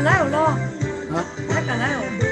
Laiˉ-oˬ lawˇ. Laiˉ kaꞈ laiˉ-oˬ.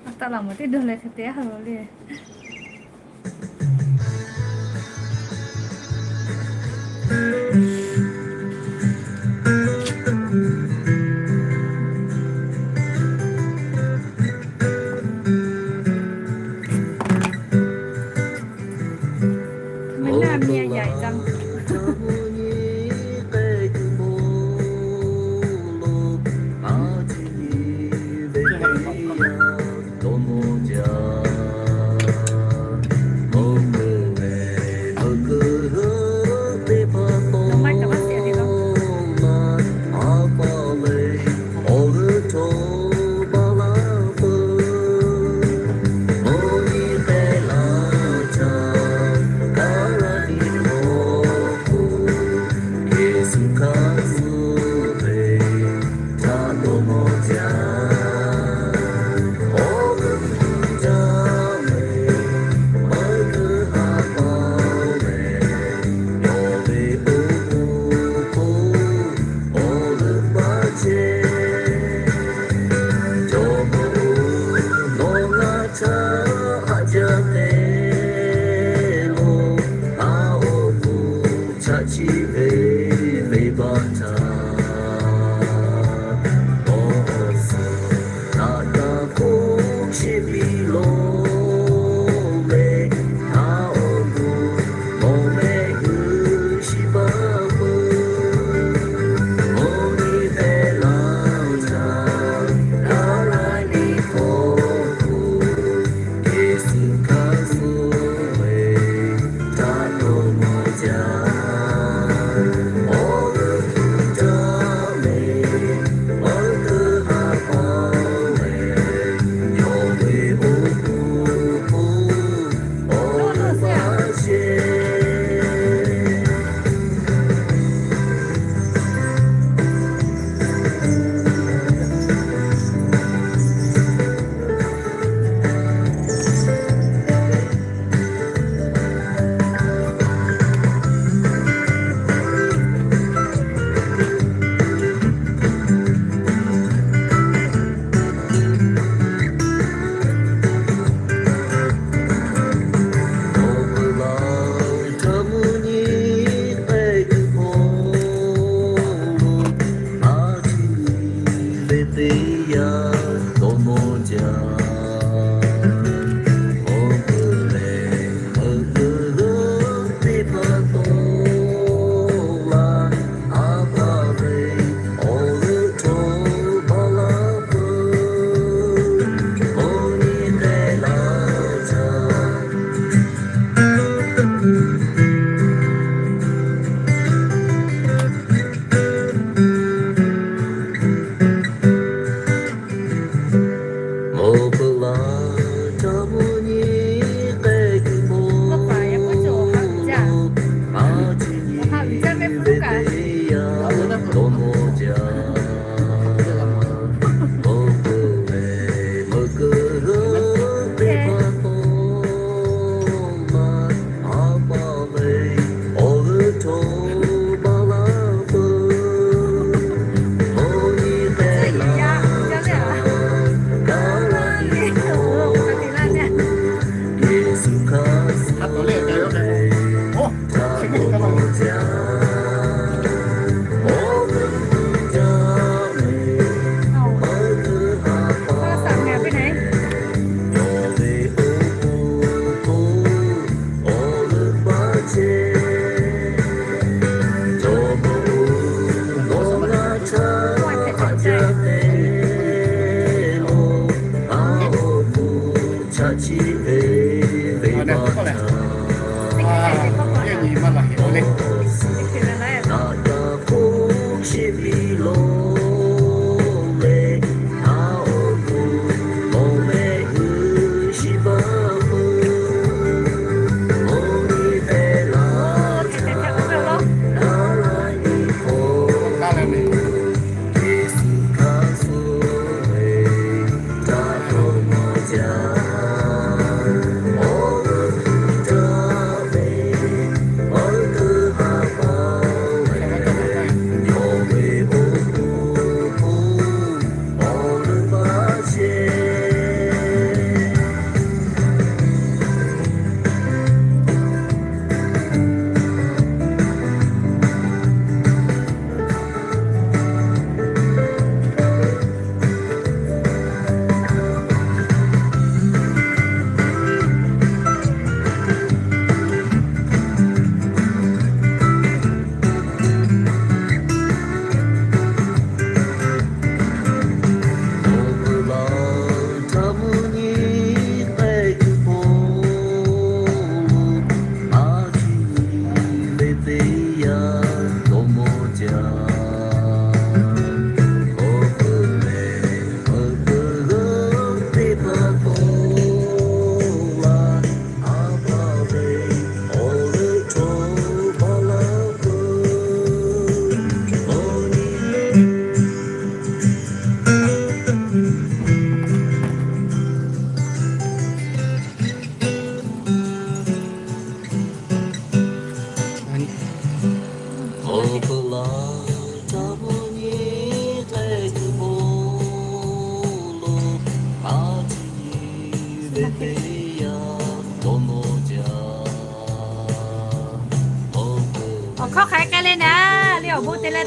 Aˬ, taˇ laˬ mawˬ teˇ dawˇ leh hk'e te a lo le.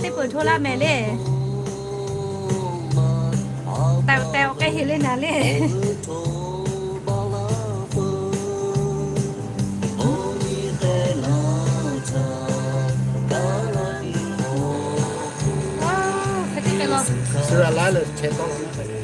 Teˇ peuˬ hto laˇ mehˍ le. Teh teh awˬ k'ai heˆ le naˍ le. Hk'e te k'ai law. Suh a laˉ leh chehˇ tawˆ la.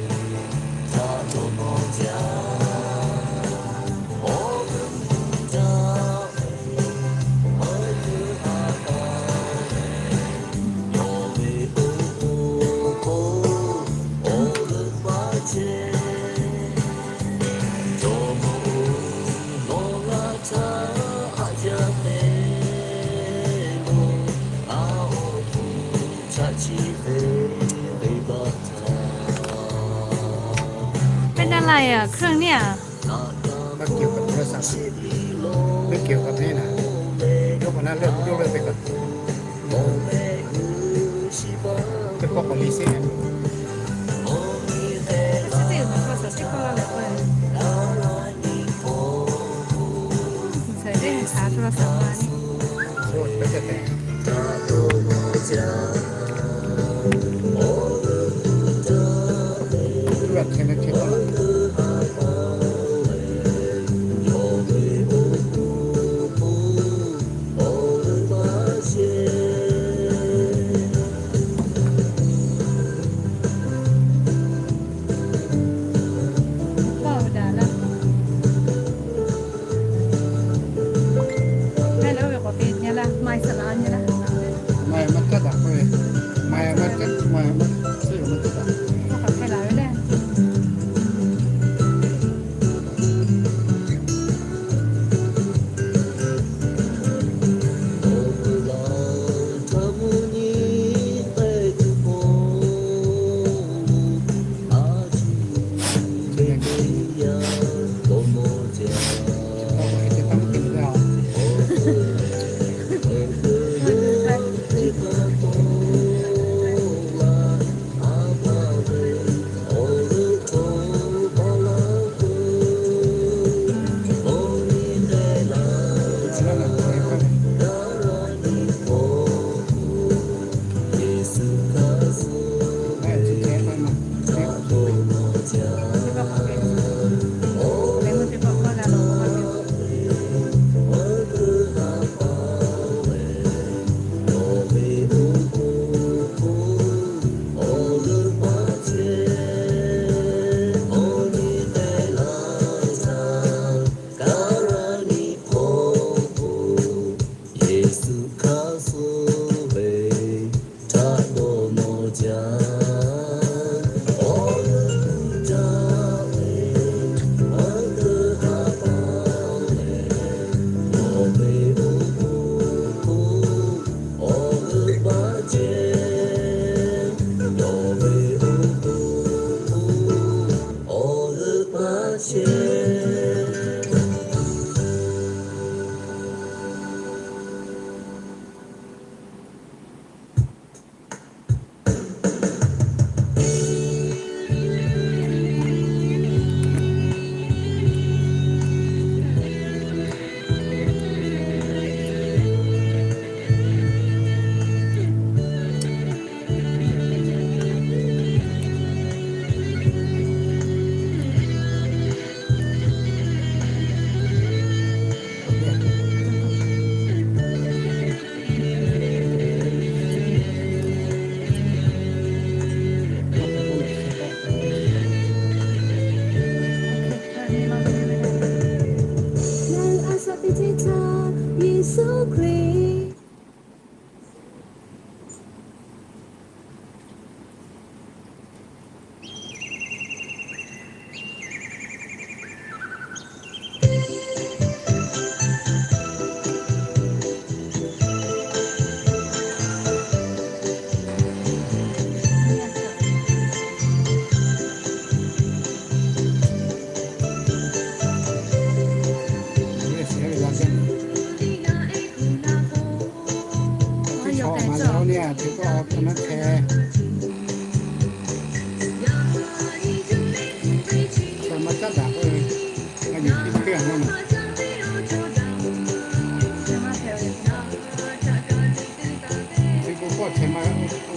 Pehˉ naˇ laˇ e a เครื่อง neˇ a. ไม่เกี่ยวกับโทรศัพท์อะ ไม่เกี่ยวกับนี่นะ ยกอันนั้นเลิก ยกเลิกไปก่อน เป็นพวกของรีเซ็ตอันนี้ โทรศัพท์มานี่ โทรศัพท์ไม่ได้แต่ง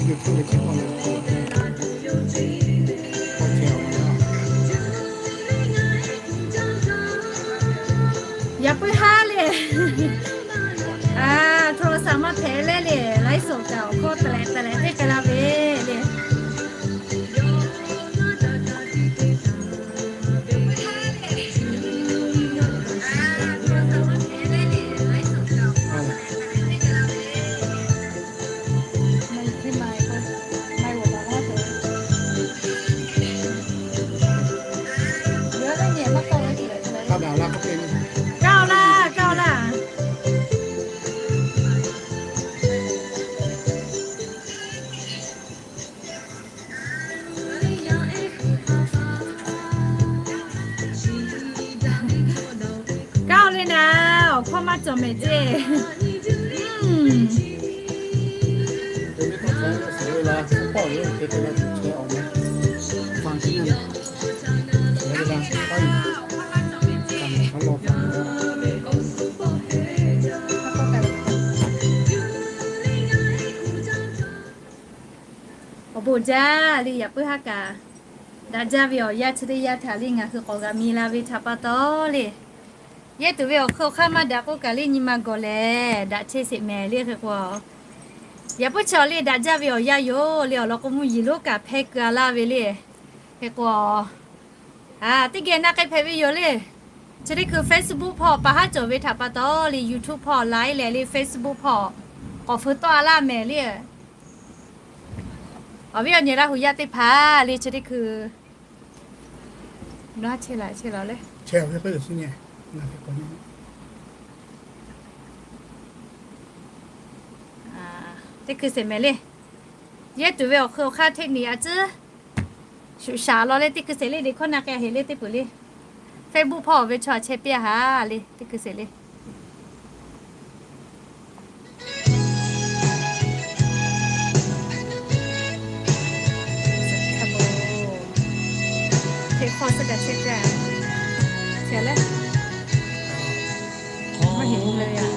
Yaꞈ puiˉ haˉ le. A, โทรศัพท์ maˇ hpehꞈ le le, ไลฟ์สด kaꞈ awˬ hkawˇ teh leh teh leh teˇ k'ai la ve le. Kaˇ laˇ, kaˇ laˇ. Kaˇ-oˬ le naˍ, awˬ hkawˇ maˇ cawˬ mehˍ ceˇ. Awˬ bon jaˇ le, yaꞈ puiˉ haˉ kaꞈ daꞈ jaˇ ve awˬ yanˇ chi teˇ yanˇ htaꞈ le ngaˬ hui k'awꞈ g'a mi la ve htaꞈ pa taw le, yehˇ tuˬ ve awˬ hk'eun awˬ hk'aˇ maˇ daꞈ k'oˆ kaꞈ le nyi ma gawˬ lehˬ daꞈ chehˇ sheˍ mehˍ le hk'e k'o, yaꞈ puiˉ chaw le daꞈ jaˇ ve awˬ yanˇ yoˬ le. Awˬ lawn k'o mvuhˇ yeˬ lonˉ kaꞈ hpehˇ keu a laˇ ve le. Hk'e k'o, a, teˇ geh na k'ai hpehꞈ ve yoˬ le. Chi teˇ hkui Facebook hpawˇ pa haˉ cawˬ ve htaꞈ pa taw le, YouTube hpawˇ laiˉ leh le, Facebook hpawˇ k'awꞈ feu tawˆ a laˇ mehˍ le. Awˬ viˉ awˬ nyi Laˇ hu yaˇ teˇ hpaˍ le, chi teˇ hkui naˉ chehˇ la chehˇ la le. Teˇ hkui sheˍ mehˍ le. Yehˇ tuˬ ve awˬ hk'eun awˬ hk'aˇ hteˇ niꞈ a ciˉ shuˍ shaˍ law le. Teˇ hkui sheˍ le, deꞈ hkawˇ na k'ai heˍ le teˇ peuˬ le. Facebook hpawˇ ve chaw a chehˇ piˇ a haˍ le, teˇ hkui sheˍ le. Hteˇ hkawˇ suh kaꞈ chehˇ piˇ a. Hk'e le, maˇ heˆ le yaˇ.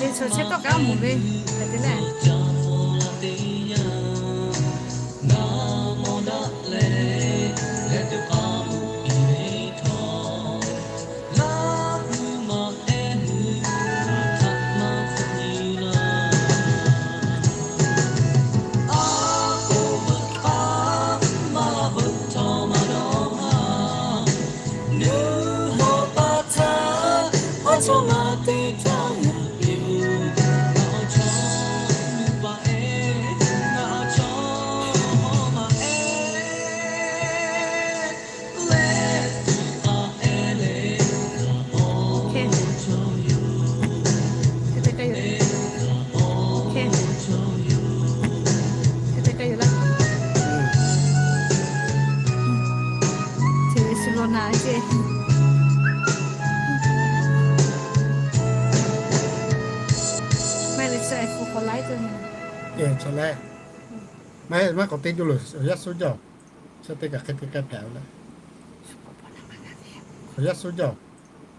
Ve chaw chehˇ tawˆ kaꞈ mawˬ ve hk'e te leh, Maˇ heˆ, maˇ k'awꞈ te juˇ loˬ, awˬ yanˇ suhˉ jaˇ-oˬ, chi teˇ kaꞈ hk'e te k'ai hpehꞈ-oˬ le. Awˬ yanˇ suhˉ jaˇ-oˬ,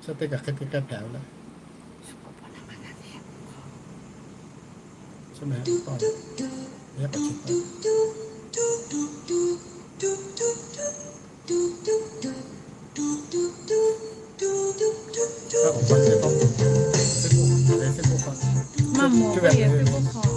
chi teˇ kaꞈ hk'e te k'ai hpehꞈ-oˬ le. Maˇ mawˬ ve Facebook hk'aw.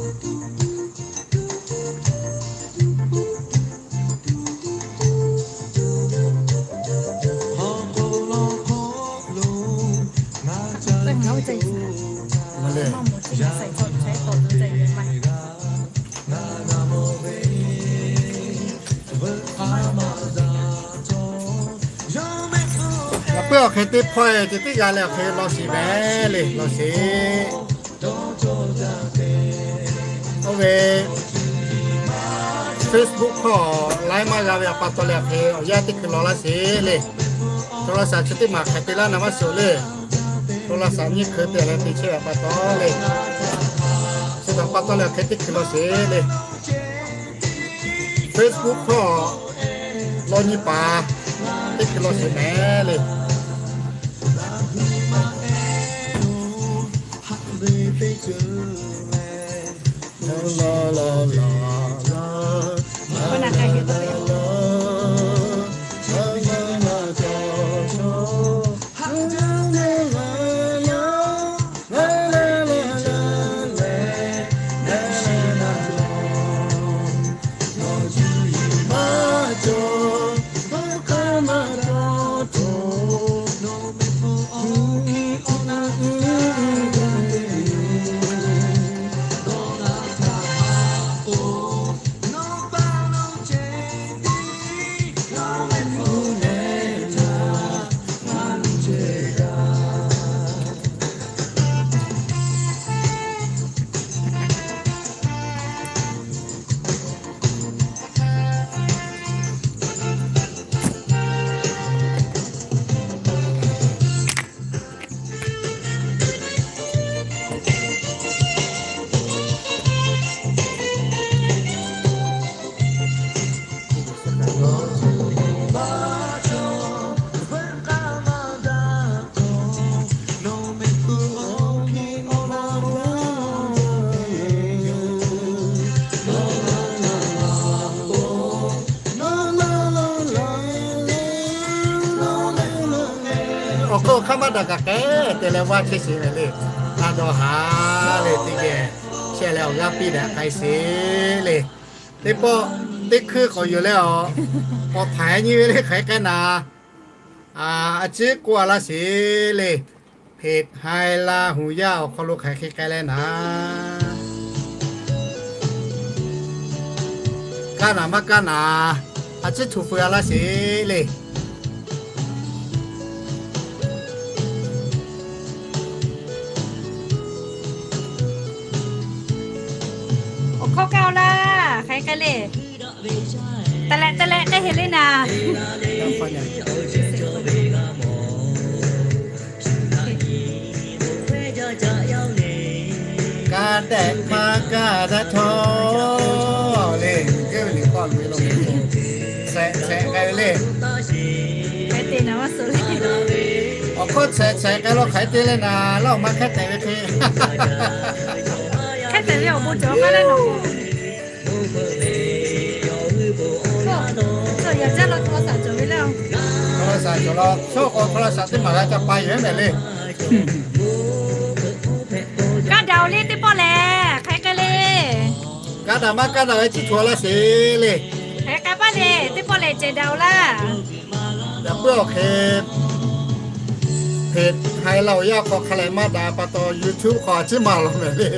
Yaꞈ puiˉ awˬ hk'e teˇ hpawˇ-e ceh tiˉ g'a leh awˬ hk'e law sheˍ mehˍ le, law sheˍ. Oˇ ve Facebook hk'aw laiˉ maˇ g'a ve awˬ pa taw leh awˬ hk'e awˬ yanˇ teˇ hkui law laˇ sheˍ le. Hto la shaˍ chi teˇ maˬ hk'aˬ te laˇ na maˇ shiˍ-oˬ le. Hto la shaˍ nyiˇ hkui te leh te chehˇ ve awˬ pa taw le. Chi htaꞈ pa taw leh awˬ hk'e teˇ hkui law sheˍ le. Facebook hk'aw law nyi paˍ teˇ hkui law sheˍ mehˍ le. Awˬ hk'oˆ hk'aˇ maˇ daꞈ kaꞈ k'ai te leh vaˇ chehˇ sheˍ ve le. Taˇ dawˇ haˍ le, teˇ geh chehˇ leh awˬ g'aˇ piˇ daꞈ k'ai sheˍ le. Teˇ pawˆ teˇ hkuiˇ k'awꞈ yuˬ leh awˬ, k'awꞈ htaiˍ nyi ve le hk'aˬ hk'e k'ai naˍ. A ciˉ k'oˆ a laˇ sheˍ le. Hpeꞈ hai Laˇ huˍ yaˇ awˬ hk'aw lo hk'aˬ hk'e k'ai leh naˍ, kaˇ naˍ maˇ kaˇ naˍ, a ciˉ htu feu a laˇ sheˍ le. Awˬ hkawˇ kaˇ a laˇ, hk'aˬ hk'e k'ai le. Te leh te leh k'ai heˍ le naˍ. Kaˇ tehꞈ maˇ kaˇ daꞈ htawˇ le, geh ve liꞈ k'awˇ ve lo, shehˍ shehˍ k'ai ve le. Awˬ hkawˇ shehˍ shehˍ k'ai lo hk'aˬ hk'e te le naˍ, laˇ oˬ maˇ hkehˉ tehꞈ ve hk'e. Hkehˉ tehꞈ ve awˬ bon cawˬ maˇ leh nawˬ k'o, yaꞈ jaˇ la hto la shaˍ cawˬ ve le. Hto la shaˍ cawˬ la, chaw k'o hto la shaˍ teˇ maˬ g'a ca pa yoˬ mehˍ le. Kaˇ daꞈ-oˬ le teˇ pawˆ lehˬ, hk'aˬ hk'e k'ai le. Kaˇ daꞈ maˇ kaˇ daꞈ ve ciˉ htu a laˇ sheˍ le. Hk'aˬ hk'e k'ai paˇ le, teˇ pawˆ lehˬ cehˬ daꞈ-oˬ laˇ. Yaꞈ puiˉ awˬ hk'e, Hpeꞈ hai Laˇ huˍ yaˇ hk'aw hk'a lehˬ maˇ daꞈ pa taw, YouTube hk'aw a ciˉ maˇ lawˬ mehˍ le.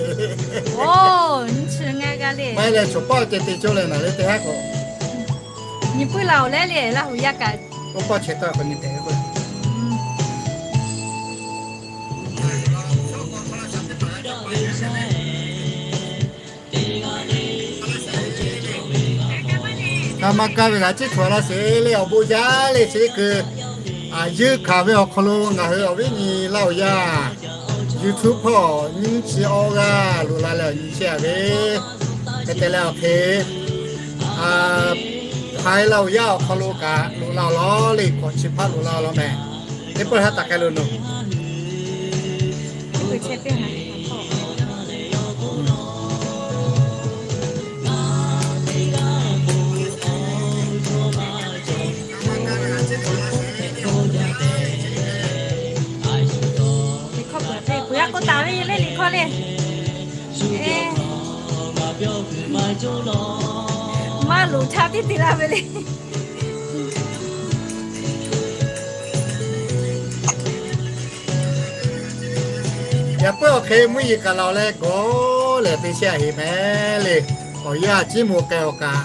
Oˇ, nyi chi ngaˬ g'a le. Maˇ heˆ leh, choˬ pawˆ ceh te cawˇ leh naˍ le teˇ haˉ k'o, nyi puiˉ la-oˬ leh le, Laˇ huˍ yaˇ kaꞈ, oˇ pawˆ chehˇ taˇ k'o nyi tehꞈ k'o, kaˇ maˇ kaˇ ve g'a ciˉ htu a laˇ sheˍ le. Awˬ bon jaˇ le, chi teˇ hkui a yeunˇ hkanˍ ve awˬ hk'aw lo ngaˬ hui awˬ viˉ nyi Laˇ huˍ yaˇ YouTube hpawˇ nyiˇ chi awˇ g'aˇ loꞈ la leh awˬ nyi chehˇ a ve, hk'e te leh awˬ hk'e, Htaiˇ Laˇ huˍ yaˇ awˬ hk'aw lo kaꞈ loꞈ la awˬ lawn le, k'awꞈ chi hpaˇ loꞈ la awˬ lawn mehˍ. Teˇ pawˆ htaꞈ taˍ k'ai lo nawˬ Peuˬ g'a k'oˆ taˍ ve le, liꞈ hkawˇ le. Maˇ loˍ htaˇ teˇ te la ve le. Yaꞈ puiˉ awˬ hk'e mvuhˇ yeˬ kaꞈ laˬ leh gawˬ lehˬ te chehˇ a heˍ mehˍ le. Awˬ yanˇ ciˉ mo k'ai awˬ kaꞈ,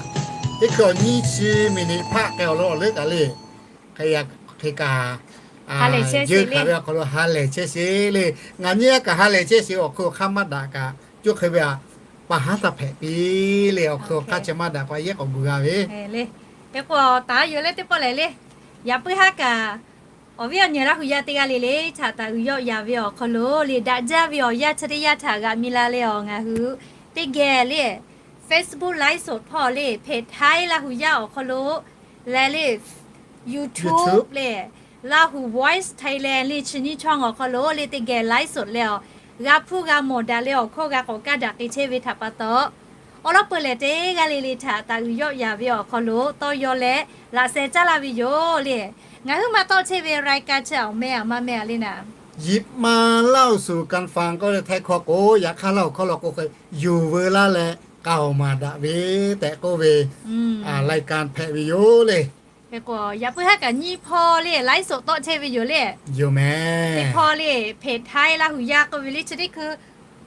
teˇ hkui awˬ nyiˇ chi miˬ niꞈ hpaˆ k'ai awˬ lo awˬ leuˉ kaꞈ le. Hk'e kaꞈ, yeuˇ hkanˍ ve awˬ hk'aw lo ha lehˬ chehˇ sheˍ le. Ngaˬ nyiˇ g'aˇ kaꞈ ha lehˬ chehˇ sheˍ, awˬ hk'ui awˬ hk'aˇ maˇ daꞈ kaꞈ, coˇ hk'e ve a, pa haˉ taˇ hpehꞈ piˇ le, awˬ hk'ui awˬ hk'aˇ chi maˇ daꞈ k'o a yehˉ k'awꞈ gu g'a ve. Hk'e k'o taˍ yuˬ leh teˇ pawˆ lehˬ le. Yaꞈ puiˉ haˉ kaꞈ, awˬ viˉ awˬ nyi Laˇ huˍ yaˇ teˇ g'aˇ le le htaꞈ taˍ uiˍ yawˆ yaˍ ve awˬ hk'aw lo le, daꞈ jaˇ ve awˬ yanˇ chi teˇ yanˇ htaꞈ g'aꞈ mi la leh awˬ ngaˬ hui teˇ geh le Facebook live สด hpawˇ le, hpehꞈ Htaiˇ Laˇ huˍ yaˇ awˬ hk'aw lo leh le, YouTube le, Lahu Voice Thailand le chi nyiˇ ช่อง awˬ hk'aw lo le teˇ geh live สด leh awˬ g'a hpuˇ g'a mawˬ daꞈ leh awˬ hkawˇ g'a k'awꞈ kaˇ daꞈ k'ai chehˇ ve htaꞈ pa taw, awˬ lawn peuˬ lehˬ teˇ g'aˇ le le htaꞈ taˍ uiˍ yawˆ yaˍ ve awˬ hk'aw lo tawˇ yaw leh laꞈ sheh caˉ laˇ ve yoˬ le. Ngaˬ hui maˇ tawˆ chehˇ ve รายการ chi awˬ meh a maˇ meh a le naˍ, Yip ma Laˇ huˍ shuˍ การฟัง k'oˆ ve Htaiˇ hkawˇ k'o, yaꞈ hk'aˇ Laˇ huˍ hkawˇ lo k'o hk'e, yuˬ veu laˇ leh k'aoˍ maˍ daꞈ ve tehꞈ k'oˆ ve รายการ hpehꞈ ve yoˬ le. Hk'e k'o yaꞈ puiˉ haˉ kaꞈ nyiˇ hpawˇ le live สด tawˆ chehˇ ve yoˬ le. Yoˬ mehˍ. Teˇ hpawˇ le hpehꞈ Htaiˇ Laˇ huˍ yaˇ k'oˆ ve le chi teˇ hkui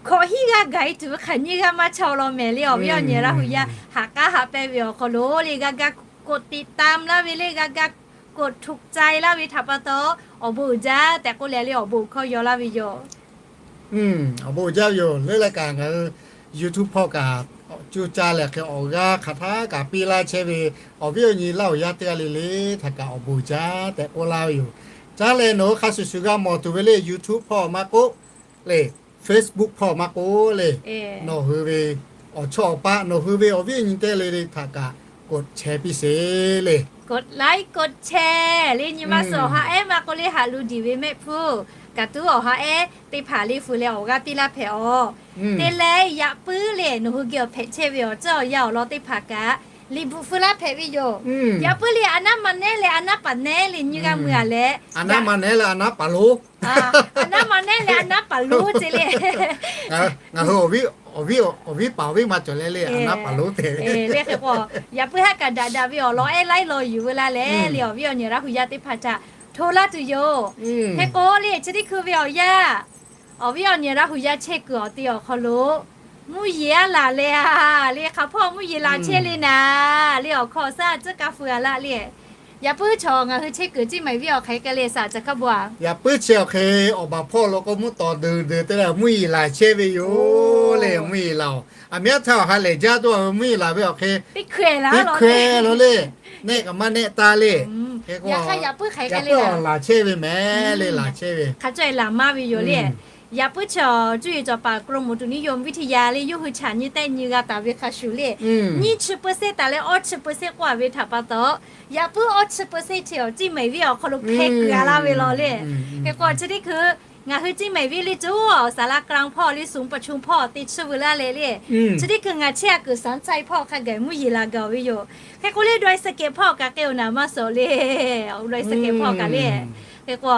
hkawꞈ hiˉ g'aˇ gaˬ e tuˬ ve hk'aˬ nyiˇ g'aˇ maˇ chaw law mehˍ le. Awˬ viˉ awˬ nyi Laˇ huˍ yaˇ haꞈ k'aˉ haꞈ pehnˇ ve awˬ hk'aw lo le g'a ga กดติดตาม laˇ ve le, g'a ga กดถูกใจ laˇ ve htaꞈ pa taw, awˬ bon uiˍ jaˇ tehꞈ k'oˆ leh le awˬ bon hkawˇ yaw laˇ ve yoˬ. Awˬ bon uiˍ jaˇ ve yoˬ. Leuˉ leh kaꞈ ngaˬ hui YouTube hpawˇ kaꞈ cuˇ caˇ leh hk'e awˬ g'aˇ hk'aˬ htaˇ kaꞈ piˇ laˇ chehˇ ve awˬ viˉ awˬ nyi Laˇ huˍ yaˇ teˇ g'aˇ le le htaꞈ kaꞈ awˬ bon uiˍ jaˇ tehꞈ k'oˆ laˇ ve yoˬ. Caˉ leh nawˬ hui hk'a shuˍ shuˍ g'a mawˬ tuˬ ve le YouTube hpawˇ maˇ k'oˆ le, Facebook hpawˇ maˇ k'oˆ le, nawˬ hui ve awˬ chawˇ awˬ paˆ nawˬ hui ve awˬ viˉ awˬ nyi teˇ g'aˇ le le htaꞈ kaꞈ กดแชร์ piˇ sheˍ le. กดไลค์ กดแชร์ le nyi ma suhˍ awˬ ha ehˉ maˇ k'oˆ le haꞈ lu diˬ ve mehˆ hpfuhˇ kaꞈ tuˉ awˬ ha ehˉ teˇ hpaˍ le fuiˍ leh awˬ g'aˇ piˇ laˇ hpehꞈ aˬ. Te leh yaꞈ puiˉ le nawˬ hui geh awˬ hpehꞈ chehˇ ve awˬ ceuˬ awˬ yanˇ awˬ lawn teˇ hpaˍ kaꞈ liꞈ bvuhꞈ feu laˇ hpehꞈ ve yoˬ. Yaꞈ puiˉ le a naˉ ma nehˉ leh a naˉ paˍ nehˉ le nyiˇ g'aˇ mui a leh, a naˉ ma nehˉ leh a naˉ paˍ lonˉ, a naˉ ma nehˉ leh a naˉ paˍ lonˉ ce le. Ngaˬ hui awˬ viˉ paˍ awˬ viˉ ma cawˬ leh le a naˉ paˍ lonˉ te le. Hk'e k'o yaꞈ puiˉ haˉ kaꞈ daꞈ daꞈ ve awˬ lawn ehˉ laiˉ law yuˬ veu la leh le awˬ viˉ awˬ nyi Laˇ huˍ yaˇ teˇ hpaˍ htaꞈ hto laˇ tuˬ yoˬ. Hk'e k'o le chi teˇ hkui ve awˬ yanˇ awˬ viˉ awˬ nyi Laˇ huˍ yaˇ chehˇ kuiˬ awˬ te awˬ hk'aw lo mvuhˇ yeˬ a laˬ leh a le, hk'aˬ hpawˇ mvuhˇ yeˬ laˬ chehˇ le naˍ le awˬ hkawˇ awˬ saˉ tcuhˉ kaˇ feu a laˇ le. Yaꞈ puiˉ chaw ngaˬ hui chehˇ kuiˬ Ciˇ Maiˍ venˇ awˬ hk'aˬ hk'e le saˍ ca hk'a bvuhꞈ a. Yaꞈ puiˉ chi awˬ hk'e awˬ baˬ hpawˇ lo k'o mvuhˇ tawˍ deuˬ deuˬ te leh mvuhˇ yeˬ laˬ chehˇ ve yoˬ le. Mvuhˇ yeˬ laˬ oˬ, aˬ miˉ aˉ htaˇ awˬ ha lehˬ jaˇ tuˬ a ve mvuhˇ yeˬ laˬ ve awˬ hk'e teˇ hkawehˍ law le. Neˆ kaꞈ maˇ neˆ taˇ le. Hk'e k'o yaꞈ puiˉ hk'aˬ hk'e le laˬ chehˇ ve mehˍ le, laˬ chehˇ ve hk'a cawˇ e laˬ maˇ ve yoˬ le. Yaꞈ puiˉ chi awˬ cuˇ yiˍ cawˬ paˍ กรมอุตุนิยมวิทยา le yawˇ hui chaꞈ nyi tehˆ nyi g'a taˍ ve hk'a shuˍ le, nyiˇ chi เปอร์เซ็นต์ taˍ leh awˇ chi เปอร์เซ็นต์ k'oˆ a ve htaꞈ pa taw, yaꞈ puiˉ awˇ chi เปอร์เซ็นต์ chi awˬ Ciˇ Maiˍ venˇ awˬ hk'aw lo hpehˇ kuiˬ a laˇ ve law le. Hk'e k'o chi teˇ hkui ngaˬ hui Ciˇ Maiˍ venˇ le coˬ awˬ ศาลากลาง hpawˇ le, ศูนย์ประชุม hpawˇ te chiˇ veu laˇ leh le, chi teˇ hkui ngaˬ chehˇ a kuiˬ สามชัย hpawˇ hk'a gaˬ mvuhˇ yeˬ laˬ gaˬ ve yoˬ. Hk'e k'o le ดอยสะเก็ด hpawˇ kaꞈ k'e oˬ naˍ maˇ suhˍ le, ดอยสะเก็ด hpawˇ kaꞈ le. Hk'e k'o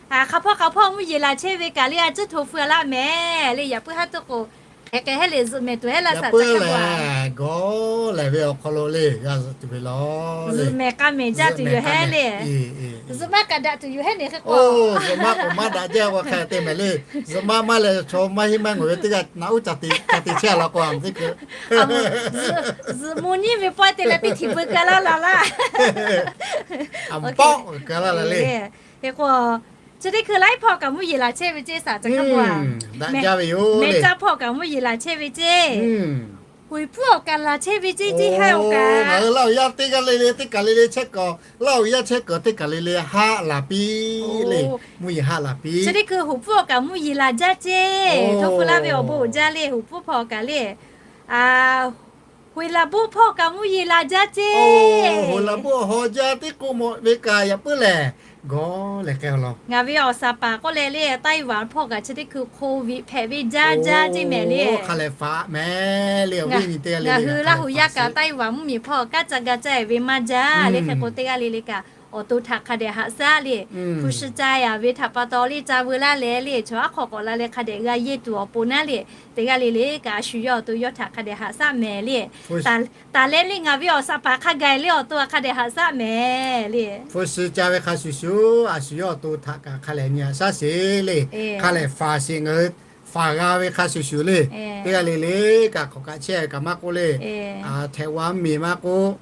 hk'aˬ hpawˇ hk'aˬ hpawˇ mvuhˇ yeˬ laˬ chehˇ ve kaꞈ le a ciˉ hto feu a laˇ mehˍ le. Yaꞈ puiˉ haˉ tuˉ k'o hk'e k'e hehˉ le zuhꞈ mehˍ tuˬ hehˉ laˇ saˍ ca hk'a bvuhꞈ a. Gawˬ lehˬ ve awˬ hk'aw lo le g'a zuhꞈ tuˬ ve law, zuhꞈ mehˍ k'a mehˍ jaˇ tuˬ yoˬ hehˉ le. Zuhꞈ maˇ kaꞈ daꞈ tuˬ yoˬ hehˉ ne hk'e k'o, zuhꞈ maˇ k'o maˇ daꞈ jaˇ k'o hk'e te mehˍ le. Zuhꞈ maˇ maˇ leh chaw maˇ heˆ maˇ ngawˬ ve teˇ g'aˇ naꞈ uˉ ca te ca te chehˇ a law k'o a teˇ hkui zuhꞈ mvuh nyiˉ ve pawehˇ te leh teˇ htiꞈ beu keu laˇ la laˇ. Keu laˇ la le. Hk'e k'o chi teˇ hkui laiˉ hpawˇ kaꞈ mvuhˇ yeˬ laˬ chehˇ ve ceˇ saˍ ca hk'a bvuhꞈ a. Mehˍ caˇ hpawˇ kaꞈ mvuhˇ yeˬ laˬ chehˇ ve ceˇ. Hoˍ pfuhˇ awˬ kaˍ laˬ chehˇ ve ceˇ, ceˇ haˆ awˬ kaˍ. Ngaˬ hui Laˇ huˍ yaˇ teˇ g'aˇ le le teˇ kaˬ le le chehˇ kaꞈ, Laˇ huˍ yaˇ chehˇ kaꞈ teˇ kaˬ le le haˆ laˬ piˇ le. Mvuhˇ yeˬ haˆ laˬ piˇ. Chi teˇ hkui hoˍ pfuhˇ awˬ kaˍ mvuhˇ yeˬ laˬ jaˇ ceˇ. Htawˇ hpu laˇ ve awˬ bon uiˍ jaˇ le, hoˍ pfuhˇ hpawˇ kaꞈ le. Hoˍ laˬ boˆ hpawˇ kaꞈ mvuhˇ yeˬ laˬ jaˇ ceˇ. Hoˍ laˬ boˆ haw jaˇ teˇ k'oˆ mawꞈ ve kaꞈ yaꞈ puiˉ lehˬ, gawˬ leh k'ai law. Ngaˬ ve awˬ saˍ paˍ k'oˆ leh le, Taiwan hpawˇ kaꞈ chi teˇ hkui hk'oˆ viꞈ hpehꞈ ve jaˇ jaˇ ceˇ mehˍ le. Hk'a lehˬ faˍ mehˍ le, awˬ viˉ nyi teˇ g'aˇ le le. Ngaˬ hui Laˇ huˍ yaˇ kaꞈ Taiwan mvuhˇmiˬ hpawˇ kaˉ ca ga caˇ ve maˇ jaˇ le. Hk'e k'o teˇ g'aˇ le le kaꞈ awˬ to htaꞈ hk'a dehꞈ haꞈ shaˉ le. Hpu shi ca yaˍ ve htaꞈ pa taw le ca veu laˇ leh le, chaw aˉ hk'aw k'awꞈ la leh hk'a dehꞈ g'a yehˇ tuˬ awˬ pon naˉ le. Teˇ g'aˇ le le kaꞈ a shu yawˇ awˬ to yawˇ htaꞈ hk'a dehꞈ haꞈ shaˉ mehˍ le. Taˍ leh le ngaˬ ve awˬ saˍ paˍ hk'a gaˬ le awˬ to htaꞈ hk'a dehꞈ haꞈ shaˉ mehˍ le. Hpu shi ca ve hk'a shuˍ shuˍ, a shu yawˇ awˬ to htaꞈ kaꞈ hk'a lehˬ nyi haꞈ shaˉ sheˍ le. Hk'a lehˬ faˍ sheˍ, ngaˬ hui faˍ g'a ve hk'a shuˍ shuˍ le. Teˇ g'aˇ le le kaꞈ hk'awꞈ kaꞈ chehˇ ve kaꞈ maˇ k'oˆ le. Htehꞈ wa mvuhˇmiˬ maˇ k'oˆ,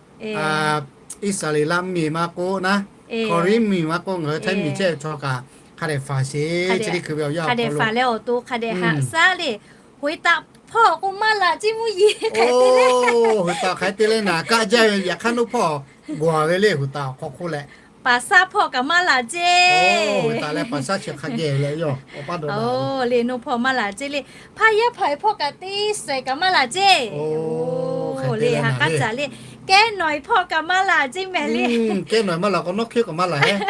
Iˉsaˍreˍlaˆ mvuhˇmiˬ maˇ k'oˆ naˉ, Kawˍriˉ mvuhˇmiˬ maˇ k'oˆ, ngaˬ hui Htaiˇ miˬ chehˇ ve chaw kaꞈ hk'a dehꞈ faˍ sheˍ. Chi teˇ hkui ve awˬ yanˇ awˬ hk'aw lo leh awˬ to hk'a dehꞈ haꞈ shaˉ le. Hoˍ taꞈ hpawˇ k'o maˇ laˬ ceˇ mvuhˇ yeˬ hk'e te le. Hoˍ taꞈ hk'e te leh naˍ kaˆ jaˇ ve yaꞈ hk'aˇ nuˇ hpawˇ gawˬ ve le, hoˍ taꞈ awˬ hk'aw hk'oˆ leh. Paˍ shaˉ hpawˇ kaꞈ maˇ laˬ ceˇ. Hoˍ taꞈ leh paˍ shaˉ chi hk'a geh le yoˬ. Awˬ pa dawꞈ le, naw hpawˇ maˇ laˬ ceˇ le. Hpaˇ yaˇ hpaˍ hpawˇ kaꞈ teˇ shehˍ kaꞈ maˇ laˬ ceˇ. Le ha k'aˉ caˬ le. Kehˉ nawˬ hpawˇ kaꞈ maˇ laˬ ceˇ mehˍ le. Kehˉ nawˬ maˇ laˬ k'o nawˉ hkiˉ kaꞈ maˇ laˬ heˆ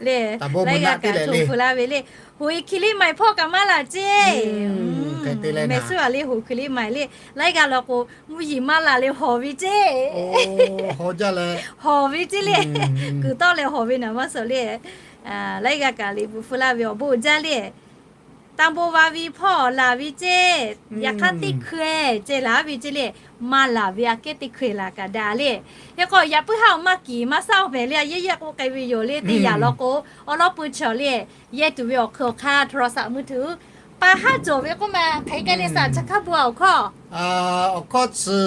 le. Laiˉ g'aˇ kaꞈ hto hpu laˇ ve le. Hoˍ hkiˬ liˇ ma hpawˇ kaꞈ maˇ laˬ ceˇ. Mehˍ suˉ a le hoˍ hkiˬ liˇ ma le. Laiˉ g'aˇ law k'o mvuhˇ yeˬ maˇ laˬ le hawˬ ve ceˇ. Hawˬ ve ceˇ le. Kuiˬ tawˆ leh hawˬ ve naˍ maˇ suhˍ le. Laiˉ g'aˇ kaꞈ liꞈ bvuhꞈ hpu laˇ ve awˬ bon jaˇ le. Taˇ bon va ve hpawˇ laˬ ve ceˇ. Yaꞈ hk'aˇ teˇ hkui ceh laˬ ve ceˇ le. Maˇ laˬ ve aꞈ kehˉ teˇ hkui laˬ kaꞈ daꞈ le. Hk'e k'o yaꞈ puiˉ haˉ awˬ maˇ kiˍ maˇ shaˉ awˬ mehˍ le, a yehˇ yehˇ k'oˆ k'ai ve yoˬ le. Teˇ yanˇ law k'o awˬ lawˉ pui chaw le yehˇ tuˬ ve awˬ hkui awˬ hk'aˇ โทรศัพท์มือถือ pa haˉ cawˬ ve k'oˆ ma hk'e k'ai le saˍ ca hk'a bon awˬ hkawˇ. Awˬ hkawˇ chi,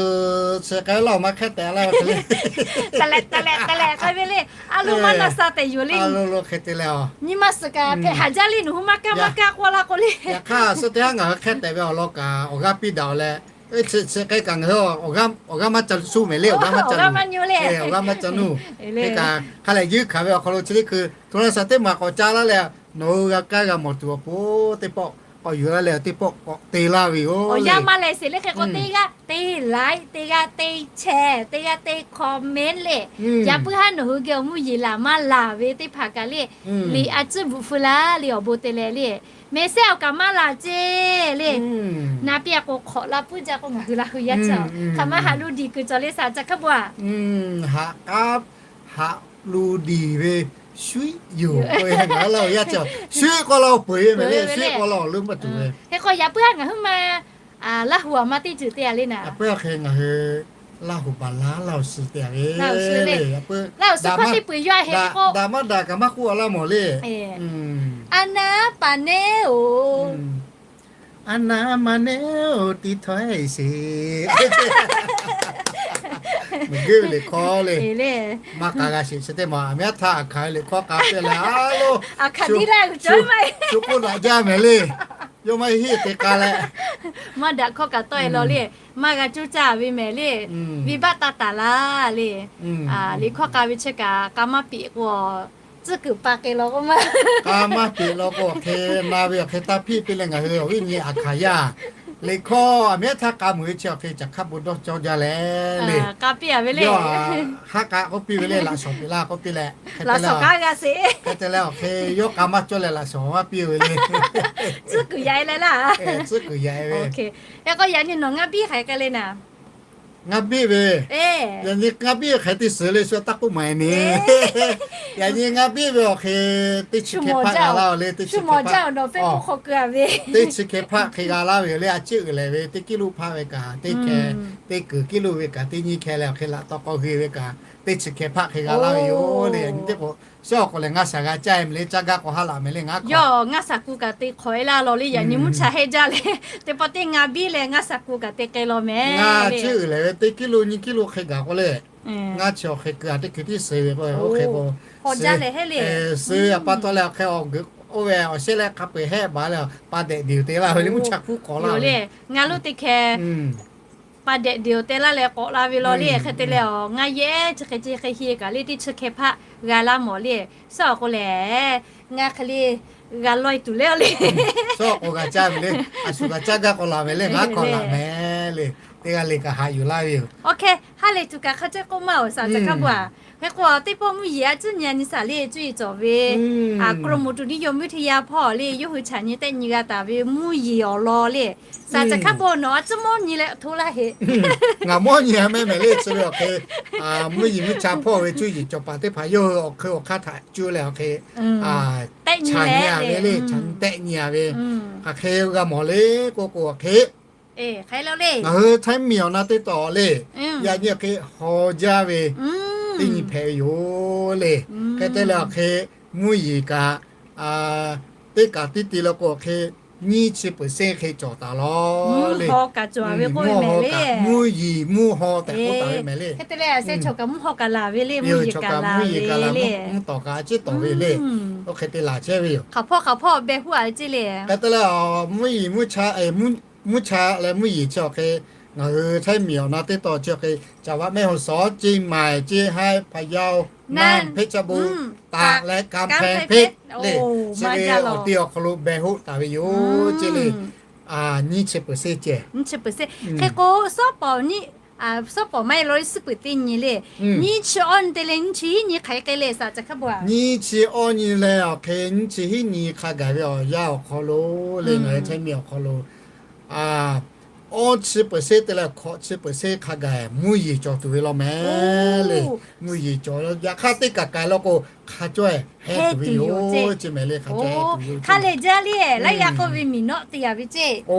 chi k'ai laˇ awˬ ma hk'e tehꞈ la ve hk'e le. Taˍ lehꞈ taˍ lehꞈ taˍ lehꞈ k'ai ve le. A lo maˇ na sha tehꞈ yoˬ le. Nyi ma suhˍ kaꞈ hpehꞈ haˍ jaˇ le, nawˬ hui maˇ kaˇ maˇ kaˇ k'oˆ laˇ k'o le. Yaꞈ hk'aˇ suh teˇ haˉ ngaˬ hui hk'e tehꞈ ve awˬ lawn kaꞈ awˬ g'aˇ piˇ daꞈ awˬ leh, chi k'ai kaꞈ ngaˬ hui awˬ g'aˇ maˇ ca shu mehˍ le, awˬ g'aˇ maˇ ca nuˇ, awˬ g'aˇ maˇ ca nuˇ. Hk'e kaꞈ hk'a lehˬ yeuˇ hkanˍ ve awˬ hk'aw lo chi teˇ hkui โทรศัพท์ teˇ maˬ k'awꞈ ca laˇ leh, nawˬ hui g'a kaˇ g'a mawˬ tuˬ awˬ pon teˇ pawˆ k'awꞈ yuˬ laˇ leh teˇ pawˆ k'awꞈ te laˇ ve yoˬ. Awˬ yanˇ maˇ leh sheˍ le hk'e k'o teˇ g'aˇ te like, teˇ g'aˇ te share, teˇ g'aˇ te comment le. Yaꞈ puiˉ haˉ nawˬ hui geh awˬ mvuhˇ yeˬ laˬ maˇ laˬ ve teˇ hpaˍ kaꞈ le, liꞈ a ciˉ bvuhꞈ feu laˇ le awˬ bon te leh le. Mehˍ sehˉ awˬ kaꞈ maˇ laˬ ceˇ le. Naˍ piˇ a k'o hk'awꞈ la puiˉ jaˇ k'o ngaˬ hui la hui yaˇ cawˬ hk'aˬ ma haꞈ lu diˬ kuiˬ cawˬ le saˍ ca hk'a bon a. Haꞈ k'aˉ, haꞈ lu diˬ ve shuiˉ yoˬ. Ngaˬ hui la hui yaˇ cawˬ shuiˉ k'oˆ la awˬ peu eˬ ve le, shuiˉ k'oˆ la awˬ leuˉ maˇ tuˬ ve. Hk'e k'o yaꞈ puiˉ haˉ ngaˬ hui ma Laˇ huˍ a ma teˇ ceuˬ te a le naˍ. Yaꞈ puiˉ hk'e ngaˬ hui Laˇ huˍ baˬ laˇ Laˇ huˍ suhˍ te a ve le. Laˇ huˍ suhˍ hk'oˆ teˇ peu eˬ yaˇ hk'e k'o, daꞈ maˇ daꞈ kaꞈ maˇ k'oˆ a laˇ mawˬ le. A naˉ paˍ neˉ oˬ, a naˉ ma neˉ oˬ ti htawˇ sheˍ. Meuꞈ geuˆ ve liꞈ hkawˇ le. Maˇ k'a g'a sheˍ chi teˇ maˬ aˬ miˉ aˉ htaˇ aˬ hkanˍ ve liꞈ hkawˇ k'a piˇ leh a lo, shu k'oˆ daꞈ jaˇ mehˍ le. Yawˇ maˇ heˆ te k'a leh, maˇ daꞈ hkawˇ kaꞈ tawˆ e law le. Maˇ g'a coˇ caˇ ve mehˍ le. Venˇbaˆ taˇ taˍ laˇ le. Liꞈ hkawˇ k'a ve chi kaꞈ k'a maˇ peꞈ k'o, tcuhˉ kuiˬ pa k'ai law k'o maˇ, k'a maˇ peꞈ law k'o, awˬ hk'e na ve awˬ hk'e taˇ hpiˇ piˇ leh ngaˬ hui awˬ viˉ nyi aˬ hkanˍ yaˇ liꞈ hkawˇ aˬ miˉ aˉ htaˇ k'a meuˍ ve chi awˬ hk'e caˬ hk'aˇ bon dawˇ cawˇ jaˇ leh le. K'a piˇ a ve le. Yawˇ haˉ k'a k'oˆ piˇ ve le, laꞈ shawnˍ peꞈ laˇ k'oˆ piˇ leh, laꞈ shawnˍ k'a g'a sheˍ. Hk'e te leh awˬ hk'e yawˇ k'a maˇ cawˇ leh laꞈ shawnˍ maˇ piˇ ve le. Tcuhˉ kuiˬ yaꞈ e leh laˇ. Tcuhˉ kuiˬ yaꞈ e ve. Hk'e k'o yaꞈ nyi nawˬ ngaˇ biˇ hk'aˬ hk'e k'ai le naˍ. Ngaˇ biˇ ve, yaꞈ nyi ngaˇ biˇ ve hk'aˬ hk'e te suhˍ le shu taˇ k'oˆ maˍ e ne. Yaꞈ nyi ngaˇ biˇ ve awˬ hk'e teˇ chi hkeh hpaˆ g'a laˇ ve le, teˇ chi hkeh hpaˆ, teˇ chi hkeh hpaˆ hk'e g'a laˇ ve yoˬ le. A ciˉ uiˍ lehˬ ve teˇ kiˉ luˆ hpaˆ ve kaꞈ teˇ hkeh, teˇ kuiˬ kiˉ luˆ ve kaꞈ teˇ nyiˇ hkeh leh awˬ hk'e laꞈ taw k'aw g'e ve kaꞈ teˇ chi hkeh hpaˆ hk'e g'a laˇ ve yoˬ le. Yaꞈ nyi teˇ k'o, suhˉ awˬ k'o lehˬ ngaˇ shaˍ g'a caˇ e mehˍ le, caˇ gaˇ k'o haˉ laꞈ mehˍ le. Ngaˇ k'o, ngaˇ shaˍ ku kaꞈ te hk'awꞈ e laˇ law le. Yaꞈ nyi mvuhˇ cha hehˆ jaˇ leh teˇ pawˆ teˇ ngaˇ biˇ leh ngaˇ shaˍ ku kaꞈ te k'ai law mehˍ. Ngaˇ ciˉ uiˍ lehˬ ve teˇ kiˉ luˆ nyiˇ kiˉ luˆ hk'e gaˬ k'o le, ngaˇ chi awˬ hk'e kuiˬ a teˇ hkui tiˉ suh ve k'o, oˇ hk'e k'o, suh a pa taw leh awˬ hk'e awˬ g'euꞈ oˇ ve awˬ shehˆ leh hk'a peu eˬ hehˆ baˬ leh pa dehꞈ deˬ te laˇ ve le. Mvuhˇ cha hkuˆ k'awꞈ laˇ ve le. Ngaˇ luˆ teˇ hkeh pa dehꞈ deꞈ awˬ te laˇ leh k'awꞈ la ve law le. Hk'e te leh a, ngaˇ yehˬ chi hk'e ce hk'e he kaꞈ le teˇ chi hk'e hpaˆ g'a laˇ mawˬ le. Suhˉ awˬ k'o lehˬ, ngaˇ hk'e le g'a laweh tuˬ le le. Suhˉ awˬ k'o g'a caˇ ve le. A shu g'a caˇ gaˇ k'awꞈ laˬ mehˍ le, ngaˇ k'awꞈ laˬ mehˍ le. Teˇ g'aˇ le kaꞈ haꞈ yuˬ laˇ ve yoˬ. Awˬ hk'e ha lehˬ tuˬ kaꞈ hk'a cehˇ k'oˆ maˇ-oˬ, saˍ caˬ hkaˇ bon-a. Hk'e k'o teˇ pawˆ mvuhˇ yeˬ a ciˉ nyi a nyi saˍ le cuˇ yiˍ cawˬ ve, a กรมอุตุนิยมวิทยา hpawˇ le yawˇ hui chaꞈ nyi tehˆ nyi g'a taˍ ve mvuhˇ yeˬ awˬ lawn le. Saˍ caˬ hkaˇ bon nawˬ a ciˉ mawˇ nyi leh hto laˇ heꞈ. Ngaˬ mawˇ nyi a mehˍ mehˍ le chi ve awˬ hk'e, mvuhˇ yeˬ mvuhˇ cha hpawˇ ve cuˇ yiˍ cawˬ paˍ teˇ hpaˍ yawˇ hui awˬ hk'eun awˬ hk'aˇ htaꞈ cuˇ leh awˬ hk'e, chaꞈ nyi a ve le, chaꞈ nyi tehˆ nyi a ve, a hk'e g'a mawˬ le k'oˆ k'o awˬ hk'e, ngaˬ hui Htaiˇ miˬ awˬ na teˇ taw le, yaꞈ nyi awˬ hk'e haw jaˇ ve teˇ nyi hpehꞈ ve yoˬ le. Hk'e te leh awˬ hk'e mvuhˇ yeˬ kaꞈ teˇ kaꞈ tiˉ te la k'o awˬ hk'e nyiˇ chi เปอร์เซ็นต์ hk'e cawˬ taˍ law le. Mvuhˇ yeˬ mvuhˇ haw tehꞈ k'oˆ taˍ ve mehˍ le. Mvuhˇ tawˍ kaꞈ a ciˉ tawˍ ve le. Mvuhˇ hk'e te laˬ chehˇ ve yoˬ. Hk'e te leh mvuhˇ yeˬ mvuhˇ cha leh mvuhˇ yeˬ chi awˬ hk'e ngaˬ hui Htaiˇ miˬ awˬ na teˇ taw chi awˬ hk'e จังหวัดแม่ฮ่องสอน เชียงใหม่ เชียงราย พะเยา น่าน เพชรบูรณ์ ตาก และกำแพงเพชร le, chi ve awˬ ti awˬ hk'aw lo beh hoˆ taˍ ve yoˬ ce le. Nyiˇ chi เปอร์เซ็นต์ ceh. Hk'e k'o suhˉ pawˍ nyi, suhˉ pawˍ maˇ heˆ law le suhˉ peuˬ teˇ nyi le. Nyiˇ chi awˇ nyi te leh nyiˇ chi hiˉ nyi hk'aˬ hk'e le saˍ caˬ hkaˇ bon-a. Nyiˇ chi awˇ nyi leh awˬ hk'e nyiˇ chi hiˉ nyi hk'a gaˬ ve awˬ yanˇ awˬ hk'aw lo le ngaˬ hui Htaiˇ miˬ awˬ hk'aw lo awˇ chi เปอร์เซ็นต์ te leh hkawꞈ chi เปอร์เซ็นต์ hk'a gaˬ mvuhˇ yeˬ cawˬ tuˬ ve law mehˍ le. Mvuhˇ yeˬ cawˬ yaꞈ hk'aˇ teˇ kaˬ kaˬ law k'o hk'a caweh heh tuˬ ve yoˬ ce mehˍ le. Hk'a caweh heh tuˬ ve yoˬ. Hk'a lehˬ jaˇ le, laiˉ g'a k'oˆ ve miˬ nawˆ te yaꞈ ve ce,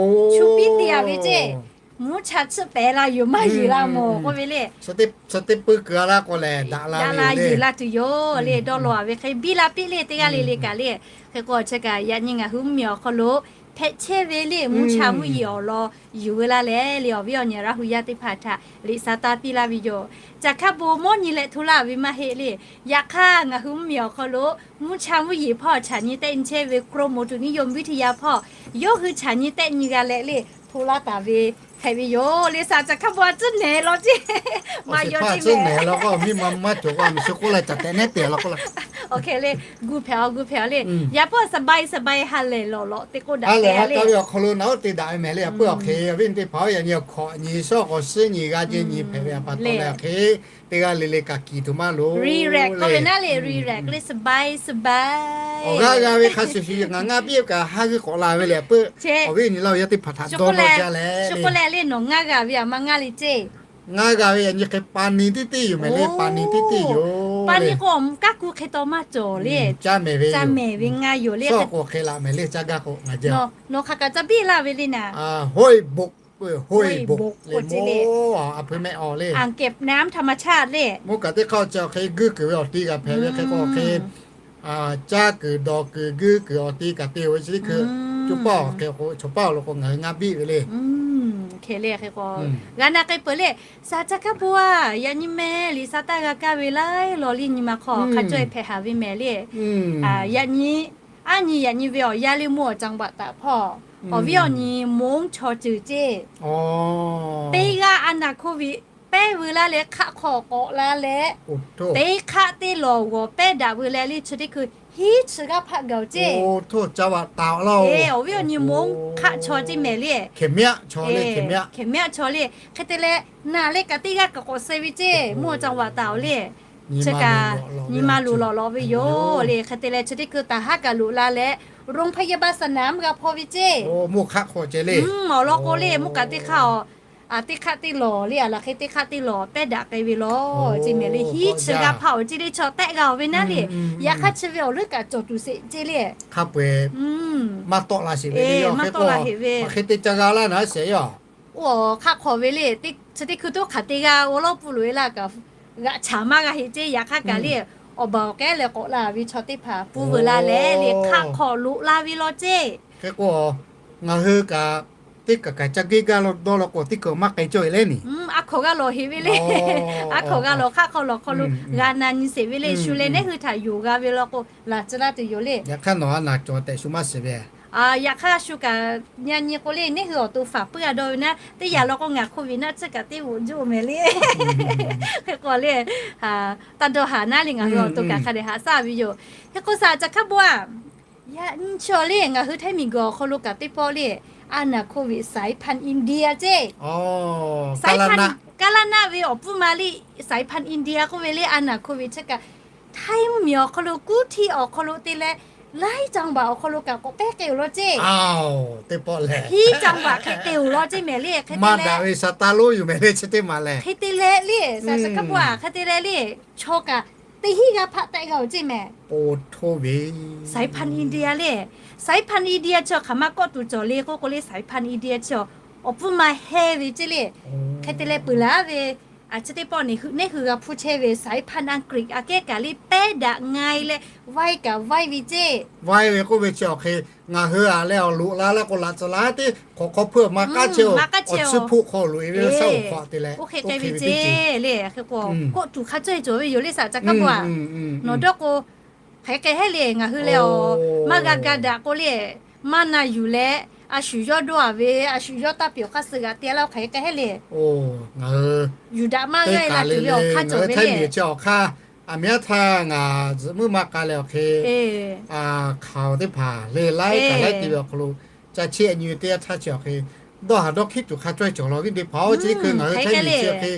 chu piˉ te yaꞈ ve ce, mvuhˇ cha tsuhˆ pehˍ la yoˬ maˇ yeˬ la mawˬ k'oˆ ve le. Chi teˇ peuˇ kuiˬ a laˇ k'o lehˬ daꞈ la ve le, yeˬ la tuˬ yoˬ le. Dawˇ law a ve hk'e biˇ la piˇ le teˇ g'aˇ le le kaꞈ le. Hk'e k'o chi kaꞈ yaꞈ nyi ngaˬ hui mvuhˇ miˬ awˬ hk'aw lo hpehꞈ chehˇ ve le mvuhˇ cha mvuhˇ yeˬ awˬ lawn yuˬ ve laˇ leh le awˬ viˉ awˬ nyi Laˇ hu yaˇ teˇ hpaˍ htaꞈ liꞈ sa taˇ piˇ laˇ ve yoˬ. Caˬ hkaˇ bon mawˇ nyi leh hto laˇ ve maˇ heˆ le. Yaꞈ hk'aˇ ngaˬ hui mvuhˇ miˬ awˬ hk'aw lo mvuhˇ cha mvuhˇ yeˬ hpawˇ chaꞈ nyi tehˆ nyi chehˇ ve กรมอุตุนิยมวิทยา hpawˇ yawˇ hui chaꞈ nyi tehˆ nyi g'a leh le hto laˇ taˍ ve hpehꞈ ve yoˬ le. Saˍ caˬ hkaˇ bon a ciˉ nehˬ law ce, maˇ yaw ce mehˍ law k'o miˇ ma maˇ cawˬ k'o a miˬ shu k'oˆ la caꞈ tehꞈ nehˉ te law k'oˆ la. Awˬ hk'e le, gu hpehꞈ a gu hpehꞈ a le. Yaꞈ hpawˇ สบาย สบาย ha lehˬ lawꞈ lawꞈ te k'oˆ daꞈ ha lehˬ ha ka ve awˬ hk'aw lo naˬ oˉ te daꞈ ve mehˍ le. A peuˇ awˬ hk'e awˬ viˉ teˇ hpaˍ-oˬ, yaꞈ nyi awˬ hkawꞈ nyi shawˉ k'awꞈ shiˉ nyi g'a ce nyi hpehꞈ ve a pa taw leh awˬ hk'e teˇ g'aˇ le le kaꞈ kiˬ tuˬ maˇ loˬ. Relax k'oˆ ve naˉ le, relax k'oˆ le สบาย สบาย. Awˬ g'aˇ g'a ve hk'a shuˍ shuˍ ngaˬ ngaˇ piˇ kaꞈ haˉ g'uiˇ k'awꞈ la ve le. A peuˇ awˬ viˉ awˬ nyi Laˇ hu yaˇ teˇ hpaˍ htaꞈ dawˇ nawˇ jaˇ leh le, le nawˬ ngaˇ g'a ve a ma ngaˇ le ce. Ngaˇ g'a ve yaꞈ nyi hk'e pa ni teˇ teˇ yoˬ mehˍ le, pa ni teˇ teˇ yoˬ. Pa ni k'o awˬ mvuh kaˇ ku hk'e taw maˇ cawˬ le. Caˇ mehˍ ve, caˇ mehˍ ve ngaˇ yoˬ le. Suhˉ k'o hk'e laꞈ mehˍ le caˇ gaˇ k'o ngaˬ jehˬ. Nawˬ hk'aˬ kaꞈ ca biˇ laˇ ve le naˍ. Hoˇ e boꞈ, hoˇ e boꞈ le, a peu mehˆ awˬ le. อ่างเก็บน้ำธรรมชาติ le. Mvuhˇ kaꞈ teˇ hk'aˇ awˬ ceh awˬ hk'e guiˇ kuiˬ ve awˬ ti kaꞈ hpehꞈ ve hk'e k'o hk'e caˇ kuiˬ dawˬ kuiˬ guiˇ kuiˬ awˬ ti kaꞈ te-o ve chi teˇ hkui, co paˇ awˬ hk'e k'o chaw paˇ awˬ lo k'o ngaˬ hui ngaˇ biˇ ve le. Hk'e le hk'e k'o g'a na k'ai peuˬ le. Saˍ caˬ hkaˇ bon a, yaꞈ nyi mehˍ liꞈ sa taˇ g'a kaˇ ve laiˉ law le nyi ma hk'aw hk'a caweh hpehꞈ haˍ ve mehˍ le. Yaꞈ nyi, aˉ nyi yaꞈ nyi ve awˬ yaˇ le mvuhˇ awˬ จังหวัด htaꞈ hpawˇ awˬ viˉ awˬ nyi มง chaw ceuˬ ce teˇ g'aˇ a naˍ โควิด pehˉ veu laˇ leh hk'aˆ hk'aw k'awꞈ la leh, teˇ hk'aˆ teˇ lawˬ g'awˬ pehˉ daꞈ veu leh le chi teˇ hkui hiˉ chi g'aˇ hpaˆ gaˬ-oˬ ce. Awˬ viˉ awˬ nyi มง hk'aˆ chaw ce mehˍ le. Hkehˍ miaˆ chaw le. Hk'e te leh naˬ leh kaꞈ teˇ g'aˇ kaꞈ k'awꞈ suh ve ce mvuhˇ awˬ จังหวัด taˍ-oˬ le. Chi kaꞈ nyi ma loˍ lawꞈ lawꞈ ve yoˬ le. Hk'e te leh chi teˇ hkui taˍ haˉ kaꞈ loꞈ la leh โรงพยาบาลสนาม g'a hpaw ve ce. Awˬ lawn k'o le mvuhˇ kaꞈ teˇ hk'aˆ a teˇ hk'aˆ teˇ lawˬ le a laˬ hk'e teˇ hk'aˆ teˇ lawˬ pehˉ daꞈ k'ai ve law ce mehˍ le. Hiˉ chi g'aˇ hpaˆ-oˬ ce le chaw tehˆ g'a-oˬ ve naˉ le. Yaꞈ hk'aˇ chi ve awˬ leuˉ kaꞈ cawˬ tuˬ sheˍ ce le. Hk'a peu-eˬ maˇ tawˆ la sheˍ ve le. Maˇ tawˆ la sheˍ ve. Hk'e te ca g'a laˇ naˉ sheˍ yoˬ. Oˇ hk'aˆ hk'aw ve le, chi teˇ hkui toˇ hk'aˬ te g'a awˬ lawˉ pfuhˇ loꞈ-e laˇ kaꞈ g'aꞈ chaˍ maˇ g'a heˆ ce. Yaꞈ hk'aˇ kaꞈ le awˬ baˬ awˬ kehˉ leh k'awꞈ la ve chaw teˇ hpaˍ pfuhˇ veu la leh le hk'aˆ hk'aw loꞈ la ve law ce. Hk'e k'o ngaˬ hui kaꞈ teˇ kaˬ kaꞈ ca geˇ gaˇ dawˇ law k'o teˇ kaˬ maˇ k'ai cawˇ-e leh ni. A hkawnˍ g'a lawˬ heˆ ve le. A hkawnˍ g'a lawˬ hk'aˆ hk'aw lawˬ hk'aw lo g'a na nyi sheˍ ve le. Shu leh nehˉ hui htaꞈ yonˍ g'a ve law k'o laˬ tcuh laˇ tuˬ yoˬ le. Yaꞈ hk'aˇ nawˬ a naˬ cawˬ tehꞈ shu maˇ shiˍ ve. Yaꞈ hk'aˇ shu kaꞈ yaꞈ nyi k'o le, neˇ hui awˬ to faˍ puiˉ a dawˇ ve naˉ, teˇ yanˇ law k'o ngaˬ hk'oˆ ve naˆ tsuhˇ kaꞈ teˇ g'aˇ juˇ mehˍ le. Hk'e k'o le, taˇ dawˇ haˍ naˉ le, ngaˬ hui awˬ to kaꞈ hk'a dehꞈ haꞈ shaˉ ve yoˬ. Hk'e k'o saˍ caˬ hkaˉ bon a, yaꞈ nyi chaw le ngaˬ hui Htaiˇ miˬguiˬ awˬ hk'aw lo kaꞈ teˇ pawˆ le, a naˍ hk'oˆ ve saiˉ hpanˇ India ceˇ. Saiˉ hpanˇ, kaˉ laˇ naˆ ve awˬ pfuhˇ ma le, saiˉ hpanˇ India k'oˆ ve le, a naˍ hk'oˆ ve chi kaꞈ Htaiˇ mvuhˇmiˬ awˬ hk'aw lo kuˉ htiˇ awˬ hk'aw lo te leh, laiˉ caˇ baˬ awˬ hk'aw lo kaꞈ k'awꞈ pehˉ k'ai-oˬ law ceˇ. Hiˉ caˇ baˬ hk'e te-oˬ law ceˇ mehˍ le. Hk'e te leh, hk'e te leh le, saˍ caˬ hkaˉ bon a, hk'e te leh le, chaw kaꞈ teˇ hinˉ g'aˇ hpaˆ tehˆ g'a-oˬ ceˇ mehˍ. Saiˉ hpanˇ India le, saiˉ hpanˇ India chi awˬ hk'aˬ ma kawˆ tuˬ cawˬ le k'oˆ k'o le, saiˉ hpanˇ India chi awˬ pfuhˇ ma heh ve ceˇ le. Hk'e te leh peuˬ laˬ ve, a chi teˇ pawˆ neˇ hui g'a hpuˇ chehˇ ve saiˉ hpanˇ Anˍgriˆ aꞈ kehˉ kaꞈ le pehˉ daꞈ nga-e leh vaiˇ kaꞈ vaiˇ ve ceˇ. Vaiˇ ve k'oˆ ve chi awˬ hk'e, ngaˬ hui a leh awˬ loꞈ la la k'o laꞈ tcuh la teˇ hk'awꞈ hk'aw hpeuˇ maˇ k'aˉ chehˇ-oˬ, awˬ tsuhˇ hpuˆ hk'aw loꞈ-e ve shaˉ-oꞈ hk'aw te leh oˇ hk'e k'ai ve ceˇ le. Hk'e k'o kawˆ tuˬ hk'a caweh cawˬ ve yoˬ le, saˍ caˬ hkaˉ bon a. Nawˬ dawˇ k'o, hk'aˬ hk'e k'ai heˆ le, ngaˬ hui leh awˬ maˇ g'a ga daꞈ k'o le, maˇ na yuˬ leh, a shu yawˇ dawˇ-a ve, a shu yawˇ taˇ pyeˬ awˬ hk'aˇ suh g'aꞈ te-a laˇ-oˬ, hk'aˬ hk'e k'ai heˆ le. Yuˬ daꞈ maˇ g'aˇ la tuˬ ve awˬ hk'aˇ cawˬ ve le. Chi awˬ hk'aˇ, aˬ miˉ aˉ htaˇ ngaˬ zuhꞈ muiˉ maˇ k'a leh awˬ hk'e, hk'aˬ teˇ hpaˍ le laiˉ kaꞈ laiˉ te ve awˬ hk'aw lo, ca cheˇ a nyi ve teˇ yanˇ htaˇ chi awˬ hk'e, dawˇ haˍ dawˇ hkiˉ tuˬ hk'a cawˇ cawˬ law viˉ teˇ hpaˍ-oˬ. Chi teˇ hkui ngaˬ hui Htaiˇ miˬ chi awˬ hk'e,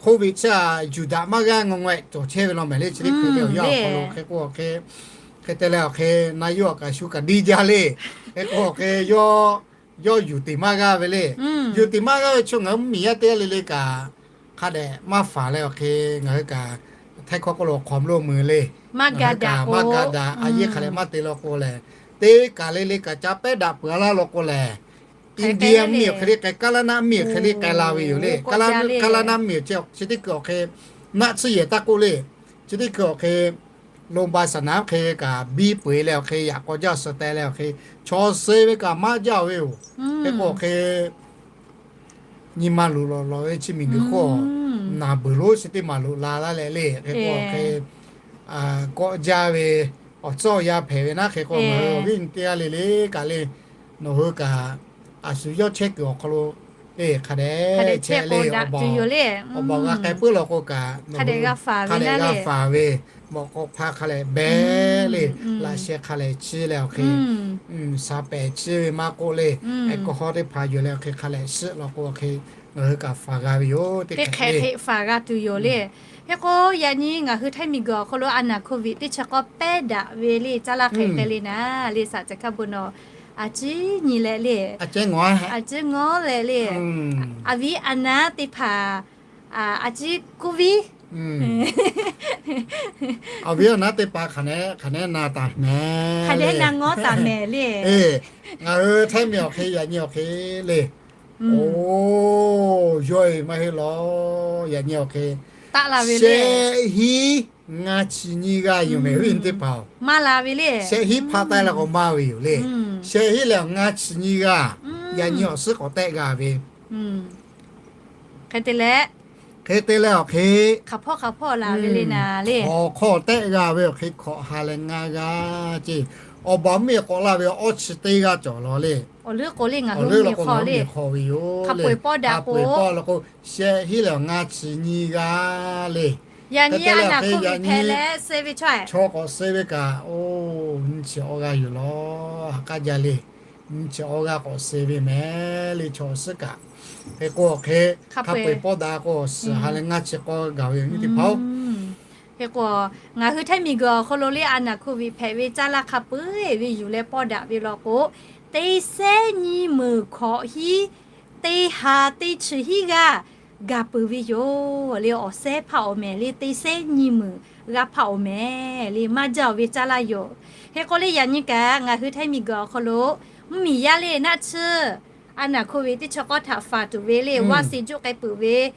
hk'oˆ ve chi a yuˬ daꞈ maˇ g'aˇ ngawˬ ngaweh cawˬ chehˇ ve law mehˍ le. Chi teˇ hkui ve awˬ yanˇ awˬ hk'aw lo hk'e k'o awˬ hk'e, hk'e te leh awˬ hk'e na yawˇ kaꞈ shu kaꞈ diˇ jaˇ le. Hk'e k'o awˬ hk'e, yawˇ yuˬ tiˍ maˇ g'aˇ ve le. Yuˬ tiˍ maˇ g'aˇ ve chaw ngaˬ hui mvuhˇ miˬ yaˇ teˇ g'aˇ le le kaꞈ hk'a dehꞈ maˇ faˍ leh awˬ hk'e, ngaˬ hui kaꞈ Htaiˇ hkawˇ k'oˆ lo hk'awꞈ mlo meuˍ le. Ngaˬ hui kaꞈ maˇ ga daꞈ, a yehˇ hk'a leh maˇ te law k'o lehˬ, teˇ kaˬ le le kaꞈ ca pehˉ daꞈ peuˬ a laˇ law k'o lehˬ, India mvuhˇ miˬ awˬ hk'e le k'ai, kaˉ laˇ naˆ mvuhˇ miˬ awˬ hk'e le k'ai la ve yoˬ le. Kaˉ laˇ naˆ mvuhˇ miˬ chi teˇ hkui awˬ hk'e, naˆ tsuhˇ yehˬ taˇ k'oˆ le. Chi teˇ hkui awˬ hk'e, lo ba saˍ naˍ hk'e kaꞈ biˇ peu-eˬ leh awˬ hk'e yaꞈ k'aw jaˇ suh teh leh awˬ hk'e, chaw suh ve kaꞈ maˇ jaˇ ve yoˬ. Hk'e k'o awˬ hk'e, nyi ma loꞈ lawˬ lawˬ ve chi miˬguiˬ hk'oˆ, naˬ beuˬ lonˉ chi teˇ maˬ loꞈ la laˇ leh le. Hk'e k'o awˬ hk'e, kawˆ jaˇ ve awˬ tcuhˉ awˬ yanˇ hpehꞈ ve naˉ. Hk'e k'o ngaˬ hui awˬ viˉ teˇ g'aˇ le le kaꞈ le, nawˬ hui kaꞈ a shu yawˇ chehˇ kuiˬ awˬ hk'aw lo le hk'a dehꞈ chehˇ le, awˬ baˬ g'a k'ai puiˉ law k'o kaꞈ, hk'a dehꞈ g'a faˍ ve, mawꞈ k'aw hpaˇ hk'a lehꞈ behˬ le, laꞈ sheh hk'a lehꞈ chiˇ leh awˬ hk'e, shaˍ pehˍ chiˇ ve maˇ k'oˆ le, a k'o hawˉ teˇ hpaˍ yuˬ leh awˬ hk'e hk'a lehꞈ shiˆ law k'o awˬ hk'e, ngaˬ hui kaꞈ faˍ g'a ve yoˬ. Teˇ hk'e hk'e faˍ g'a tuˬ yoˬ le. Hk'e k'o yaꞈ nyi ngaˬ hui Htaiˇ miˬguiˬ awˬ hk'aw lo a naˍ hk'oˆ ve teˇ chi k'awˇ pehˉ daꞈ ve le caˇ laˇ hk'e k'ai le naˉ le, saˍ caˬ hkaˉ bon nawˬ a ciˉ nyi leh le, a ciˉ ngawˉ leh le, a viˉ a naˉ teˇ hpaˍ, a ciˉ kuˇ viˉ, a viˉ a naˉ teˇ hpaˍ hk'aˬ hk'e na taˍ mehˍ, hk'aˬ hk'e na ngawˉ taˍ mehˍ le. Ngaˬ hui Htaiˇ miˬ awˬ hk'e yaꞈ nyi awˬ hk'e le, o, yawˇ e maˇ heˆ law, yaꞈ nyi awˬ hk'e, shehˆ hinˉ ngaˇ chi nyiˇ g'aˇ yoˬ mehˍ, viˉ teˇ hpaˍ-oˬ. Maˇ la ve le. Shehˆ hinˉ hpaˆ taˇ la k'o maˇ ve yoˬ le. Shehˆ hinˉ leh awˬ ngaˇ chi nyiˇ g'aˇ, yaꞈ nyi awˬ suhˉ k'awꞈ tehˆ g'a ve. Hk'e te leh, hk'e te leh awˬ hk'e, hk'aˬ hpawˇ hk'aˬ hpawˇ la ve le naˉ le, hk'awꞈ hk'awꞈ tehˆ g'a ve awˬ hk'e hkawꞈ ha leh ngaˇ g'aˇ ceˇ. Awˬ baˬ mvuhˇ miˬ k'awꞈ la ve awˬ awˇ chi teˇ g'aˇ cawˬ law le. Awˬ leuˉ k'o le ngaˬ hui mvuhˇ miˬ hk'aw ve yoˬ le. Hk'a peu-eˬ pawˆ daꞈ k'o, shehˆ hinˉ leh awˬ ngaˇ chi nyiˇ g'aˇ le. Yaꞈ nyi a naˍ hk'oˆ ve hpehꞈ leh suh ve chaw, chaw k'awꞈ suh ve kaꞈ, o, nyiˇ chi awˇ g'aˇ yoˬ law. Ha k'aˉ jaˇ le. Nyiˇ chi awˇ g'aˇ k'awꞈ suh ve mehˍ le, chaw suhˉ kaꞈ. Hk'e k'o awˬ hk'e, hk'a peu-eˬ pawˆ daꞈ k'o suhˍ ha leh ngaˇ chi k'awˇ gaˬ ve yoˬ, viˉ teˇ hpaˍ-oˬ. Hk'e k'o, ngaˬ hui Htaiˇ miˬguiˬ awˬ hk'aw lo le a naˍ hk'oˆ ve hpehꞈ ve caˇ laˇ hk'a peu-eˬ ve yuˬ leh pawˆ daꞈ ve law k'o, teˇ sehˉ nyiˇ meunˍ hkawꞈ hiˉ teˇ ha teˇ chi hiˉ g'aˇ gaˬ peuˬ ve yoˬ le. Awˬ sehˉ hpaˆ awˬ mehˍ le, teˇ sehˉ nyiˇ meunˍ g'aˇ hpaˆ awˬ mehˍ le, maˇ jaˇ-oˬ ve caˇ laˇ yoˬ. Hk'e k'o le yaꞈ nyi kaꞈ ngaˬ hui Htaiˇ miˬguiˬ awˬ hk'aw lo mvuhˇ miˬ yaˇ le naˆ tsuhˇ a naˍ hk'oˆ ve teˇ chi k'awˇ htaꞈ faˍ tuˬ ve le, vaˇ se juˆ k'ai peuˬ ve,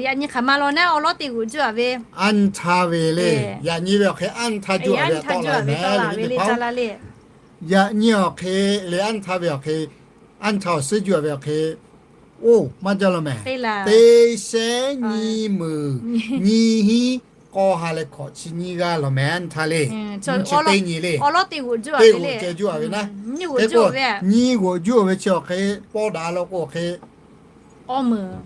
yaꞈ nyi hk'aˬ ma law naˉ awˬ lawˉ te g'oꞈ juˇ-a ve, anˇ htaˇ ve le. Yaꞈ nyi ve awˬ hk'e anˇ htaˇ juˇ-a ve tawˆ la ve le, caˇ laˇ le. Yaꞈ nyi awˬ hk'e le anˇ htaˇ ve awˬ hk'e, anˇ htaˇ awˬ suhˉ juˇ-a ve awˬ hk'e, oˇ maˇ jaˇ law mehˍ. Teˇ sehˉ nyiˇ meunˍ nyiˇ hinˉ k'awˇ ha leh hkawꞈ chi nyiˇ g'aˇ lawˬ mehˍ htaˇ le. Nyiˇ chi teˇ nyi le. Teˇ g'oꞈ ceh juˇ ve naˉ. Hk'e k'o nyiˇ g'oꞈ juˇ ve chi awˬ hk'e pawˇ daꞈ law k'o hk'e awˇ meuˍ,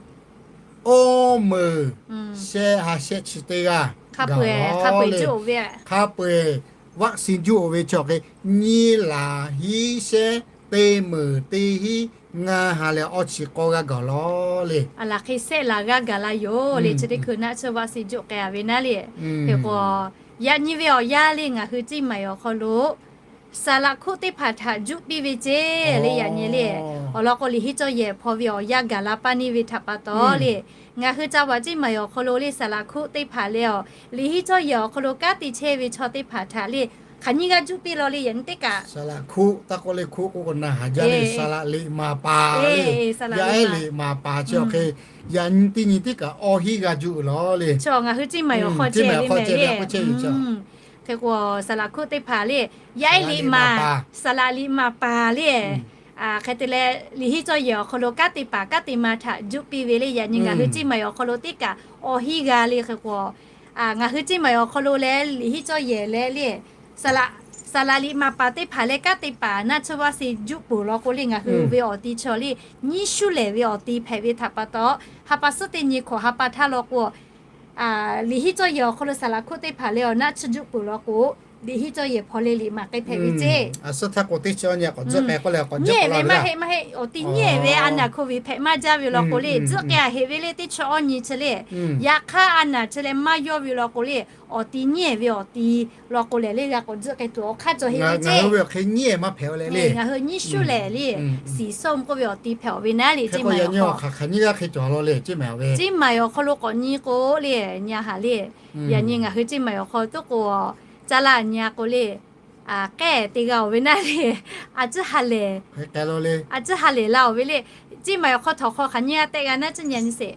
awˇ meuˍ shehˆ ha shehˆ chi teˇ g'aˇ gaˬ lawˬ le. Hk'a peu-eˬ vaˆ sin juˇ-oˬ ve chi awˬ hk'e nyiˇ laˬ hiˉ shehˉ teˇ meunˍ teˇ hiˉ ngaˇ ha leh awˇ chi k'awˇ g'aˇ gaˬ lawˬ le. Aˬ laˬ hk'e shehˆ laˬ g'aˇ gaˬ la yoˬ le. Chi teˇ hkui naˆ tsuhˇ vaˆ sin juˇ k'ai-a ve naˉ le. Hk'e k'o, yaꞈ nyi ve awˬ yanˇ le ngaˬ hui Ciˇ Maiˍ awˬ hk'aw lo saˍ laꞈ hkuˆ teˇ hpaˍ htaꞈ juˆ piˇ ve ceˇ le. Yaꞈ nyi le, awˬ lawn k'o liꞈ hiˉ cawˇ yehˬ hpaw ve awˬ yanˇ gaˬ la paˇ neˇ ve htaꞈ pa taw le, ngaˬ hui ca vaꞈ Ciˇ Maiˍ awˬ hk'aw lo le saˍ laꞈ hkuˆ teˇ hpaˍ leh awˬ liꞈ hiˉ cawˇ yehˬ awˬ hk'aw lo kanˉ te chehˇ ve chaw teˇ hpaˍ htaꞈ le hk'aˬ nyiˇ g'aˇ juˆ piˇ law le. Yaꞈ nyi teˇ kaꞈ saˍ laꞈ hkuˆ taˇ k'oˆ le, hkuˆ k'oˆ k'o na haˍ jaˇ le, saˍ laꞈ liꞈ maˍ paˍ le, yaˇ ehˉ liꞈ maˍ paˍ chi awˬ hk'e yaꞈ nyi teˇ nyi teˇ kaꞈ awˇ hiˉ g'aˇ juˆ law le. Ngaˬ hui Ciˇ Maiˍ awˬ hk'aw ceh le mehˍ le. Hk'e k'o saˍ laꞈ hkuˆ teˇ hpaˍ le, yaˇ ehˉ liꞈ maˍ, saˍ laꞈ liꞈ maˍ paˍ le. Hk'e te leh liꞈ hiˉ cawˇ yehˬ awˬ hk'aw lo kanˉ te paˍ kanˉ te ma htaꞈ juˆ piˇ ve le. Yaꞈ nyi ngaˬ hui Ciˇ Maiˍ awˬ hk'aw lo teˇ kaꞈ awˇ hiˉ g'a le. Hk'e k'o, ngaˬ hui Ciˇ Maiˍ awˬ hk'aw lo leh liꞈ hiˉ cawˇ yehˬ leh le, saˍ laꞈ liꞈ maˍ paˍ teˇ hpaˍ leh kanˉ te paˍ naˆ tsuhˇ vaˆ sin juˆ peuˬ law k'o le ngaˬ hui ve awˬ ti chaw le nyiˇ shuˉ lehˬ ve awˬ ti hpehꞈ ve htaꞈ pa taw, ha pa suhˉ teˇ nyi hkawꞈ ha pa htaˇ law k'o, liꞈ hiˉ cawˇ yehˬ awˬ hk'aw lo saˍ laꞈ hkuˆ teˇ hpaˍ leh awˬ naˆ tsuhˇ juˆ peuˬ law k'o, liꞈ hiˉ cawˇ yehˬ hpaw leh liꞈ maˍ k'ai hpehꞈ ve ceˇ. Nyi ve maˇ heˆ, maˇ heˆ, awˬ ti nyi-ehˬ ve a naˍ hko ve hpehꞈ maˇ jaˇ ve law k'o le tzuhˆ k'ai-a heꞈ ve le teˇ chi awˇ nyi chi le. Yaꞈ hk'aˇ a naˍ chi leh maˇ yawˇ ve law k'o le, awˬ ti nyi-ehˬ ve awˬ ti law k'o lehˬ le g'a k'awꞈ tzuhˆ k'ai tuˬ awˬ hk'aˇ cawˬ heˆ ve ceˇ. Ngaˬ hui nyiˇ shuˉ lehˬ le, siˍ sawˇ k'oˆ ve awˬ ti hpehꞈ-aw ve naˉ le Ciˇ Maiˍ awˬ hk'aw, Ciˇ Maiˍ awˬ hk'aw lo k'awꞈ nyi k'o le, nyi a haˍ le. Yaꞈ nyi ngaˬ hui Ciˇ Maiˍ awˬ hk'aw toˉ k'o, caˇ laˇ nyi a k'o le, k'ehˆ te g'a-oˬ ve naˉ le, a ciˉ ha lehˬ, a ciˉ ha lehˬ la-oˬ ve le. Ciˇ Maiˍ awˬ hk'aw htawnˍ hk'aw hk'aˬ nyiˇ g'aˇ tehˆ g'a naˉ ciˉ nyi a nyi sheˍ.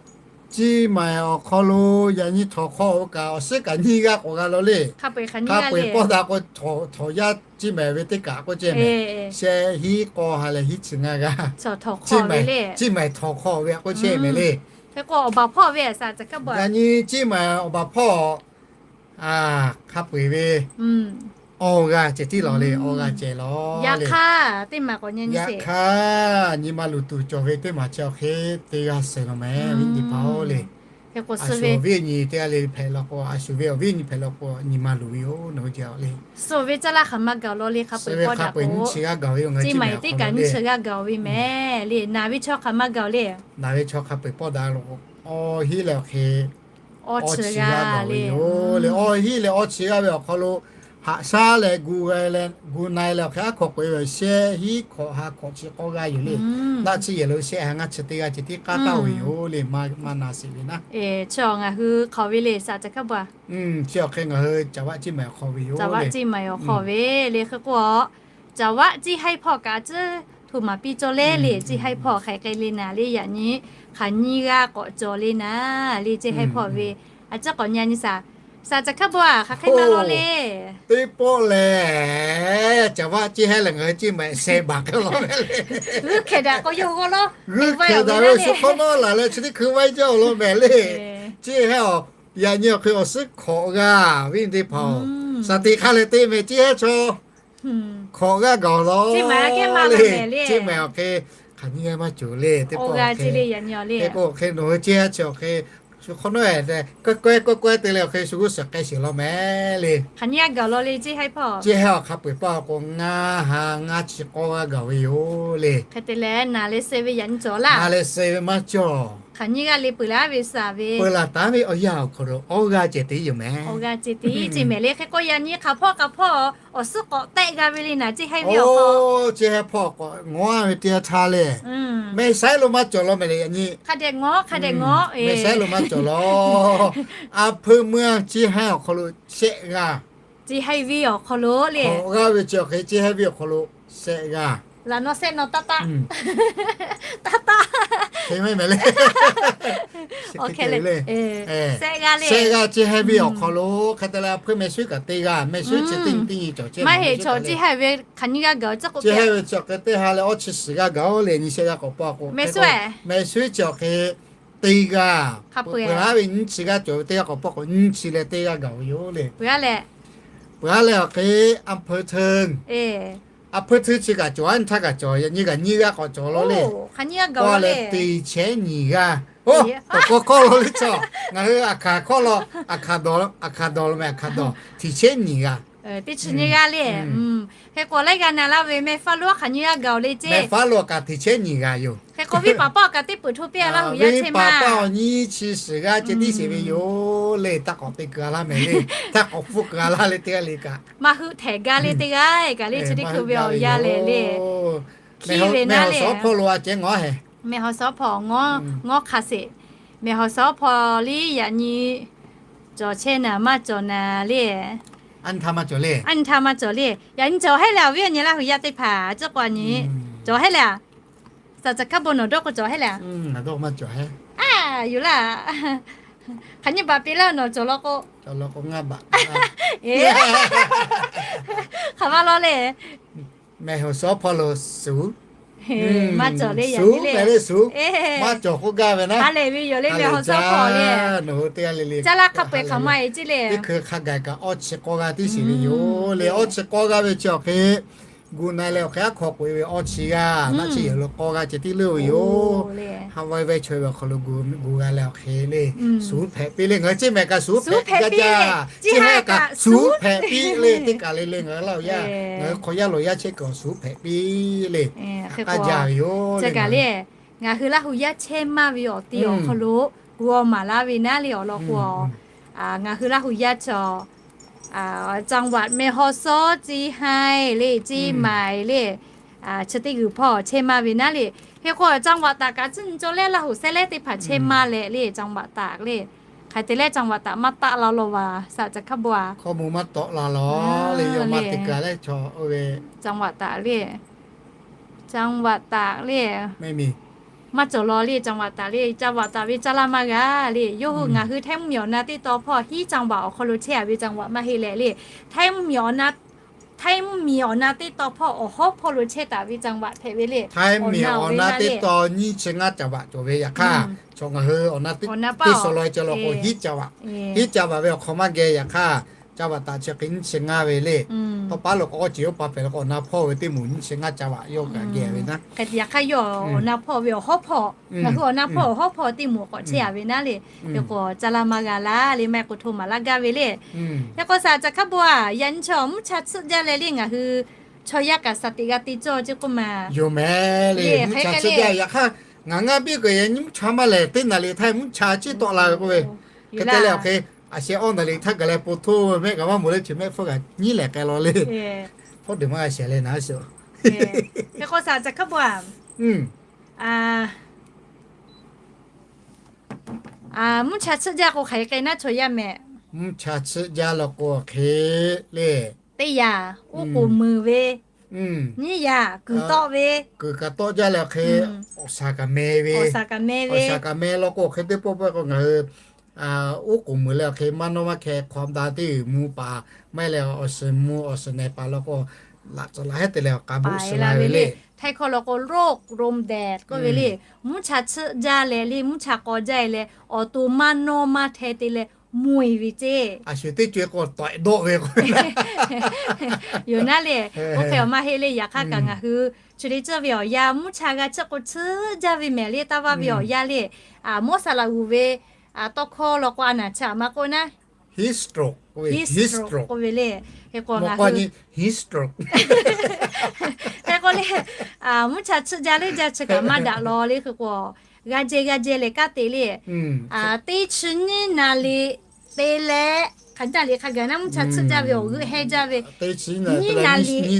Ciˇ Maiˍ awˬ hk'aw lo yaꞈ nyi htawnˍ hk'aw oˇ kaꞈ awˬ suhˉ kaꞈ nyiˇ g'aˇ k'awꞈ g'a law le. Hk'a peu-eˬ pawˇ daꞈ k'o, htawnˍ yaˇ Ciˇ Maiˍ ve teˇ kaꞈ k'oˆ chehˇ mehˍ. Shehˆ hiˉ k'awˇ ha leh hiˉ chi ngaˇ g'aˇ, Ciˇ Maiˍ htawnˍ hk'aw ve k'oˆ chehˇ mehˍ le. Yaꞈ nyi Ciˇ Maiˍ awˬ baˬ hpawˇ hk'a peu-eˬ ve awˇ g'aˇ ceh tiˉ lawˬ le, awˇ g'aˇ ceh lawˬ le. Yaꞈ hk'aˇ, nyi ma luˬ tuˬ cawˬ ve teˇ maˬ chi awˬ hk'e teˇ g'aˇ suh lawˬ mehˍ ve teˇ hpaˍ-oˬ le. A shu awˬ viˉ awˬ nyi teˇ g'aˇ le hpehꞈ law k'o, a shu ve awˬ viˉ awˬ nyi hpehꞈ law k'o nyi ma luˬ ve yoˬ, nawˬ hui ceh le. Suh ve caˇ laˇ hk'aˬ ma gaˬ law le, hk'a peu-eˬ pawˇ daꞈ k'o, Ciˇ Maiˍ teˇ kaꞈ nyiˇ chi g'aˇ gaˬ ve mehˍ le. Naˬ ve chaw hk'aˬ ma gaˬ le. Naˬ ve chaw hk'a peu-eˬ pawˇ daꞈ law k'o, awˇ hiˉ leh awˬ hk'e awˇ chi g'aˇ gaˬ ve yoˬ le. Awˇ hiˉ leh awˇ chi g'aˇ ve awˬ hk'aw lo haꞈ shaˉ leh gu na-e leh awˬ hk'e aˉ hkawꞈ k'oꞈ-e ve shehˆ hiˉ hkawꞈ ha hkawꞈ chi k'awˇ g'aˇ yoˬ le. Naˆ tsuhˇ yehˬ lo shehˆ ha ngaˇ chi teˇ g'aˇ ceh tiˉ k'aˉ taˇ-oˬ ve yoˬ le. Maˇ na sheˍ ve naˉ. Chi ngaˬ hui hk'aw ve le, shaˍ ca hkaˉ ba. Chi awˬ hk'e ngaˬ hui Caˍ vaˆ Ciˇ Maiˍ awˬ hk'aw ve yoˬ le. Caˍ vaˆ Ciˇ Maiˍ awˬ hk'aw ve le hk'e k'o, Caˍ vaˆ Ciˇ Haiˇ hpawˇ kaꞈ a ciˉ htoꞈ maˍ piˇ cawˇ le le. Ciˇ Haiˇ hpawˇ hk'aˬ hk'e le naˍ le, yaꞈ nyi hk'aˬ nyiˇ g'aˇ k'awꞈ cawˬ le naˍ le. Ciˇ Haiˇ hpawˇ ve a ciˉ k'awꞈ nyi a nyi shaˍ. Shaˍ ca hkaˉ ba-a, hk'aˬ hk'e na law le. Teˇ pawˆ lehˬ, Caˍ vaˆ Ciˇ Haiˇ lehˬ ngaˬ hui Ciˇ Maiˍ sheh baˬ hk'e law mehˍ le. G'uiˇ hkehˍ daꞈ k'o yawˇ hui g'awˇ lawˉ, g'uiˇ hkehˍ daꞈ ve shu hk'awꞈ nawˉ laˬ leh chi teˇ hkui vaiˇ jaˇ-oˬ law mehˍ le. Ciˇ Haiˇ-oˬ, yaꞈ nyi awˬ hk'e awˬ suhˉ hkawꞈ g'aˇ ve teˇ hpaˍ-oˬ, shaˍ tiꞈ hk'a lehˬ te mehˍ Ciˇ Haiˇ chaw hkawꞈ g'aˇ gaˬ-oˬ law le. Ciˇ Maiˍ awˬ hk'e hk'aˬ nyiˇ g'aˇ maˇ cawˬ le. Teˇ pawˆ hk'e, teˇ pawˆ hk'e nawˬ hui Ciˇ Haiˇ chi awˬ hk'e shu hk'awꞈ nawˉ-e tehꞈ kawehˇ kawehˇ kawehˇ te leh awˬ hk'e shu g'uˇ suhˍ k'ai sheˍ law mehˍ le. Hk'aˬ nyiˇ g'aˇ gaˬ law le Ciˇ Haiˇ hpawˇ. Ciˇ Haiˇ awˬ hk'a peu-eˬ paˇ k'o ngaˇ ha ngaˇ chi k'awˇ g'aˇ gaˬ ve yoˬ le. Hk'e te leh naˬ leh suh ve yaꞈ nyi cawˬ laˇ. Naˬ leh suh ve maˇ cawˬ. Hk'aˬ nyiˇ g'aˇ le peuˬ laˇ ve shaˍ ve, peuˬ laˬ taˉ ve awˬ yanˇ awˬ hk'aw lo awˇ g'aˇ ceh te yoˬ mehˍ. Awˇ g'aˇ ceh te ceˇ mehˍ le. Hk'e k'o yaꞈ nyi hk'aˬ hpawˇ hk'aˬ hpawˇ awˬ suhˉ k'awꞈ tehˆ g'a ve le naˍ Ciˇ Haiˇ ve awˬ hpawˇ. Ciˇ Haiˇ hpawˇ k'awꞈ ngawˉ ve teˇ yanˇ htaˇ le, mehˍ saiˉ lo maˇ cawˬ law mehˍ le yaꞈ nyi. Hk'a dehꞈ ngawˉ, hk'a dehꞈ ngawˉ, mehˍ saiˉ lo maˇ cawˬ law. A hpeuˇ meuˇ Ciˇ Haiˇ awˬ hk'aw lo shehˆ g'aˇ. Ciˇ Haiˇ ve awˬ hk'aw lo le. Hk'awꞈ g'aˇ ve chi awˬ hk'e Ciˇ Haiˇ ve awˬ hk'aw lo shehˆ g'aˇ. Laꞈ nawˉ shehˆ nawˉ taˇ taˇ, taˇ taˇ, hk'e mehˍ le. Shehˆ g'aˇ le. Shehˆ g'aˇ Ciˇ Haiˇ ve awˬ hk'aw lo hk'e te leh a hpeuˇ mehˍ suiˉ kaꞈ teˇ g'aˇ, mehˍ suiˉ chi teˇ nyi teˇ nyi cawˬ ceˇ. Maˇ heˆ, chaw Ciˇ Haiˇ ve hk'aˬ nyiˇ g'aˇ gaˬ-oˬ, Ciˇ Haiˇ ve chi awˬ hk'e teˇ ha leh awˇ chi shiˍ g'aˇ gaˬ-oˬ le. Nyi shehˆ g'aˇ k'awꞈ paw k'o, mehˍ suiˉ chi awˬ hk'e teˇ g'aˇ, peuˬ laˇ ve nyiˇ chi g'aˇ cawˬ ve teˇ g'aˇ k'awꞈ pawˆ k'o nyiˇ chi leh teˇ g'aˇ gaˬ ve yoˬ le. Peuˬ a leh awˬ hk'e อำเภอเทิง อำเภอเทิง chi kaꞈ cawˬ, a nyi htaˇ kaꞈ cawˬ, nyiˇ g'aˇ nyiˇ g'aˇ k'awꞈ cawˬ law le. K'o a leh teˇ chehˉ nyiˬ g'aˇ. Oˇ, awˬ hk'aw hk'awˇ law le chaw, ngaˬ hui a hkaˍ hk'awˇ law, a hkaˍ dawˬ, a hkaˍ dawˬ lo meh, a hkaˍ dawˬ teˇ chehˉ nyiˬ g'aˇ. Teˇ chi nyiˇ g'aˇ le. Hk'e k'o laiˉ g'aˇ na laˇ ve meh faˉ lo a hk'aˬ nyiˇ g'aˇ gaˬ-oˬ le ceˇ. Meh faˉ lo kaꞈ teˇ chehˉ nyiˬ g'aˇ yoˬ. Hk'e k'o venˇ paˍ paˆ kaꞈ teˇ peuˬ hto piˇ laˇ huˍ yaˇ chehˇ maˇ. Venˇ paˍ paˆ awˬ nyiˇ chi shiˍ g'aˇ ceh tiˉ sheˍ ve yoˬ le. Htaˇ k'awꞈ te keu a laˇ meh le. Htaˇ k'awꞈ hpfuhˆ keu a laˇ le teˇ g'aˇ le kaꞈ. Maˇ heuˆ htehꞈ gaˇ le teˇ g'aˇ kaꞈ le chi teˇ hkui ve awˬ yanˇ lehˬ le. Hkiˇ ve naˉ le. Meh hawˍ sawˉ hpawˇ lo a ceh ngawˉ heˍ. Meh hawˍ sawˉ hpawˇ ngawˉ, ngawˉ hk'a sheˍ. Meh hawˍ sawˉ hpawˇ liˇ yaꞈ nyi cawˬ chehˇ naˍ maˇ cawˬ naˍ le. A nyi htaˇ maˇ cawˬ le. A nyi htaˇ maˇ cawˬ le. Yaꞈ nyi cawˬ heˆ le, awˬ viˉ awˬ nyi laˇ huˍ yaˇ teˇ hpaˍ ceˇ k'o a nyi cawˬ heˆ le. Saˍ caˍ hkaˉ bon nawˬ dawˇ k'o cawˬ heˆ le. A, yoˬ laˇ. Hk'aˬ nyi baꞈ piˇ laˇ nawˬ cawˬ law k'o, hk'aˬ ma law le. Meh hawˍ sawˉ hpawˇ lo suˍ, maˇ cawˬ le, suˍ meh le suˍ, maˇ cawˬ k'oˆ gaˇ ve naˉ. Ha lehˬ ve yoˬ le, meh hawˍ sawˉ hpawˇ le. Caˇ laˇ hk'a peu-eˬ hk'aˬ ma e ceˇ le. Teˇ hkui hk'a gaˬ kaꞈ awˇ chi k'awˇ g'aˇ tiˉ sheˍ ve yoˬ le. Awˇ chi k'awˇ g'aˇ ve chi awˬ hk'e gu na leh awˬ hk'e aˉ hk'aw k'oꞈ e ve awˇ chi g'aˇ naˆ chi yehˬ lo k'awˇ g'aˇ ceh tiˉ leuˉ ve yoˬ. Ha vaiˇ vaiˇ chaweh ve awˬ hk'aw lo gu g'a leh awˬ hk'e le, suˍ hpehꞈ piˇ le. Ngaˬ hui ceˇ mehˍ kaꞈ suˍ hpehꞈ piˇ jaˇ, ceˇ ha kaꞈ suˍ hpehꞈ piˇ le. Teˇ kaˬ le le ngaˬ hui laˇ o yaˇ, ngaˬ hui hk'aw yaˇ lo yaˇ chehˇ kaꞈ suˍ hpehꞈ piˇ le. K'aˇ jaˇ ve yoˬ. Ngaˬ hui laˇ hu yaˇ chehˇ maˇ ve awˬ ti awˬ hk'aw lo g'aw maˍ laˇ ve naˉ le awˬ lawn k'o, ngaˬ hui laˇ hu yaˇ chaw จังหวัดแม่ฮ่องสอน Ceˇ haiˬ le, Ceˇ maiˍ le, chi teˇ g'uiˬ hpawˇ chehˇ maˇ ve naˉ le. Hk'e k'o จังหวัด taꞈ kaꞈ tcuhˉ nyi cawˇ leh laˇ hu sehˉ leh teˇ hpaˍ chehˇ maˇ leh le จังหวัด taꞈ le. Hk'aˬ hk'e te leh จังหวัด taꞈ maˇ taˆ la law vaˬ saˍ caˍ hkaˉ bon a. Hkawˇ mvuh maˇ tawˆ la law le, yawˇ maˇ te kaꞈ leh chaw oˇ ve จังหวัด taꞈ le, จังหวัด taꞈ le. Maˇ cawˬ law le จังหวัด taꞈ le, จังหวัด taꞈ ve caˇ laˇ maˇ g'a le. Yawˇ hui ngaˬ hui ไทย mvuhˇmiˬ awˬ na teˇ taw hpawˇ hiˉ จังหวัด awˬ hk'aw lo chehˇ a ve จังหวัด maˇ heˆ leh le. ไทย mvuhˇmiˬ awˬ na teˇ taw hpawˇ awˬ hawˉ hpawˇ lo chehˇ taˍ ve จังหวัด hpehꞈ ve le. ไทย mvuhˇmiˬ awˬ na teˇ taw nyiˇ chi ngaˇ จังหวัด cawˬ ve yaꞈ hk'aˇ, chaw ngaˬ hui awˬ na teˇ sawˍ law cawˬ law k'o hiˉ จังหวัด, hiˉ จังหวัด ve awˬ hk'aw maˇ geh yaꞈ hk'aˇ, จังหวัด taꞈ chi hk'e nyiˇ chi ngaˇ ve le. Tawˇ paˉ lo k'o awˇ ceˬ oˇ pa pehˍ lo k'o awˬ na hpawˇ ve teˇ moˍ nyiˇ chi ngaˇ จังหวัด yawˇ kaꞈ geh ve naˉ. Yaꞈ hk'aˇ yawˇ awˬ na hpawˇ ve awˬ hawˉ hpawˇ, ngaˬ hui awˬ na hpawˇ awˬ hawˉ hpawˇ teˇ moˍ k'awꞈ chehˇ a ve naˉ le. Hk'e k'o caˇ laˇ maˇ g'a laˇ le, maˇ heˆ k'o hto maˍ laˇ gaˇ ve le. Hk'e k'o saˍ caˍ hkaˉ bon a, yaꞈ nyi chaw mvuhˇ cha tsuhˆ jaˇ leh le ngaˬ hui chaw yaˇ kaꞈ saˍ teꞈ g'a te cawˇ ceˇ k'oˆ ma. Yoˬ mehˍ le, mvuhˇ cha tsuhˆ jaˇ. Yaꞈ hk'aˇ ngaˬ ngaˇ biˇ k'o yaꞈ nyi mvuhˇ cha maˇ lehˬ teˇ naˍ liˍ htaˇ mvuhˇ cha ciˉ tawˆ la ve k'oˆ ve. Hk'e te leh awˬ hk'e a sheh awˇ naˍ liˍ htaˇ gaˬ leh po htoˇ mehˆ kaꞈ maˇ moˍ le, chi mehˆ hpfuhˇ kaꞈ nyiˉ lehˬ k'ai law le. Hpawˇ deuˬ maˇ g'a shehˍ leh naˉ sheˍ. Hk'e k'o saˍ caˍ hkaˉ bon a, mvuhˇ cha tsuhˆ jaˇ k'o hk'aˬ hk'e k'ai naˉ chaw yaˇ mehˍ. Mvuhˇ cha tsuhˆ jaˇ law k'o hk'e le, teˇ yaꞈ uˉ k'oˍ muiˬ ve, nyiˇ yaꞈ kuiˬ tawˆ ve, kuiˬ kaꞈ tawˆ jaˇ leh awˬ hk'e awˬ shaˍ kaꞈ meh ve, awˬ shaˍ kaꞈ meh law k'o awˬ hk'e teˇ pawˆ pawˆ k'o ngaˬ hui uˉ k'oˍ muiˬ leh awˬ hk'e maˇ nawˇ maˇ hkeh hk'awꞈ da teˇ g'uiˬ mvuh paˍ maˇ heˆ leh awˬ shiˍ mvuh awˬ shiˍ nehˬ paˍ law k'o, laꞈ tcuhˍ laꞈ heˉ te leh awˬ k'a buˆ suh la ve le. Htaiˇ hkawˇ law k'o โรคลมแดด k'oˆ ve le. Mvuhˇ cha tsuhˆ jaˇ leh le, mvuhˇ cha k'aw jaˇ e leh awˬ to maˇ nawˇ maˇ hkeh te leh mvuh e ve ceˇ. A shu teˇ co e k'o tawꞈ dawˆ ve k'o, yoˬ naˉ le. Oˇ hk'e awˬ maˇ heˆ le. Yaꞈ hk'aˇ kaꞈ ngaˬ hui chi le tcuhˇ ve awˬ yanˇ mvuhˇ cha g'a tsuhˆ k'o tsuhˆ jaˇ ve mehˍ le. Taˇ vaˇ ve awˬ yanˇ le, mawˇ saˍ laꞈ g'uˬ ve tawˇ hkawˇ law k'o a naˬ chi aꞈ ma k'oˆ naˉ, heat stroke k'oˆ ve le. Hk'e k'o ngaˬ hui hk'e k'o le, mvuhˇ cha tsuhˆ jaˇ le jaˇ chi kaꞈ maˇ daꞈ law le. Hk'e k'o g'a jehˬ g'a jehˬ leh kaˇ te le, teˇ chi nyiˇ naˍ liˍ te leh, hk'aˬ naˍ liˍ hk'a gaˬ naˉ mvuhˇ cha tsuhˆ jaˇ ve awˬ g'euˆ hehnˇ jaˇ ve, nyiˇ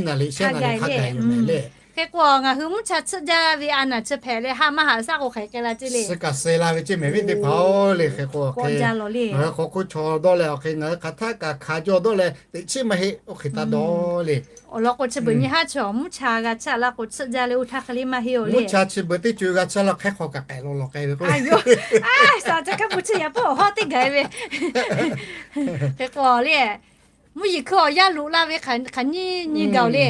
naˍ liˍ hk'a gaˬ le. Hk'e k'o ngaˬ hui mvuhˇ cha tsuhˆ jaˇ ve a naˬ chi hpehꞈ leh haꞈ maˇ haꞈ shaˉ k'o hk'aˬ hk'e k'ai la ceˇ le. Suh kaꞈ suh la ve ceˇ mehˍ viˉ teˇ hpaˍ-oˬ le. Hk'e k'o ngaˬ hui hk'aw hk'oˆ chaw dawˇ leh awˬ hk'e ngaˬ hui hk'aˬ htaˆ kaꞈ hk'a jawˇ dawˇ leh teꞈ chiˉ maˇ heˆ oˇ hk'e taˇ dawˇ le. Awˬ lawn k'o chi beuꞈ nyi haˉ chaw mvuhˇ cha g'a tsuhˆ laˇ k'o tsuhˆ jaˇ le, oˇ htaˇ hk'e le maˇ heˆ-oˬ le. Mvuhˇ cha chi beuꞈ teˇ co g'a tsuhˆ laˇ hk'aˬ hk'e k'awꞈ k'ai law law k'ai ve k'o, a, saˍ caˍ hkaˉ bon chi yaꞈ pawˆ awˬ hawˉ teˇ gaˬ e ve. Hk'e k'o le, mvuhˇ yeˬ hkui awˬ yanˇ loꞈ la ve hk'aˬ nyiˇ nyi gaˬ-oˬ le.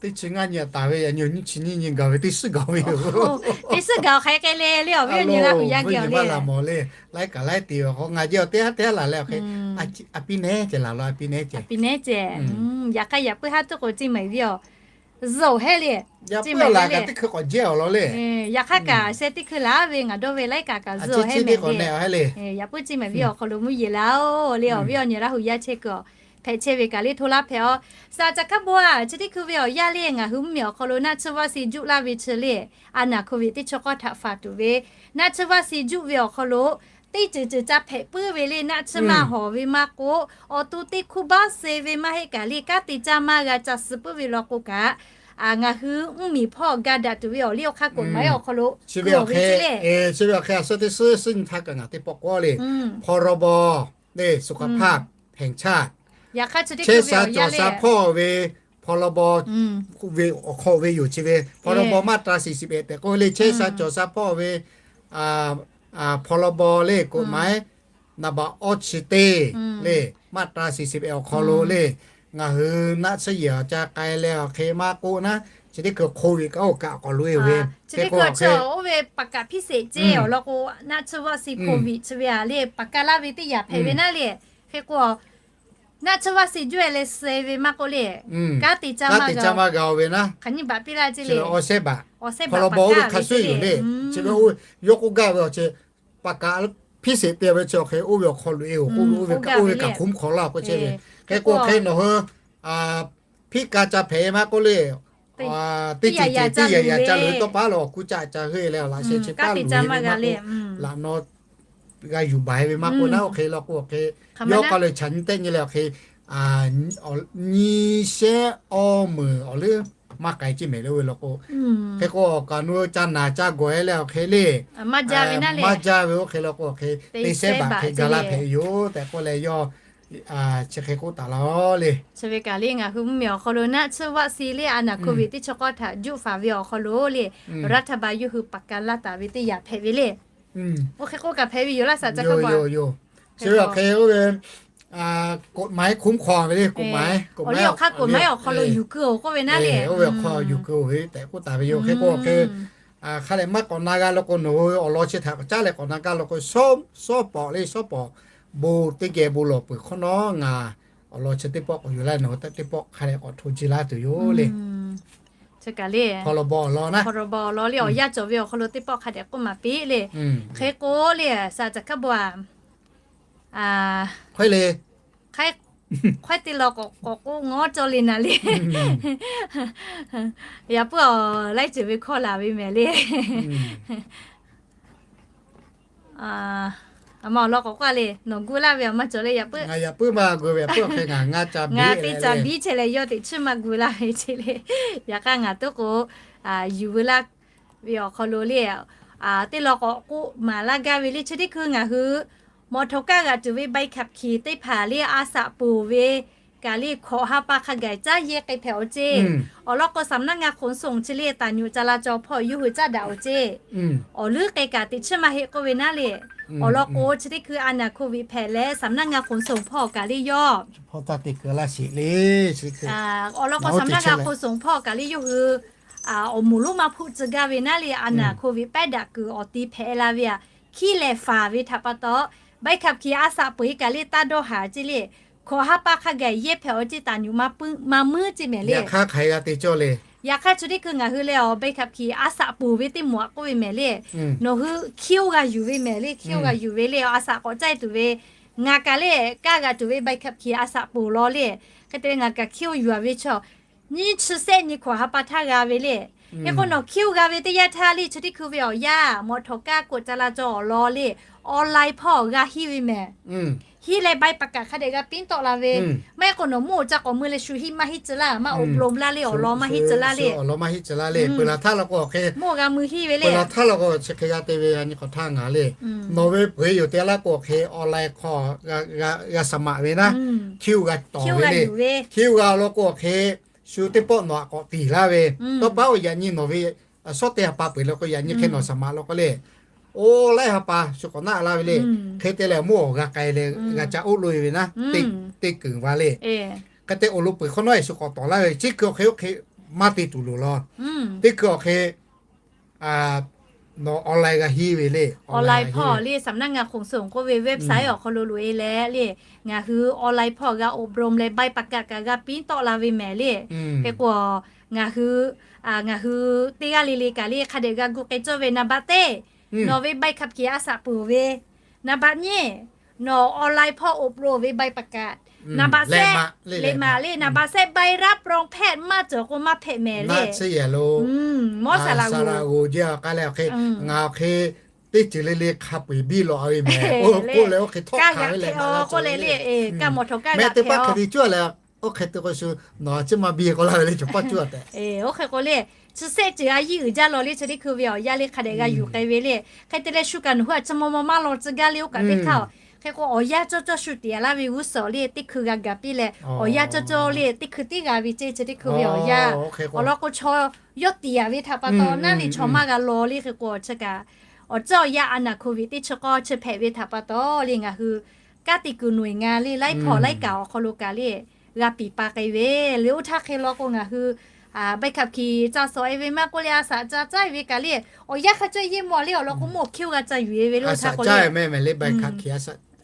teˇ chi ngaˇ nyi taˍ ve, yaꞈ nyi nyiˇ chi nyiˇ nyi gaˬ ve teˇ suhˉ gaˬ ve yoˬ. Teˇ suhˉ gaˬ awˬ hk'aˬ hk'e le le awˬ viˉ awˬ nyi Laˇ huˍ yaˇ geh awˬ le. Laˇ kaꞈ laiˉ te awˬ hk'aw ngaˬ jehˇ awˬ teˇ haˉ teˇ haˉ laˬ leh awˬ hk'e, a piˇ nehˉ ceh laˬ la, a piˇ nehˉ ceh. Yaꞈ hk'aˇ yaꞈ puiˉ haˉ tuˉ k'o ceˇ maˬ ve awˬ zuhꞈ hehˉ le. Yaꞈ puiˉ laˬ kaꞈ teˇ hkui k'awꞈ jehˇ awˬ lawn le. Yaꞈ hk'aˇ kaꞈ sheh teˇ hkui laˬ ve ngaˬ dawˇ ve laiˉ kaꞈ kaꞈ zuhꞈ hehˉ mehˍ le. Yaꞈ puiˉ ceˇ maˬ ve awˬ hk'aw lo mvuhˇ yeˬ laˇ oˬ le awˬ viˉ awˬ nyi Laˇ huˍ yaˇ chehˇ kuiˬ awˬ hpehꞈ chehˇ ve kaꞈ le hto laˇ hpehꞈ aˬ. Saˍ caˬ hkaˉ bon a chi teˇ hkui ve awˬ yanˇ le ngaˬ hui mvuhˇ miˬ awˬ hk'aw lo naˆ tsuhˇ vaˆ si juˆ laˇ ve chi le, a naˍ hk'oˆ ve teˇ chaw k'awˇ htaꞈ faˍ tuˬ ve, naˆ tsuhˇ vaˆ si juˆ ve awˬ hk'aw lo teˇ ceuˬ ceuˬ ca hpehꞈ puiˉ ve le. Naˆ tsuhˇ maˇ hawˍ ve maˇ k'oˆ, awˬ to teˇ hkuˇ baˆ suh ve maˇ heˆ kaꞈ le kanˉ te caˇ maˇ g'a ca suh puiˉ ve law k'o kaꞈ, ngaˬ hui mvuhˇ miˬ hpawˇ ga daꞈ tuˬ ve awˬ liˇ awˬ hk'aˇ กฎหมาย awˬ hk'aw lo chi ve awˬ hk'e chi ve awˬ hk'e a suhˉ teˇ suhˉ suhˉ nyi htaˇ kaꞈ ngaˬ teˇ pawˆ k'oˆ le, พรบ le สุขภาพแห่งชาติ chehˇ sha cawˬ sha hpawˇ ve พรบ ve awˬ hk'aw ve yoˬ. Chi ve พรบ มาตราสี่สิบเอ็ด tehꞈ k'oˆ ve le chehˇ sha cawˬ sha hpawˇ ve พรบ le กฎหมาย naˍ baꞈ awˇ chi teˇ le มาตราสี่สิบเอ็ด awˬ hk'aw lo le ngaˬ hui naˆ tsuhˇ yehˬ awˬ ca k'ai leh awˬ hk'e maˇ k'oˆ naˉ, chi teˇ hkui โควิด kaꞈ oˇ kaꞈ k'awꞈ loꞈ-e ve, chi teˇ hkui chi oˇ ve paˍ kaꞈ hpiˇ sheˍ ceˇ awˬ lawn k'o, naˆ tsuhˇ vaˆ si โควิด chi ve a le paˍ kaꞈ laˇ ve teˇ yanˇ hpehꞈ ve naˉ le. Hk'e k'o, naˆ tsuhˇ vaˆ si juˆ e leh suh ve maˇ k'oˆ le, kanˉ te caˇ maˇ g'a-oˬ ve naˉ, hk'aˬ nyiˇ baꞈ piˇ laˇ ceˇ le, awˬ shehˉ baꞈ, awˬ shehˉ baꞈ พรบ oˇ ve hk'a shuˍ yoˬ le. Chi ve yawˇ k'oˆ gaˇ ve awˬ chi paˍ kaꞈ hpiˇ sheˍ te ve chi awˬ hk'e oˇ ve awˬ hk'aw loꞈ-e-oˬ k'oˆ ve, oˇ ve kaꞈ คุ้มครอง laˇ k'oˆ chehˇ ve. Hk'e k'o hk'e nawˬ hui hpiˇ ka ca hpehꞈ maˇ k'oˆ le, teˇ ceuˬ ceuˬ teˇ yaꞈ yaꞈ ca loꞈ-e tawˇ paˉ lo awˬ kuˇ caˆ ca heuˆ-e leh awˬ laꞈ sheh chi paˉ loꞈ-e ve maˇ k'oˆ, laꞈ naw g'a yuˬ baˬ-e ve maˇ k'oˆ naˉ, oˇ hk'e law k'o awˬ hk'e yawˇ k'aw lo chaꞈ nyi tehˆ nyi leh awˬ hk'e nyi shehˉ awˇ meunˍ awˬ leuˉ maˇ k'ai ceˇ mehˍ le oˇ ve law k'o. Hk'e k'o awˬ kaꞈ nu ca naˬ ca gawˬ-e leh awˬ hk'e le maˇ jaˇ ve oˇ hk'e law k'o awˬ hk'e teˇ shehˉ baꞈ hk'e ga laˇ hpehꞈ ve yoˬ tehꞈ k'oˆ leh yawˇ chi hk'e k'oˆ taˍ la le. Chi ve kaꞈ le ngaˬ hui mvuhˇ miˬ awˬ hk'aw lo naˆ tsuhˇ vaˆ si le a naˍ โควิด teˇ chaw k'awˇ htaꞈ juˆ faˍ ve awˬ hk'aw lo le รัฐบาล yawˇ hui paˍ ka laˇ taˍ ve teˇ yanˇ hpehꞈ ve le. Oˇ hk'e k'oˆ kaꞈ hpehꞈ ve yoˬ laˇ saˍ ca k'oˆ yoˬ. Chi ve awˬ hk'e oˇ ve กฎหมาย คุ้มครอง ve le, กฎหมาย กฎหมาย awˬ liˇ awˬ hk'aˇ กฎหมาย awˬ hk'aw lo yuˬ keu-oˬ k'oˆ ve naˉ le, oˇ ve awˬ hk'aw yuˬ keu-oˬ ve tehꞈ k'oˆ taˍ ve yoˬ. Hk'e k'o hk'e hk'a lehˬ maˇ k'awꞈ na g'a law k'o nawˬ hui awˬ lawn chi htaꞈ caˉ leh k'awꞈ na g'a law k'o, shawˉ pawˍ le shawˉ pawˍ bon teˇ geh bon lawˬ peuˬ hk'awꞈ nawˉ ngaˬ awˬ lawn chi teˇ pawˆ k'awꞈ yuˬ laˇ, nawˬ hui teˇ pawˆ hk'a lehˬ k'awꞈ hto ji laˇ tuˬ yoˬ le. Hk'e kaꞈ le พรบ awˬ lawn naˉ, พรบ awˬ lawn le awˬ yanˇ cawˬ ve awˬ hk'aw lo teˇ pawˆ hk'a dehꞈ k'oˆ maˍ piˇ le. Hk'e k'o le saˍ caˬ hkaˉ bon a, hk'e le, hk'e te law k'awꞈ k'awꞈ k'oˆ ngawˉ cawˇ le naˍ le. Yaꞈ puiˉ awˬ laiˉ ceuˬ ve hkawˇ laˬ ve mehˍ le. Aˬ ma awˬ lawn k'awꞈ k'oˆ le, nawˬ gu laˇ ve aˬ ma cawˬ le yaꞈ puiˉ. Ngaˬ yaꞈ puiˉ maˇ gu ve, yaꞈ puiˉ awˬ hk'e ngaˬ ngaˇ ca biˉ, ngaˬ teˇ ca biˉ chehˇ leh yawˇ teꞈ chiˇ maˇ gu laˇ ve chehˇ le. Yaꞈ hk'aˇ ngaˬ tuˉ k'o, yuˬ veu laˇ ve awˬ hk'aw lo le, teˇ law k'awꞈ k'oˆ maˍ laˇ gaˇ ve le. Chi teˇ hkui ngaˬ hui มอเตอร์ไซค์ g'a tuˬ ve ใบขับขี่ teˇ hpaˍ le a shaꞈ ponˬ ve kaꞈ le hkawꞈ ha pa hk'a gaˬ caˉ yehˇ k'ai hpehꞈ awˬ ceˇ. Awˬ lawn k'o สำนักงานขนส่ง chi le taˍ nyuꞈ ca la caw hpawˇ yawˇ hui caˉ daꞈ awˬ ceˇ. Awˬ leuˉ k'ai kaꞈ teꞈ chiˇ maˇ heˆ k'oˆ ve naˉ le. Awˬ lawn k'o chi teˇ hkui a naˍ โควิด hpehꞈ leh สำนักงานขนส่ง hpawˇ kaꞈ le yawˇ, awˬ lawn k'o สำนักงานขนส่ง hpawˇ kaꞈ le yawˇ hui awˬ moˍ lonˉ maˇ hpuˆ tcuh gaˇ ve naˉ le, a naˍ โควิด pehˉ daꞈ kuiˬ awˬ ti hpehꞈ la ve aꞈ, hkiˉ lehˬ faˍ ve htaꞈ pa taw, ใบขับขี่ a shaꞈ ponˬ e kaꞈ le taˇ dawˇ haˍ ceˇ le. Hkawꞈ ha pa hk'a gaˬ yehˇ hpehꞈ awˬ ceˇ taˍ nyuꞈ maˇ muiˉ ceˇ mehˍ le. Yaꞈ hk'aˇ hk'aˬ hk'e g'a te cawˇ le. Yaꞈ hk'aˇ chi teˇ hkui ngaˬ hui leh awˬ ใบขับขี่ a shaꞈ ponˬ ve teˇ moˍ aꞈ k'oˆ ve mehˍ le. Nawˬ hui hkiˇ oˇ g'a yuˬ ve mehˍ le, hkiˇ oˇ g'a yuˬ ve le a shaꞈ k'awꞈ caˇ tuˬ ve, ngaˬ kaꞈ le kaˇ g'a tuˬ ve ใบขับขี่ a shaꞈ ponˬ law le. Hk'e te leh ngaˬ kaꞈ hkiˇ oˇ yuˬ-a ve chaw nyiˇ chi sehˆ nyi hkawꞈ ha pa htaˇ g'a ve le. Hk'e k'o nawˬ hkiˇ oˇ g'a ve teˇ yanˇ htaˇ le chi teˇ hkui ve awˬ yanˇ มอเตอร์ไซค์ กฎจราจร awˬ lawn le, online hpawˇ g'a hiˇ ve mehˍ. Hiˇ leh ใบประกาศ hk'a dehꞈ g'a piˉ tawˆ la ve. Maˇ heˆ k'o nawˬ mawˇ-oˬ ca k'awꞈ mui leh shu hiˇ maˇ hiˇ tcuh laˇ, maˇ อบรม laˇ le awˬ lawn maˇ hiˇ tcuh laˇ le, awˬ lawn maˇ hiˇ tcuh laˇ le. Peuˬ laˬ htaˇ law k'o hk'e mawˇ g'a mui hiˇ ve le. Peuˬ laˬ htaˇ law k'o chi hk'e g'a te ve nyi hk'awꞈ htaˇ ngaˬ le, nawˬ ve peuˬ-e yoˬ te laˇ k'o hk'e online hk'aw g'a sa maꞈ ve naˉ, hkiˇ oˇ g'a tawˍ ve le. Hkiˇ oˇ g'a law k'o hk'e shu teˇ pawˆ nawˬ aꞈ k'awꞈ tiˍ laˇ ve, tawˇ paˉ oˇ yaꞈ nyi nawˬ ve a shawˉ teˇ ha pa peuˬ law k'o yaꞈ nyi hk'e nawˬ sa maꞈ law k'o le, oˇ laiˉ ha pa shu k'awꞈ naˆ laˇ ve le. Hk'e te leh mawˇ-oˬ g'a k'ai leh g'a ca oˆ lo-e ve naˉ, teˇ keunˍ va le. Hk'e te awˬ lo peuˬ hk'awꞈ nawˉ-e shu k'awꞈ tawˍ laˇ ve chi hkui awˬ hk'e oˇ hk'e maˇ te tuˬ loˍ law. Teˇ hkui awˬ hk'e nawˬ online g'a hiˇ ve le, online hpawˇ le สำนักงานขนส่ง k'oˆ ve website awˬ hk'aw lo loꞈ-e leh le, ngaˬ hui online hpawˇ g'a อบรม leh ใบประกาศ kaꞈ g'a piˇ tawˆ la ve mehˍ le. Hk'e k'o, ngaˬ hui, ngaˬ hui teˇ g'aˇ le le kaꞈ le hk'a dehꞈ g'a gu k'ai cawˇ ve นับเบอร์ teˇ, nawˬ ve ใบขับขี่ a shaꞈ peuˬ ve, นับเบอร์ nyi, nawˬ online hpawˇ อบรม ve ใบประกาศ, นับเบอร์ sehˆ, le maˍ le นับเบอร์ sehˆ ใบรับรองแพทย์ maˇ cawˬ k'o maˇ hpehꞈ mehˍ le. Mawˇ saˍ laꞈ g'oˍ jaˇ k'ai leh awˬ hk'e, ngaˬ awˬ hk'e teˇ ceuˬ le le hk'a peu-eˬ biˇ lawꞈ-a ve mehˍ k'oˆ leh oˇ hk'e htawˆ hkanˍ ve le, k'oˆ leh le, mehˆ teˇ paˆ hk'e te cuˇ leh, oˇ hk'e te k'o shu nawˬ chi maˇ biˇ k'oˆ laˇ ve le, cawˬ paˇ cuˇ tehꞈ. Oˇ hk'e k'o le, chi sehˆ ceuˬ a yiˇ uiˍ jaˇ law le, chi teˇ hkui ve awˬ yanˇ le hk'a dehꞈ g'a yuˬ k'ai ve le. Hk'e te leh shu kaꞈ nawˬ hui a chi maw maw maˇ law tcuh gaˇ le, oˇ kaꞈ teˇ hk'aˇ-oˬ. Hk'e k'o awˬ yanˇ cawˇ cawˇ shu tiꞈ-a laˇ ve g'uˇ suhˍ le teˇ hkui g'a gaˬ piˇ leh, awˬ yanˇ cawˇ cawˇ le teˇ hkui tiˉ g'a ve ceˇ, chi teˇ hkui ve awˬ yanˇ. Awˬ lawn k'o chaw yawˇ tiꞈ-a ve htaꞈ pa taw naˇ le chaw maˇ g'a law le. Hk'e k'o chi kaꞈ awˬ tcuhˉ awˬ yanˇ a naˍ hkoˍviˆ teˇ chi k'awˇ chi hpehꞈ ve htaꞈ pa taw le ngaˬ hui kanˉ te kuiˬ หน่วยงาน le laiˉ hpawˇ laiˉ kaꞈ awˬ hk'aw lo kaꞈ le g'a piˍ pa k'ai ve le. Oˇ htaˇ hk'e law k'o ngaˬ hui ใบขับขี่ ca sawꞈ-e ve maˇ k'oˆ leh a shaꞈ ca caˇ-e ve kaꞈ le, awˬ yanˇ hk'a cawˇ yeˇ maw le, awˬ lawn k'o mawˇ hkiˇ-oˆ g'a ca yuˬ-e ve le. Oˇ htaˇ k'o le,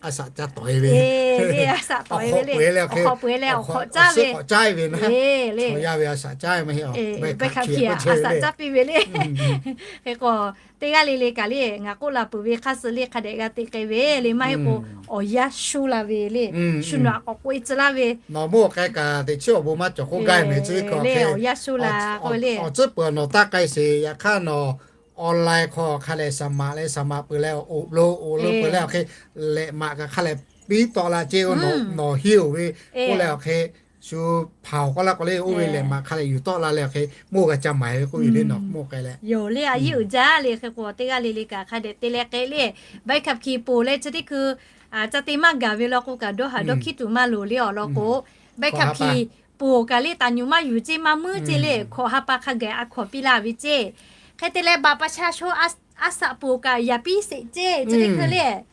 a shaꞈ ca tawˍ-e ve le, a shaꞈ tawˍ-e ve le, awˬ hk'awꞈ peuˬ-e leh awˬ hk'awꞈ peuˬ-e leh awˬ hk'awꞈ caˇ ve, awˬ hk'awꞈ caˇ ve na, chaw yaˇ ve a shaꞈ caˇ ve maˇ heˆ, ใบขับขี่ a shaꞈ caˇ piˇ ve le. Hk'e k'o teˇ g'aˇ le le kaꞈ le ngaˬ k'oˆ la peuˬ ve hk'aˇ suh le hk'a dehꞈ g'a teꞈ k'ai ve le, maˇ heˆ k'o awˬ yanˇ shu la ve le, shu nawˬ a k'awꞈ k'oꞈ-e tcuh laˇ ve, nawˬ mawˇ k'ai kaꞈ teꞈ chiˉ awˬ bon maˇ cawˬ k'oˆ gaˇ mehˍ. Chi hk'e le awˬ yanˇ shu la k'oˆ ve le, awˬ tcuhˉ peuˬ nawˬ taˇ k'ai sheˍ. Yaꞈ hk'aˇ nawˬ online hk'aw hk'a lehˬ saˍ maꞈ leh saˍ maꞈ peuˬ leh awˬ lo awˬ lo peuˬ leh awˬ hk'e lehꞈ maꞈ kaꞈ hk'a lehˬ piˇ tawˆ la ceˇ, nawˬ hiˉ-oˬ ve k'oˆ leh awˬ hk'e shu hpanˍ-oˬ k'oˆ laˇ k'o le, oˇ ve lehꞈ maꞈ hk'a lehˬ yuˬ tawˆ la leh awˬ hk'e mawˇ g'a ca maˍ ve k'oˆ ve le, nawˬ mawˇ k'ai leh yoˬ le, a yiˇ uiˍ jaˇ le. Hk'e k'o teˇ g'aˇ le le kaꞈ hk'a dehꞈ te leh k'ai le, ใบขับขี่ ponˬ leh chi teˇ hkui ca te maˇ gaˬ ve law k'o kaꞈ dawˇ haꞈ dawˇ hkiˉ tuˬ maˇ loˍ le. Awˬ lawn k'o ใบขับขี่ ponˬ kaꞈ le taˍ nyuˬ maˇ yuˬ ceˇ maˇ muiˉ ceˇ le, hkawꞈ ha pa hk'a gaˬ a hkawˍ piˇ laˇ ve ceˇ. Hk'e te leh บัตรประชาชน a shaꞈ ponˬ kaꞈ yaꞈ piˇ sheˍ ceˇ, chi teˇ hkui le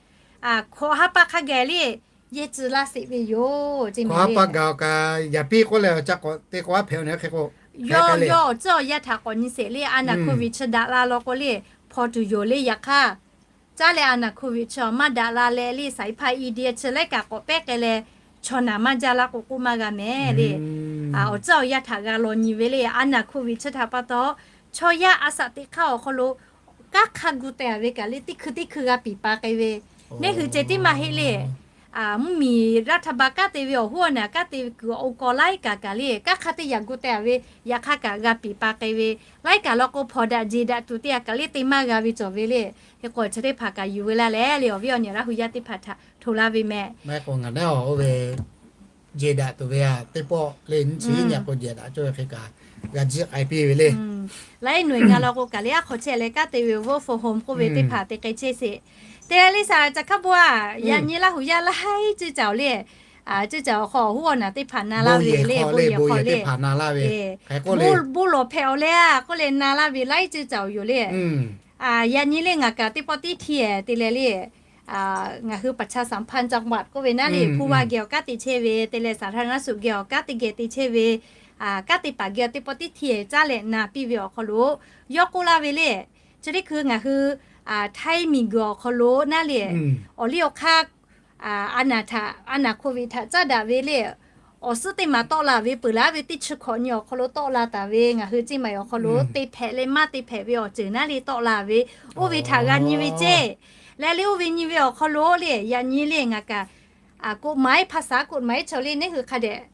hkawꞈ ha pa hk'a gaˬ le yehˇ tcuh laˇ sheˍ ve yoˬ. Hkawꞈ ha pa gaˬ kaꞈ yaꞈ piˇ k'oˆ leh awˬ ca k'awꞈ te k'o a hpehꞈ-oˬ ne hk'e k'o, yawˇ yawˇ awˬ tcuhˉ awˬ yanˇ htaꞈ k'awꞈ nyi sheˍ le. A naˍ hkoˍviˆ chi daꞈ la law k'o le hpaw tuˬ yoˬ le. Yaꞈ hk'aˇ caˇ leh a naˍ hkoˍviˆ chi maˇ daꞈ la leh le สายพาน India chi laiˉ kaꞈ k'awꞈ pehˉ k'ai leh chaw naˍ maˇ jaˇ laˇ k'o k'oˆ maˇ g'a mehˍ le. Awˬ tcuhˉ awˬ yanˇ htaꞈ g'a law nyi ve le. A naˍ hkoˍviˆ chi htaꞈ pa taw chaw yaˇ a shaꞈ teꞈ hk'aˇ awˬ hk'aw lo kanˉ hk'a gu teh-a ve kaꞈ le teˇ hkui teˇ hkui g'a piˍ pa k'ai ve, neˇ hui ceh tiˉ maˇ heˆ le. Mvuhˇmiˬ รัฐบาล kanˉ te ve awˬ hoˉ awˬ naˬ kanˉ te ve kuiˬ awˬ o kaw laiˉ kaꞈ kaꞈ le kanˉ hk'a teˇ yaꞈ gu teh-a ve, yaꞈ hk'aˇ kaꞈ g'a piˍ pa k'ai ve, laiˉ kaꞈ law k'o hpawnˬ daꞈ jeˬ daꞈ tuˬ teˇ g'aˇ kaꞈ le te maˇ g'a ve cawˬ ve le. Hk'e k'o chi teˇ hpaˍ kaꞈ yuˬ ve laˇ leh le awˬ viˉ awˬ nyi Laˇ hu yaˇ teˇ hpaˍ htaꞈ hto laˇ ve mehˍ. Oˇ ve jeˬ daꞈ tuˬ ve teˇ pawˆ le nyiˇ chi nyi k'o jeˬ daꞈ cawˇ ve hk'e kaꞈ g'a jiˆ k'ai piˇ ve le. Laiˉ หน่วยงาน law k'o kaꞈ le aˉ hk'aw chehˇ leh kanˉ te ve เวิร์ค ฟรอม โฮม k'oˆ ve teˇ hpaˍ te k'ai chehˇ sheˍ. Te leh le saˍ laꞈ ca hk'a bon-a, yaꞈ nyi Laˇ hu yaˇ laiˉ ceuˬ caˬ-oˬ le, ceuˬ caˬ awˬ hk'aw awˬ hoˉ awˬ naˬ teˇ hpaˍ na laˇ ve le, bon yehˬ hk'aw le bon yehˬ teˇ hpaˍ na laˇ ve, bon lawˬ hpehꞈ-oˬ le-a k'oˆ leh na laˇ ve laiˉ ceuˬ caˬ-oˬ yoˬ le. Yaꞈ nyi le ngaˬ kaꞈ teˇ pawˆ tiˉ htiˇ-e te leh le ngaˬ hui ประชาสัมพันธ์จังหวัด k'oˆ ve naˉ le ผู้ว่า geh awˬ kanˉ te chehˇ ve te leh สาธารณสุข geh awˬ kanˉ te geh te chehˇ ve, kanˉ te paˍ geh awˬ teˇ pawˆ tiˉ htiˇ-e caˉ leh na piˇ ve awˬ hk'aw lo yawˇ k'oˆ laˇ ve le. Chi teˇ hkui ngaˬ hui Htaiˇ miˬguiˬ awˬ hk'aw lo naˉ le awˬ liˇ awˬ hk'aˇ a naˍ htaꞈ, a naˍ โควิด htaꞈ caˉ daꞈ ve le awˬ suhˉ teˇ maˬ tawˆ la ve peuˬ laˇ ve teˇ chi hkawꞈ nyi awˬ hk'aw lo tawˆ la taˍ ve ngaˬ hui ceˇ maˬ awˬ hk'aw lo te hpehꞈ leh maˇ te hpehꞈ ve awˬ ceuˬ naˉ le tawˆ la ve, oˇ ve htaꞈ g'a nyi ve ceˇ. Leh le oˇ ve nyi ve awˬ hk'aw lo le yaꞈ nyi le ngaˬ kaꞈ กฎหมาย ภาษากฎหมาย chaw le neˇ hui hk'a dehꞈ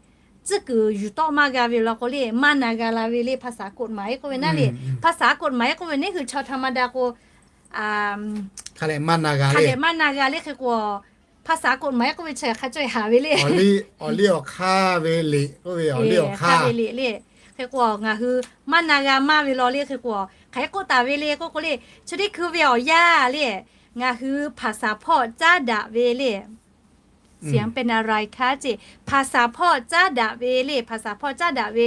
tcuhˉ kuiˬ yuˬ tawˆ maˇ g'a ve law k'o le maˇ na g'a la ve le ภาษากฎหมาย k'oˆ ve naˉ le, ภาษากฎหมาย k'oˆ ve neˇ hui chaw htaꞈ maˇ daꞈ k'o, hk'a dehꞈ maˇ na g'a le hk'e k'o, ภาษากฎหมาย k'oˆ ve chi hk'a cawˇ haˍ ve le. Awˬ liˇ awˬ hk'aˇ ve liꞈ k'oˆ ve awˬ liˇ awˬ hk'aˇ ve liꞈ le. Hk'e k'o ngaˬ hui maˇ na g'a maˇ ve law le hk'e k'o, hk'aˬ hk'e k'oˆ taˍ ve le k'oˆ k'o le, chi teˇ hkui ve awˬ yanˇ le ngaˬ hui ภาษาพ่อ caˉ daꞈ ve le เสียงเป็นอะไรคะ ceˇ ภาษาพ่อ caˉ daꞈ ve le ภาษาพ่อ caˉ daꞈ ve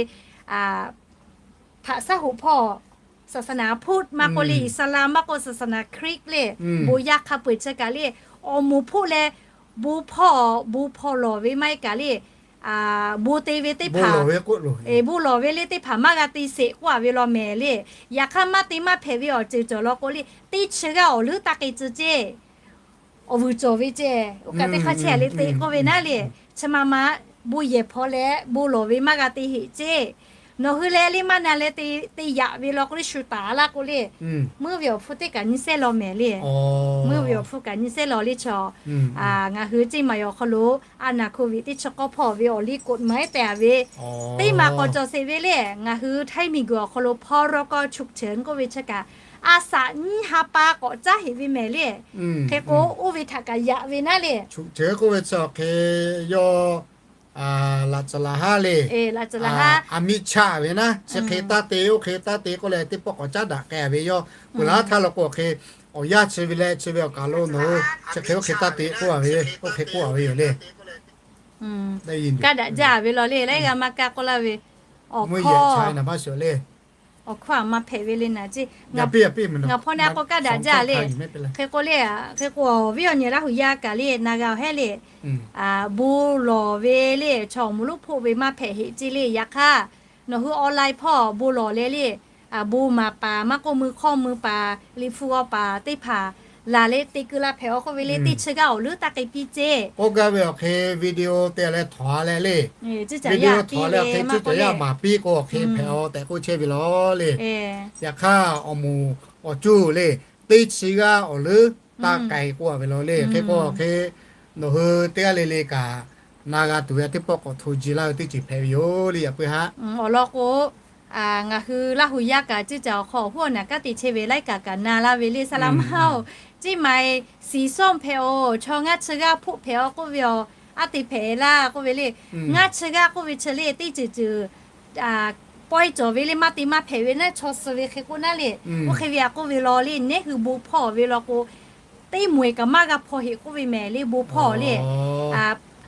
ภาษาหัวพ่อ ศาสนาพุทธ maˇ k'oˆ le Islam maˇ k'oˆ ศาสนาคริสต์ le, bon yaˇ hk'a peu-eˬ chi kaꞈ le, awˬ moˍ hpoˆ leh bon hpawˇ bon hpawˇ lawˬ ve maˇ heˆ kaꞈ le, bon te ve teˇ hpaˍ, bon lawˬ ve le teˇ hpaˍ maˇ g'a te sheˍ k'oˆ a ve law mehˍ le. Yaꞈ hk'aˇ maˇ te maˇ hpehꞈ ve awˬ ceuˬ cawˬ law k'o le, teˇ chi g'aˇ awˬ leuˉ taˇ k'ai tcuh ceˇ. Awˬ vuiˬ cawˬ ve ceˇ, oˇ kaꞈ teˇ hk'aˇ chehˇ le te k'oˆ ve naˉ le. Chi ma ma bon yehˬ hpaw leh bon lawˬ ve maˇ g'a te heꞈ ceˇ. Nawˬ hui leh le maˇ na leh te yaꞈ ve law k'o le shu taˍ laˇ k'o le, meuˇ ve awˬ hpfuhˇ teˇ kaꞈ nyi sehˉ law mehˍ le. Meuˇ ve awˬ hpfuhˇ kaꞈ nyi sehˉ law le chaw. Ngaˬ hui ceˇ maˬ awˬ hk'aw lo a naˍ hko viꞈ teˇ chi k'awˇ hpawˇ ve awˬ liˇ กฎหมาย tehꞈ a ve teˇ maˬ k'awꞈ cawˬ sheˍ ve le. Ngaˬ hui htaiˇ miˬguiˬ awˬ hk'aw lo พรก ฉุกเฉิน k'oˆ ve chi kaꞈ a shaꞈ nyiˇ ha pa k'awꞈ caˉ heꞈ ve mehˍ le. Hk'e k'o oˇ ve htaꞈ kaꞈ yaꞈ ve naˉ le. ฉุกเฉิน k'oˆ ve chi awˬ hk'e yawˇ laꞈ tcuhˍ laꞈ haˉ le, a miˇ chaˇ ve naˉ, chi hk'e taˇ te, oˇ hk'e taˇ te k'oˆ leh teˇ pawˆ k'awꞈ caˉ daꞈ k'ai ve yawˇ. Peuˬ laˇ htaˇ law k'o hk'e awˬ yanˇ chi ve leh chi ve awˬ kaˬ lo nawˬ hui chi hk'e oˇ hk'e taˇ te k'oˆ a ve, oˇ hk'e k'oˆ a ve yoˬ le. Kaˇ daꞈ jaˇ ve law le, laiˉ g'aˇ maˇ kaˇ k'oˆ laˇ ve, awˬ hkawˇ, awˬ hkawˇ a maˇ hpehꞈ ve le naˍ ceˇ. Ngaˬ hpawˇ na k'o kaˇ daꞈ jaˇ le. Hk'e k'o le, hk'e k'o awˬ viˉ awˬ nyi Laˇ huˍ yaˇ kaꞈ le na g'a awˬ hehˉ le, bon lawˬ ve le chaw awˬ moˍ lonˉ hpoˆ ve maˇ hpehꞈ heꞈ ceˇ le. Yaꞈ hk'aˇ nawˬ hui online hpawˇ bon lawˬ leh le, bon maˍ paˍ maˇ k'oˆ mui hk'awˇ mui paˍ liꞈ hpu g'aw paˍ teˇ hpaˍ laˬ leh te keu la hpehꞈ a k'oˆ ve le, teˇ chi g'aˇ awˬ leuˉ taˇ k'ai piˇ ceˇ. K'oˆ gaˇ ve awˬ hk'e video te leh htawˍ a leh le, video htawˍ leh awˬ hk'e cuˇ caˬ yaˇ maˍ piˇ k'o awˬ hk'e hpehꞈ a tehꞈ k'oˆ chehˇ ve law le. Yaꞈ hk'aˇ awˬ moˍ awˬ cuˇ le, teˇ chi g'aˇ awˬ leuˉ taˇ k'ai k'oˆ a ve law le. Hk'e k'o awˬ hk'e nawˬ hui teˇ g'aˇ le le kaꞈ na g'a tuˬ ve teˇ pawˆ k'awꞈ hto ji laˇ ve teˇ ceuˬ hpehꞈ ve yoˬ le. Yaꞈ puiˉ haˆ awˬ lawn k'o, ngaˬ hui Laˇ huˍ yaˇ kaꞈ ceˇ caˬ awˬ hk'aw awˬ hoˉ awˬ naˬ kanˉ te chehˇ ve laiˉ kaꞈ kaꞈ na laˇ ve le. Saˍ laꞈ maˇ oˬ, ceˇ maˬ siˍ sawˇ hpehꞈ oˬ, chaw ngaˇ chi g'aˇ hpoˆ hpehꞈ a k'oˆ ve a, a te hpehꞈ laˇ k'oˆ ve le. Ngaˇ chi g'aˇ k'oˆ ve chi le teˇ ceuˬ ceuˬ pawehˇ cawˬ ve le, maˇ te maˇ hpehꞈ ve naˉ chaw suh ve hk'e k'oˆ naˉ le. Oˇ hk'e ve a k'oˆ ve law le, neˉ hui bon hpawˇ ve law k'o, teˇ moˍ eˬ kaꞈ maˇ g'a hpawˇ heꞈ k'oˆ ve mehˍ le. Bon hpawˇ le,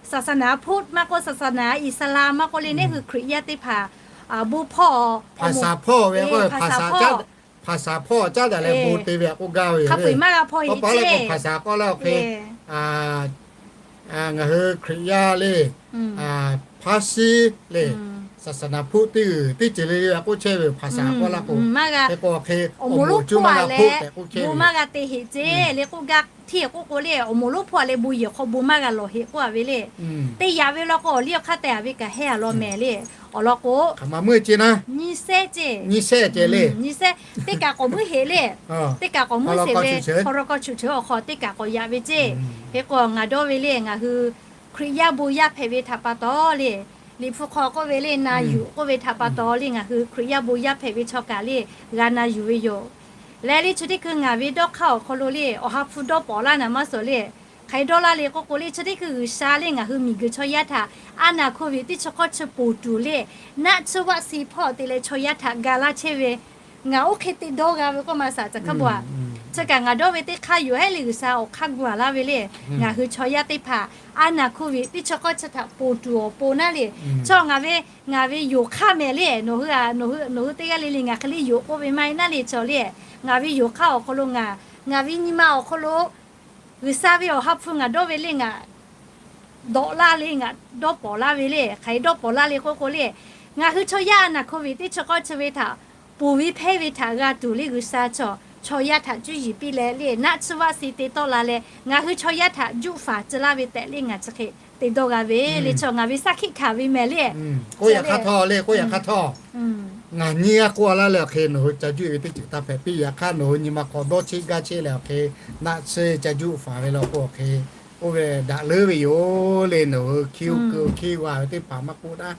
saˍ saˍ naˍ hpuˆ maˇ k'oˆ, saˍ saˍ naˍ Iˍsaˍlaˆ maˇ k'oˆ le, neˉ hui Hkriꞈ yaˇ teˇ hpaˍ bon hpawˇ, hpaˍ saˍ hpawˇ ve k'o hpaˍ saˍ hpawˇ, hpaˍ saˍ hpawˇ caˉ daꞈ leh bon te ve a k'oˆ gaˇ ve yoˬ le. Hk'a peu-eˬ maˇ g'a hpawˇ heꞈ ceˇ. Hpaˍ saˍ k'oˆ laˇ awˬ hk'e ngaˬ hui Hkriꞈ yaˇ le, hpaˇ shiˉ le, saˍ saˍ naˍ hpuˆ teˇ g'uiˬ teˇ ceuˬ le le a k'oˆ chehˇ ve hpaˍ saˍ k'oˆ laˇ k'o, hk'e k'o hk'e awˬ moˍ lonˉ hpoˆ a leh bon maˇ g'a te heꞈ ceˇ le k'oˆ gaˇ htiˇ k'oˆ k'o le, awˬ moˍ lonˉ hpoˆ a leh bon yehˬ hk'aw bon maˇ g'a lawˬ heꞈ k'oˆ a ve le. Te yaꞈ ve law k'o awˬ liˇ awˬ hk'aˇ te a ve kaꞈ hehˇ a law mehˍ le. Awˬ lawn k'o, nyi sehˉ ceˇ, nyi sehˉ ceˇ le, nyi sehˉ, teˇ kaꞈ k'awꞈ muiˉ heꞈ le. Teˇ kaꞈ k'awꞈ muiˉ sheˍ ve, hk'aw raw k'aw chuꞈ cheuˬ awˬ hk'aw teˇ kaꞈ k'awꞈ yaꞈ ve ceˇ. Hk'e k'o ngaˬ dawˇ ve le, ngaˬ hui Hkriꞈ yaˇ bon yaˇ hpehꞈ ve htaꞈ pa taw le, Liꞈ hpu hk'aw k'oˆ ve le, na yuˬ k'oˆ ve htaꞈ pa taw le, ngaˬ hui Hkriꞈ yaˇ bon yaˇ hpehꞈ ve chaw kaꞈ le g'a na yuˬ ve yoˬ. Leh le chi teˇ hkui ngaˬ ve dawˇ hk'aˇ awˬ hk'aw lo le, awˬ ha hpu dawˇ pawnˍ laˇ naˍ maˇ suhˍ le. Hk'aˬ hk'e dawˇ laˇ le k'oˆ k'o le, chi teˇ hkui G'uiˬsha le ngaˬ hui miˬguiˬ chaw yaˇ htaꞈ a naˍ hko viꞈ teˇ chi k'awˇ chi ponˬ tuˬ le, naˆ tsuhˇ vaˆ si hpawˇ te leh chaw yaˇ htaꞈ ga laˇ chehˇ ve, ngaˬ oˇ hk'e te dawˇ g'a ve k'oˆ ma saˍ caˬ hk'a bo a. Chi kaꞈ ngaˬ dawˇ ve teˇ hk'aˇ yoˬ hehˉ le, G'uiˬsha awˬ hk'aˇ gu a laˇ ve le. Ngaˬ hui chaw yaˇ teˇ hpaˍ a naˍ hko viꈈ teˇ chi k'awˇ chi htaꞈ ponˬ tuˬ awˬ pon naˉ le. Chaw ngaˬ ve, ngaˬ ve yonˍ hk'aˇ mehˍ le. Nawˬ hui a, nawˬ hui teˇ g'aˇ le le ngaˬ hk'e le yonˍ k'oˆ ve maˇ heˆ naˉ le chaw le. Ngaˬ ve yonˍ hk'aˇ awˬ hk'aw lo ngaˬ, ngaˬ ve nyi ma awˬ hk'aw lo G'uiˬsha ve awˬ ha hpu ngaˬ dawˇ ve le ngaˬ dawꞈ laˇ le, ngaˬ dawˇ pawnˍ laˇ ve le. Hk'aˬ hk'e dawˇ pawnˍ laˇ le k'oˆ k'o le, ngaˬ hui chaw yaˇ a naˍ hko viꞈ teˇ chi k'awˇ chi ve htaꞈ ponˬ ve hpehˇ ve htaꞈ g'a tuˬ le G'uiˬsha chaw, chaw yaˇ htaꞈ cuˇ yiˍ piˇ leh le, naˆ tsuhˇ vaˆ si te tawˆ la leh ngaˬ hui chaw yaˇ htaꞈ juˆ faˍ tcuh laˇ ve tehꞈ le ngaˬ chi hk'e te dawˇ g'a ve le. Chaw ngaˬ ve saˇ hkiˆ hkanˍ ve mehˍ le. K'oˆ yaꞈ hk'aˇ htawˇ le, k'oˆ yaꞈ hk'aˇ htawˇ ngaˬ nyi g'a k'oˆ a laˇ leh awˬ hk'e nawˬ hui ca juˆ ve teˇ ceuˬ taˇ hpehꞈ piˇ. Yaꞈ hk'aˇ nawˬ hui nyi ma hk'aw dawˇ cheˆ gaˇ cheˆ leh awˬ hk'e naˆ tsuhˇ ca juˆ faˍ ve law k'o awˬ hk'e oˇ ve daꞈ leuˉ ve yoˬ le. Nawˬ hui hkiˇ oˇ keu hkiˇ g'a ve teˇ hpaˍ maˇ k'oˆ daꞈ,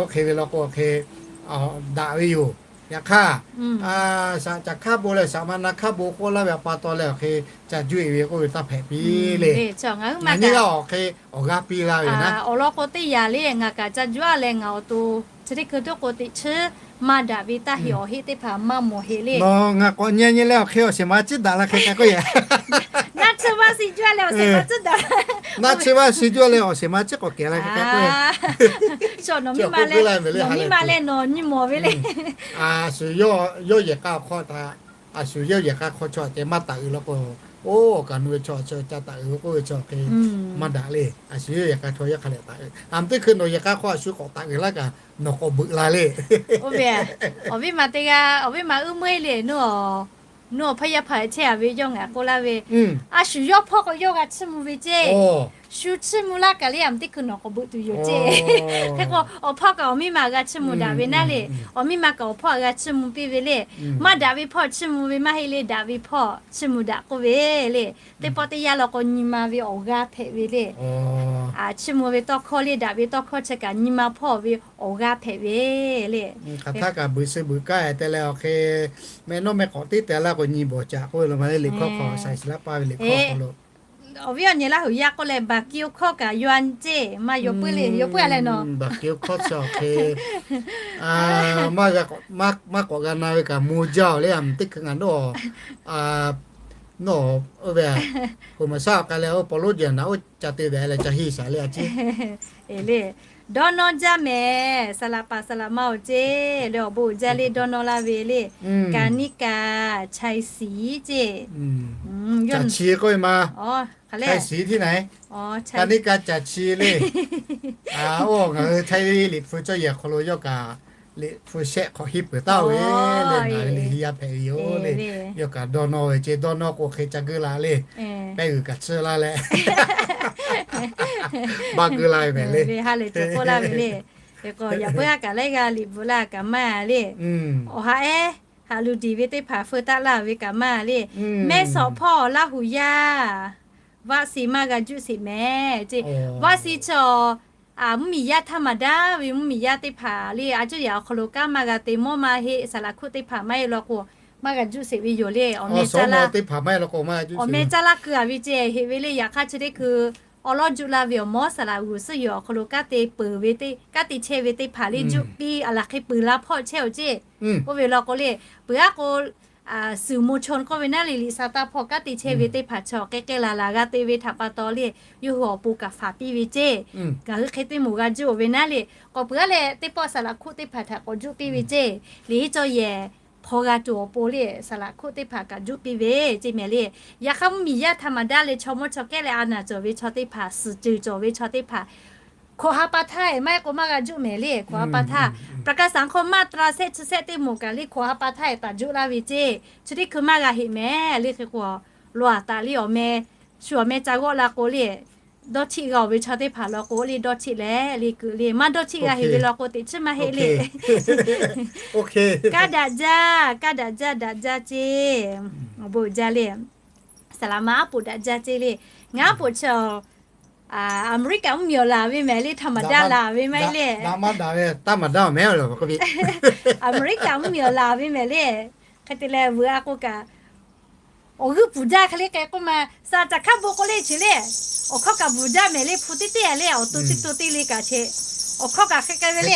oˇ hk'e ve law k'o awˬ hk'e daꞈ ve yoˬ. Yaꞈ hk'aˇ shaꞈ caˬ hk'aˇ bon leh shaꞈ ma na hk'aˇ bon k'oˆ laˇ ve a pa taw leh awˬ hk'e ca juˆ e ve k'oˆ ve taˇ hpehꞈ piˇ le. Ngaˬ nyi g'a awˬ hk'e awˬ g'aˇ piˇ laˇ ve yoˬ. Awˬ lawn k'o teˇ yanˇ le ngaˬ kaꞈ ca juˆ a leh ngaˬ awˬ to chi teˇ hkui tuˉ k'o teꞈ chiˉ maˇ daꞈ ve taˇ heꞈ awˬ heˆ teˇ hpaˍ maˇ mawˬ heˆ le. Nawˬ ngaˬ k'awꞈ nyi nyi leh awˬ hk'e awˬ shehˍ ma ciˉ daꞈ la hk'e k'ai k'oˆ yaꞈ. Naˆ tsuhˇ vaˆ si juˆ leh awˬ shehˍ ma ciˉ daꞈ. Naˆ tsuhˇ vaˆ si juˆ leh awˬ shehˍ ma ciˉ k'awꞈ kehˬ la hk'e k'ai k'oˆ yaꞈ. Nawˬ miˇ ma leh nawˬ nyi mawˬ ve le. Yawˇ yehˬ k'a awˬ hk'aw htaꞈ, a shu yawˇ yehˬ k'a hk'aw chaw ceh maˇ taˍ uiˍ law k'o, Oˇ kaꞈ nu ve chaw chi ca taˍ uiˍ ve k'oˆ ve chi hk'e maˇ daꞈ le. A shu yehˬ k'a chaw yaˇ hk'a leh taˍ uiˍ. A meuˇ teˇ hkui nawˬ yehˬ k'a hk'aw a shu k'awꞈ taˍ uiˍ laˇ kaꞈ nawˬ k'awꞈ beuꞈ la le. Oˇ ve, awˬ viˉ ma teˇ g'aˇ, awˬ viˉ ma uiˇ meuˇ le, nawˬ, nawˬ hpaˇ yaˇ hpaˍ chehˇ a ve yawˇ ngaˬ k'oˆ laˇ ve, a shu yawˇ hpawˇ k'o yawˇ g'a chiˇ mvuh ve ceˇ. Shu chiˇ mvuh laˇ kaꞈ le, a meuˇ teˇ hkui nawˬ k'awꞈ beuꞈ tuˬ yoˬ ceˇ. Hk'e k'o, awˬ hpawˇ kaꞈ awˬ miˇ ma g'a chiˇ mvuh daꞈ ve naˉ le, awˬ miˇ ma kaꞈ awˬ hpawˇ a g'a chiˇ mvuh piˇ ve le. Maˇ daꞈ ve hpawˇ chiˇ mvuh ve maˇ heˆ le, daꞈ ve hpawˇ chiˇ mvuh daꞈ k'oˆ ve le. Teˇ pawˆ teˇ yanˇ law k'o nyi ma ve awˬ g'aˇ hpehꞈ ve le. Chiˇ mvuh ve tawˇ hkawˇ le, daꞈ ve tawˇ hkawˇ chi kaꞈ nyi ma hpawˇ ve awˬ g'aˇ hpehꞈ ve le. Hk'aˬ htaˇ kaꞈ beuꞈ suh beuꞈ kaˇ te leh awˬ hk'e, meh nawˉ meh k'awꞈ teˉ te laˇ k'o nyi bawˬ caꞈ k'oˆ ve lo ma le, liꞈ hkawˇ hk'aw saiˍ shiˍ laˇ paˇ ve liꞈ hkawˇ hk'aw lo. Awˬ viˉ awˬ nyi Laˇ huˍ yaˇ k'oˆ leh baˬ kiˇ oˇ hkawˇ kaꞈ yawˇ a ceˇ, maˇ yaw puiˉ le, yaw puiˉ a leh nawˬ. Baˬ kiˇ oˇ hkawˇ chi awˬ hk'e maˇ k'awꞈ g'a na ve kaꞈ mo jaˇ oˬ le, a meuˇ teˇ hkui ngaˬ nawˬ, nawˬ oˇ ve, hk'oꞈ maˍ shaˉ awˬ k'ai leh oˇ paw lonˉ jaˇ naꞈ oˇ ca te daꞈ leh ca hiˇ shaˍ le a ciˉ. Le, dawˇ nawˇ jaˇ mehˍ, saˍ laꞈ paˍ saˍ laꞈ ma awˬ ceˇ le, awˬ bon uiˍ jaˇ le, dawˇ nawˇ laˇ ve le. Kaˍ niˆ kaˍ chaiˍ shiˍ ceˇ. Caꞈ chi k'oˆ ve ma. Chaiˍ shiˍ tiˉ na. Kaˍ niˆ kaˍ caꞈ chi le. Oˇ ngaˬ hui Htaiˇ liꞈ hpu cawˇ yehˬ hk'aw lo yawˇ kaꞈ liꞈ hpu shehˆ hk'awꞈ hiˇ peuˬ taˍ ve le, ngaˬ hui liꞈ hiˇ yaˇ hpehꞈ ve yoˬ le. Yawˇ kaꞈ dawˇ nawˇ ve ceˇ, dawˇ nawˇ k'o hk'e ca geuˆ la le. Pehˇ g'uiˬ kaꞈ tsuhˇ laˇ leh, baˇ geuˆ la ve mehˍ le. Ha lehˬ cawˬ k'oˆ laˇ ve le. Hk'e k'o yaꞈ puiˉ ha kaꞈ laiˉ g'aˇ liꞈ bvuhꞈ laˇ kaꞈ maˇ le. Awˬ ha ehˉ haꞈ lu diˬ ve teˇ hpaˍ feu taˆ laˇ ve kaꞈ maˇ le. Mehˇ shawˍ hpawˇ Laˇ huˍ yaˇ vaˆ si maˇ g'a juˆ sheˍ mehˍ ceˇ. Vaˆ si chi mvuhˇmiˬ yaˇ htaˇ maˍ daˇ ve mvuhˇmiˬ yaˇ teˇ hpaˍ le, a cuˇ yaꞈ awˬ hk'aw lo kanˉ maˇ g'a te, mawˇ maˇ heˆ, saˍ laꞈ hkuˆ teˇ hpaˍ maˇ heˆ law k'o, maˇ g'a juˆ sheˍ ve yoˬ le. Awˬ meh caˇ laˇ, awˬ meh caˇ laˇ keu a ve ceˇ heꞈ ve le. Yaꞈ hk'aˇ chi teˇ hkui awˬ lawˉ juˆ laˇ ve awˬ mawˇ saˍ laꞈ g'uiˬ suhˉ yoˬ awˬ hk'aw lo kanˉ te peuˬ ve teˇ, kanˉ te chehˇ ve teˇ hpaˍ le juˆ piˇ a laˬ hk'e peuˬ la hpawˇ chehˇ oˬ ceˇ. Oˇ ve law k'o le, peuˬ aˉ k'o, suhˍ mo chaw k'oˆ ve naˉ le, liꞈ saˍ taˇ hpawˇ kanˉ te chehˇ ve teˇ hpaˍ chaw k'ehˉ k'ehˉ la la g'a te ve htaꞈ pa taw le, yawˇ hui awˬ pon kaꞈ faˍ piˇ ve ceˇ. Ngaˬ hui hk'e teˇ moˍ g'a juˆ oˬ ve naˉ le, k'awꞈ peuˬ aˉ leh teˇ pawˆ saˍ laꞈ hkuˆ teˇ hpaˍ htaꞈ k'awꞈ juˆ piˇ ve ceˇ. Liꞈ hiˉ cawˇ yehˬ hpaw g'a tuˬ awˬ pon le, saˍ laꞈ hkuˆ teˇ hpaˍ kaꞈ juˆ piˇ ve ceˇ mehˍ le. Yaꞈ hk'aˇ mvuhˇmiˬ yaˇ htaꞈ maˍ daˇ leh chaw mawˇ chaw kehˉ leh a naˬ cawˬ ve chaw teˇ hpaˍ, suhˍ ceuˬ cawˬ ve chaw teˇ hpaˍ, hkawꞈ ha pa htaˇ maˇ heˆ k'o maˇ g'a juˆ mehˍ le. Hkawꞈ ha pa htaˇ ประกาศสังคม มาตรา shehˆ chi shehˆ teˇ moˍ kaꞈ le hkawꞈ ha pa htaˇ taˍ juˆ laˇ ve ceˇ. Chi teˇ hkui maˇ g'a heꞈ mehˍ le. Hk'e k'o, lo aꞈ taˍ le awˬ meh, shu awˬ meh ca g'awˆ la k'o le, dawˇ htiˆ g'a oˬ ve chaw teˇ hpaˍ law k'o le dawˇ htiˆ leh le kuiˬ le, maˇ dawˇ htiˆ g'a heꞈ ve law k'o teꞈ chiˉ maˇ heˆ le. Kaˇ daꞈ jaˇ, kaˇ daꞈ jaˇ, daꞈ jaˇ ceˇ. Awˬ bon uiˍ jaˇ le. Saˍ laꞈ ma aˉ poꞈ daꞈ jaˇ ceˇ le. Ngaˬ aˉ poꞈ chi Aˍmeˍriˆkaꞈ mvuhˇmiˬ awˬ laˬ ve mehˍ le, htaꞈ maˍ daˇ laˬ ve maˇ heˆ le. Daꞈ maˇ daꞈ ve, taˇ maˍ daˇ awˬ mehˍ a le. Aˍmeˍriˆkaꞈ mvuhˇmiˬ awˬ laˬ ve mehˍ le. Hk'e te leh veuꞈ a k'o kaꞈ, awˬ g'euˆ bvuhˬ jaˇ hk'e le k'ai k'oˆ ma, saˍ caꞈ hkaˉ bon k'o le chi le, awˬ hkawˇ kaꞈ bvuhˬ jaˇ mehˍ le, hpu teˇ teˇ a le, awˬ to chi to teˇ le kaꞈ che, awˬ hkawˇ kaꞈ hk'e k'ai ve le.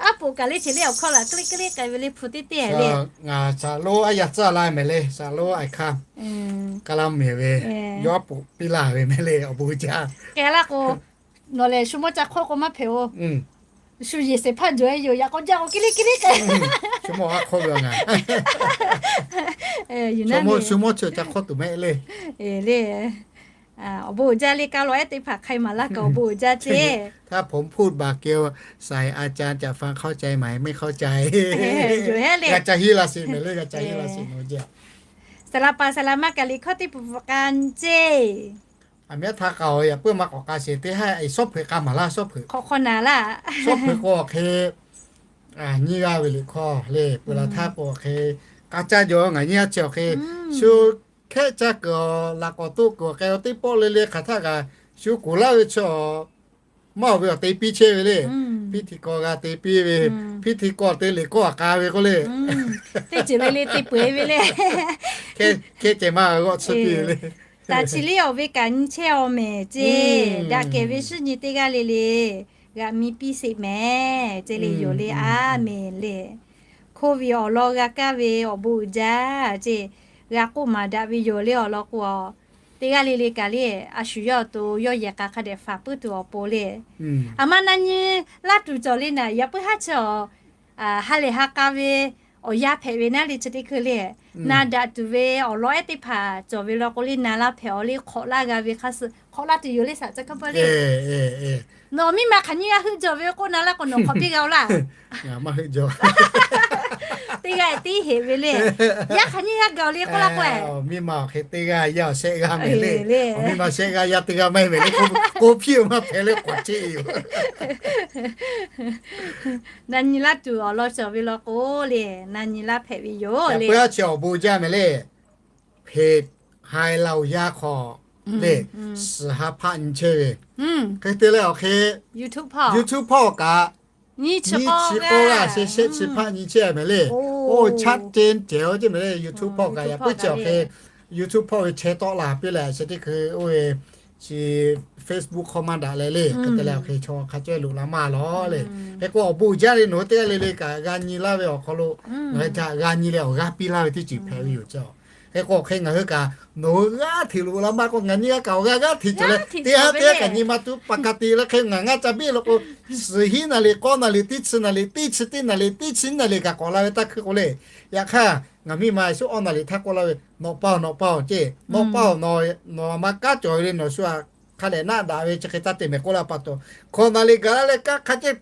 Aˉ poꞈ kaꞈ le chi le, awˬ hkawˇ kaꞈ k'leˆ k'leˆ k'ai ve le, hpu teˇ teˇ a le. Ngaˬ shaˍ lonˉ aˉ yaˇ tcuhˉ la mehˍ le, shaˍ lonˉ aiˬ hkaˇ, ka la mehˍ ve, yawˇ aˉ poꞈ piˇ laˇ ve mehˍ le, awˬ bon jaˇ. K'ai laˇ k'o, nawˬ lehˬ shu mawˇ ca hk'awˇ k'o maˇ hpehꞈ oˬ. Shu yehˬ shehˍ hpaˇ jawˬ e yoˬ, yaꞈ k'aw jaˇ k'o kiˇ liˇ kiˇ liˇ k'ai. Shu mawˇ aˉ hk'awˇ ve a ngaˬ, shu mawˇ chi ca hk'awˇ tuˬ mehˍ le. Le, awˬ bon uiˍ jaˇ le, kaˇ law ehˉ teˇ hpaˍ hk'ai maˍ laˇ kaꞈ awˬ bon uiˍ jaˇ ceˇ. ถ้าผมพูดบาเกียว ใส่อาจารย์จะฟังเข้าใจไหม ไม่เข้าใจ yoˬ hehˉ le. G'a ca hiˇ la sheˍ mehˍ le, g'a ca hiˇ la sheˍ nawˬ jaˇ. Saˍ laꞈ paˍ saˍ laꞈ ma kaꞈ liꞈ hkawˇ teˇ peuˬ peuˬ k'a ceˇ. Aˬ miˉ htaˇ k'aoˍ yaꞈ puiˉ ma k'awꞈ k'a sheˍ teˇ haˉ, shawˉ hpeuꞈ k'a maˍ laˇ, shawˉ hpeuꞈ. Hk'awꞈ hk'awꞈ naˍ laˇ. Shawˉ hpeuꞈ k'o awˬ hk'e nyiˇ g'aˇ ve liꞈ hkawˇ le peuˬ la htaˇ k'o awˬ hk'e, k'a caˇ jaw ngaˬ nyiˇ g'aˇ chi awˬ hk'e, shu hkehˉ caˇ kuiˬ awˬ laꞈ k'awꞈ toˆ kuiˬ awˬ k'ai teˇ pawˆ le le hk'aˬ htaˇ kaꞈ shu kuˬ laˇ ve chi awˬ maˇ awˬ ve awˬ te piˇ chehˇ ve le. Piˇ hti kawˇ g'a te piˇ ve, piˇ hti kawˇ te liꞈ kawˇ a k'a ve k'oˆ le. Teˇ ceuˬ le le te peuˬ ve le. Hkehˇ ceh maˇ g'awˆ tsuhˇ piˇ ve le. Taˍ chi liˇ awˬ ve kaꞈ nyi chehˇ aw mehˍ ceˇ. Daꞈ kehˬ ve shinˉ nyi teˇ g'aˇ le le g'aꞈ mi piˇ sheˍ mehˍ ceˇ le yoˬ le. A mehˍ le. Hkoˇ ve awˬ lawn g'a kaˇ ve awˬ bon uiˍ jaˇ ceˇ. G'a k'oˆ maˍ daꞈ ve yoˬ le awˬ lawn k'o, teˇ g'aˇ le le kaꞈ le, a shu yawˇ awˬ to yawˇ yehˬ k'a hk'a dehꞈ faˍ puiˉ tuˬ awˬ pon le. Aˬ ma na nyi laˇ tuˬ cawˬ le naˍ, yaꞈ puiˉ haˉ chi awˬ ha lehˬ ha k'a ve awˬ yanˇ hpehꞈ ve naˉ le chi teˇ hkui le. Na daꞈ tuˬ ve awˬ lawn ehˉ teˇ hpaˍ cawˬ ve law k'o le, na laˇ hpehꞈ awˬ le hk'awꞈ laˇ g'a ve hk'a suh hk'awꞈ laˇ tuˬ yoˬ le saˍ ca kaˇ pa le. Nawˬ miˇ ma hk'aˬ nyiˇ g'aˇ heuˆ jaw ve k'oˆ na laˇ k'o nawˬ hk'awꞈ piˇ g'a-o laˇ. Teˇ g'aˇ tiˉ heꞈ ve le. Yaˇ hk'aˬ nyiˇ g'aˇ gaˬ-oˬ le k'oˆ laˇ k'o, miˇ ma awˬ hk'e teˇ g'aˇ yaˇ shehˆ g'aˇ mehˍ le. Miˇ ma shehˆ g'aˇ yaˇ teˇ g'aˇ maˇ heˆ mehˍ le. K'o hpiˇ-oˬ maˇ hpehꞈ le k'awꞈ ceˇ yoˬ. Na nyi laˇ tuˬ awˬ lawn cawˬ ve law k'o le, na nyi laˇ hpehꞈ ve yoˬ le. Chi awˬ bon jaˇ mehˍ le. Hpeꞈ hai la-oˬ yaˇ hk'aw le, suhˍ ha hpaˆ nyi chehˇ ve. Hk'e te leh awˬ hk'e YouTube hpawˇ kaꞈ nyiˇ chi k'awˇ g'aˇ shehˆ shehˆ chi hpaˆ nyi chehˇ mehˍ le. Oˇ chaꞈ ceh cehˬ-oˬ ceˇ mehˍ le. YouTube hpawˇ kaꞈ yaꞈ puiˉ chi awˬ hk'e YouTube hpawˇ ve chehˇ tawˆ la piˇ leh chi teˇ hkui oˇ ve chi Facebook hk'aw maˇ daꞈ leh le. Hk'e te leh awˬ hk'e chaw hk'a cawehˇ loꞈ la maˇ lawˬ le. Hk'e k'o awˬ bon jaˇ le nawˬ hui teˇ g'aˇ le le kaꞈ g'a nyi laˇ ve awˬ hk'aw lo ngaˬ hui htaꞈ g'a nyi leh awˬ g'aˇ piˇ laˇ ve teˇ ceuˬ hpehꞈ ve yoˬ ceˇ. Hk'e k'o hk'e ngaˬ hui kaꞈ nawˬ hui g'aˇ hteꞈ loꞈ la maˇ k'o ngaˬ nyiˇ g'aˇ kaꞈ awˬ g'aˇ g'aˇ hteꞈ cawˬ leh teˇ haˉ teˇ g'aˇ kaꞈ nyi ma tuˬ pa ka te leh hk'e ngaˬ ngaˇ ca biˇ law k'o, suhˍ hiˉ naˍ liꞈ k'awˇ naˍ liꞈ teˇ chi naˍ liꞈ teˇ chi teˇ naˍ liꞈ teˇ chi naˍ liꞈ kaꞈ k'awꞈ la ve taˇ hkuiˇ k'o le. Yaꞈ hk'aˇ ngaˬ miˇ ma Yeˍsuˆ awˇ naˍ liꞈ htaˇ k'oˆ laˇ ve, Nawꞈ pa-oˬ, nawꞈ pa-oˬ ceˇ. Nawꞈ pa-oˬ, nawˬ ma kanˉ cawˬ ve le nawˬ shu htaꞈ hk'a dehꞈ naˆ daꞈ ve chi hk'e taˇ te mehˍ k'oˆ laˇ pa taw, hkawꞈ naˍ liꞈ gaˬ la leh kanˉ hk'a ceh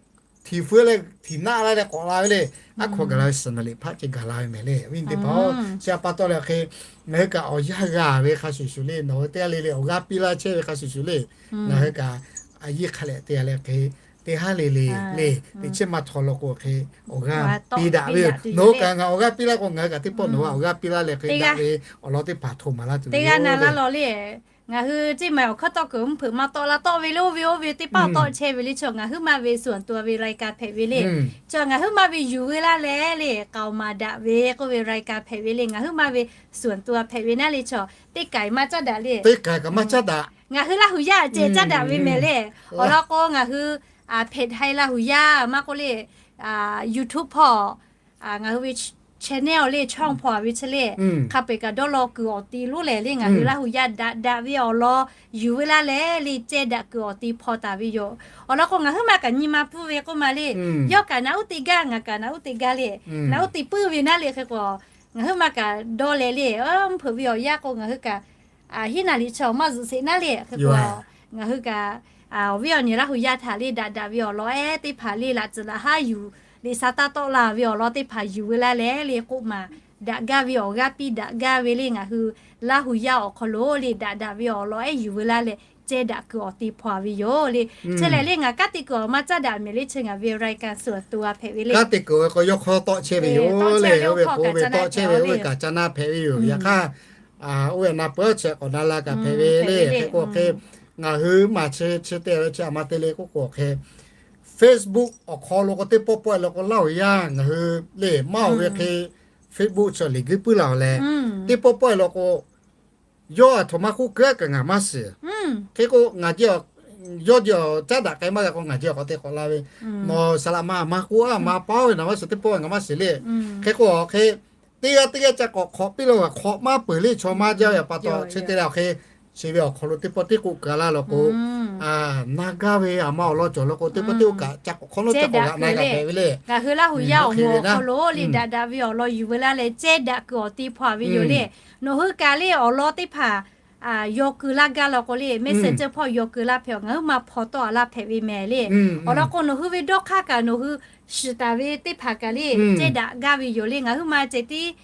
htiˍ feu leh htiˍ naˆ la leh k'awꞈ la ve le. Aˉ hkawꞈ gaˬ la ve suhˍ naˍ liꞈ hpaˆ ceh gaˬ la ve mehˍ le. Awˬ viˉ teˇ hpaˍ-oˬ, chi pa taw leh hk'e ngaˬ hui kaꞈ awˬ yanˇ g'a ve hk'a shuˍ shuˍ le, nawˬ hui teˇ g'aˇ le le awˬ g'aˇ piˇ laˇ chehˇ ve hk'a shuˍ shuˍ le, ngaˬ hui kaꞈ a yiˇ hk'a lehꞈ te leh hk'e teˇ haˉ le le le teꞈ chiˉ maˇ htaw law k'o hk'e awˬ g'aˇ piˇ daꞈ ve yoˬ. Nawˬ hui kaꞈ ngaˬ awˬ g'aˇ piˇ laˇ k'o ngaˬ hui kaꞈ teˇ pawˆ nawˬ hui awˬ g'aˇ piˇ laˇ leh hk'e daꞈ ve awˬ lawn teˇ hpaˍ hto maˍ laˇ tuˬ ve yoˬ le. Ngaˬ hui teˇ maˬ awˬ hkawˇ tawˆ kuiˬ mvuhˇ hpeuꞈ maˇ tawˆ la tawˆ ve le, oˇ ve oˇ ve teˇ paˆ awˬ tawˆ chehˇ ve le. Chaw ngaˬ huiˉ maˇ ve suanˍ tuˬ ve รายการ hpehꞈ ve le. Chaw ngaˬ huiˉ maˇ ve yuˬ ve laˇ leh le, k'aoˍ maˍ daꞈ ve k'oˆ ve รายการ hpehꞈ ve le. Ngaˬ huiˉ maˇ ve suanˍ tuˬ hpehꞈ ve naˉ le chaw teˇ kaiˬ maˇ caˉ daꞈ le. Ngaˬ hui Laˇ huˍ yaˇ ceh caˉ daꞈ ve mehˍ le. Awˬ lawn k'o ngaˬ hui เฟซ ไทย Laˇ huˍ yaˇ maˇ k'oˆ le, YouTube hpawˇ ngaˬ hui ve channel le ช่อง hpawˇ ve chi le, hk'a peu-eˬ kaꞈ dawˇ law kuiˬ awˬ ti lonˉ lehˬ le ngaˬ hui Laˇ huˍ yaˇ daꞈ daꞈ ve awˬ lawn yuˬ ve laˇ leh le ceh daꞈ kuiˬ awˬ ti hpawˇ taˍ ve yoˬ. Awˬ lawn k'o ngaˬ huiˉ maˇ kaꞈ nyi ma pfuhˇ ve k'oˆ ma le, yawˇ kaꞈ naꞈ uˉ te gaˇ, ngaˬ kaꞈ naꞈ uˉ te gaˇ le, naꞈ uˉ te puiˉ ve naˉ le. Hk'e k'o ngaˬ huiˉ maˇ kaꞈ dawˇ leh le, mvuhˇ hpeuꞈ ve awˬ yanˇ k'o ngaˬ hui kaꞈ hiˉ naˍ liꞈ chaw maˇ zuhꞈ sheˍ naˉ le. Hk'e k'o ngaˬ hui kaꞈ awˬ viˉ awˬ nyi Laˇ huˍ yaˇ htaꞈ le daꞈ daꞈ ve awˬ lawn ehˉ teˇ hpaˍ le laꞈ tcuhˍ laꞈ haˉ yuˬ, liꞈ sha taˇ tawˆ la ve awˬ lawn teˇ hpaˍ yuˬ ve laˇ leh le k'oˆ ma, daꞈ gaˇ ve awˬ g'aˇ piˇ daꞈ gaˇ ve le ngaˬ hui Laˇ huˍ yaˇ awˬ hk'aw lo le daꞈ daꞈ ve awˬ lawn ehˉ yuˬ ve laˇ leh ceh daꞈ kuiˬ awˬ ti hpawˇ ve yoˬ le. Chi lehˬ le ngaˬ kanˉ te kuiˬ awˬ maˇ caˉ daꞈ mehˍ le, chi ngaˬ ve รายการ suanˍ tuˬ a hpehꞈ ve le. Kanˉ te kuiˬ ve k'o yawˇ hk'aw tawˆ chehˇ ve yoˬ le, oˇ ve k'o oˇ ve tawˆ chehˇ ve oˇ ve kaꞈ ca na hpehꞈ ve yoˬ. Yaꞈ hk'aˇ oˇ ve na peuˬ chi k'awꞈ na la kaꞈ hpehꞈ ve le. Hk'e k'o hk'e ngaˬ hui maˇ chi chi te ve chi a ma te le k'oˆ k'o hk'e Facebook awˬ hk'aw lo k'o teˇ pawˆ pawˆ e law k'o Laˇ huˍ yaˇ ngaˬ hui le maˇ oˬ ve hk'e Facebook chaw liꞈ guiˇ puiˉ la-oˬ leh, teˇ pawˆ pawˆ e law k'o yawˇ a htoꞈ ma k'oˆ keu-a kaꞈ ngaˬ maˇ shiˍ. Hk'e k'o ngaˬ yawˇ jehˬ caˉ daꞈ k'ai maˇ g'a k'o ngaˬ jehˬ k'awꞈ te k'awꞈ la ve, nawˬ saˍ laꞈ ma maˇ k'oˆ-a maˇ paˉ ve naˬ maˇ shiˍ teˇ pawˆ ngaˬ maˇ shiˍ le. Hk'e k'o hk'e teˇ g'aˇ teˇ g'aˇ ca k'awꞈ hk'awꞈ piˇ law, k'awꞈ maˇ peuˬ le chaw maˇ jaˇ ve pa taw chi te leh hk'e chi ve awˬ hk'aw lo teˇ pawˆ teˇ k'oˆ keu laˇ law k'o, na gaˇ ve a ma awˬ lawn cawˬ law k'o teˇ pawˆ teˇ k'oˆ kaꞈ ca k'awꞈ hk'awꞈ nawˉ ca k'awꞈ g'aꞈ na g'a hpehꞈ ve le. Ngaˬ hui Laˇ huˍ yaˇ awˬ moˍ awˬ hk'aw lo le daꞈ daꞈ ve awˬ lawn yuˬ ve laˇ leh ceh daꞈ kuiˬ awˬ ti hpawˇ a ve yoˬ le. Nawˬ hui kaꞈ le awˬ lawn teˇ hpaˍ yaw keu laˇ gaˇ law k'o le Messenger hpawˇ yaw keu laˇ hpehꞈ-oˬ, ngaˬ huiˉ maˇ hpawˇ tawˆ a laˇ hpehꞈ ve mehˍ le. Awˬ lawn k'o nawˬ hui ve dawˇ hk'aˇ kaꞈ nawˬ hui shiˍ taˍ ve teˇ hpaˍ kaꞈ le ceh daꞈ gaˇ ve yoˬ le. Ngaˬ huiˉ maˇ ceh tiˉ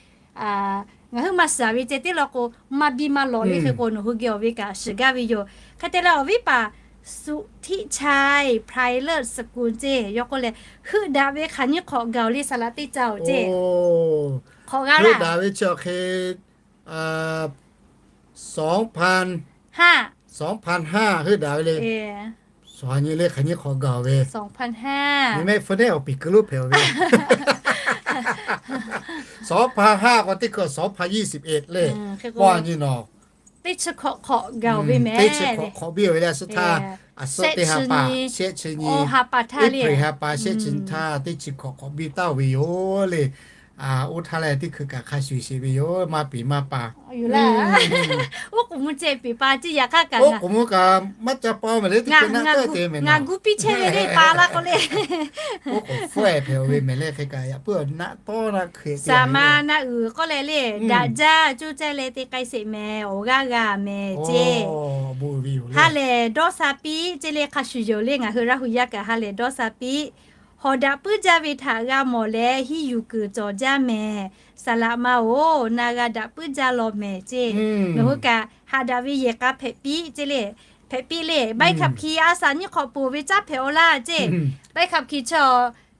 ngaˬ huiˉ maˇ shiˍ ve ceh tiˉ law k'o maˇ biˇ maˇ lawꞈ le. Hk'e k'o nawˬ hui geh awˬ ve kaꞈ shiˍ gaˇ ve yoˬ. Hk'e te leh awˬ viˉ paˍ Suhtichai Private School ceˇ yawˇ k'oˆ leh, heuˆ daꞈ ve hk'aˬ nyiˇ hk'awꞈ gaˬ-oˬ le saˍ laꞈ teˇ ca-oˬ ceˇ. Hk'awꞈ g'a laˇ. Heuˆ daꞈ ve chi awˬ hk'e สองพันห้า heuˆ daꞈ ve le. Sawˬ nyi le hk'aˬ nyiˇ hk'awꞈ gaˬ-oˬ ve. Nyi mehˆ hpu nehˉ awˬ piˍ keu lonˉ hpehꞈ-oˬ ve. สองพันห้า k'o teˇ hkui สองพันยี่สิบเอ็ด le. K'awˇ nyi nawˬ teˇ chi hk'awꞈ hk'awꞈ gaˬ-oˬ ve mehˍ. Teˇ chi hk'awꞈ hk'awꞈ biˇ-oˬ ve le a shu htaˇ, a suhˆ teˇ ha pa, shehˆ chi nyi, April ha pa shehˆ chi nyi htaˇ teˇ chi hk'awꞈ hk'awꞈ biˇ taˍ-oˬ ve yoˬ le. Oˇ htaˇ leh teˇ hkui kaꞈ hk'a shuˍ sheˍ ve yoˬ, maˇ piˍ maˇ pa. Oˇ k'oˍ mvuh ceh piˍ pa ceˇ, yaꞈ hk'aˇ kaꞈ oˇ k'oˍ mvuh kaꞈ maˇ ca pa-o mehˍ le, teˇ hkui naˆ tawˆ te mehˍ, ngaˬ gu piˇ chehˇ ve le pa laˇ k'o le. Oˇ k'oˍ hpfuhˇ-e hpehꞈ-o ve mehˍ le, hk'e kaꞈ yaꞈ puiˉ awˬ naˆ tawˆ naˆ hkui te. Saˍ ma na uiˍ k'oˆ leh le, daꞈ jaˇ coˇ caˇ leh te k'ai sheˍ mehˍ, awˬ g'aˇ g'a mehˍ ceˇ. Ha lehˬ dawˇ sha piˇ ceˇ le, hk'a shuˍ yoˬ le, ngaˬ hui Laˇ hu yaˇ kaꞈ ha lehˬ dawˇ sha piˇ. Hawˍ daꞈ puiˉ jaˇ ve htaꞈ g'a mawˬ leh, hiˇ yuˬ kuiˬ cawˬ jaˇ mehˍ. Saˍ laꞈ ma-oˬ, na g'a daꞈ puiˉ jaˇ law mehˍ ceˇ. Nawˬ hui kaꞈ haꞈ daꞈ ve yehˬ k'a hpehꞈ piˇ ceˇ le. Hpehꞈ piˇ le, ใบขับขี่ a shaꞈ nyiˇ hk'awꞈ peuˬ ve caˉ hpehꞈ-aw laˇ ceˇ. ใบขับขี่ chi-a,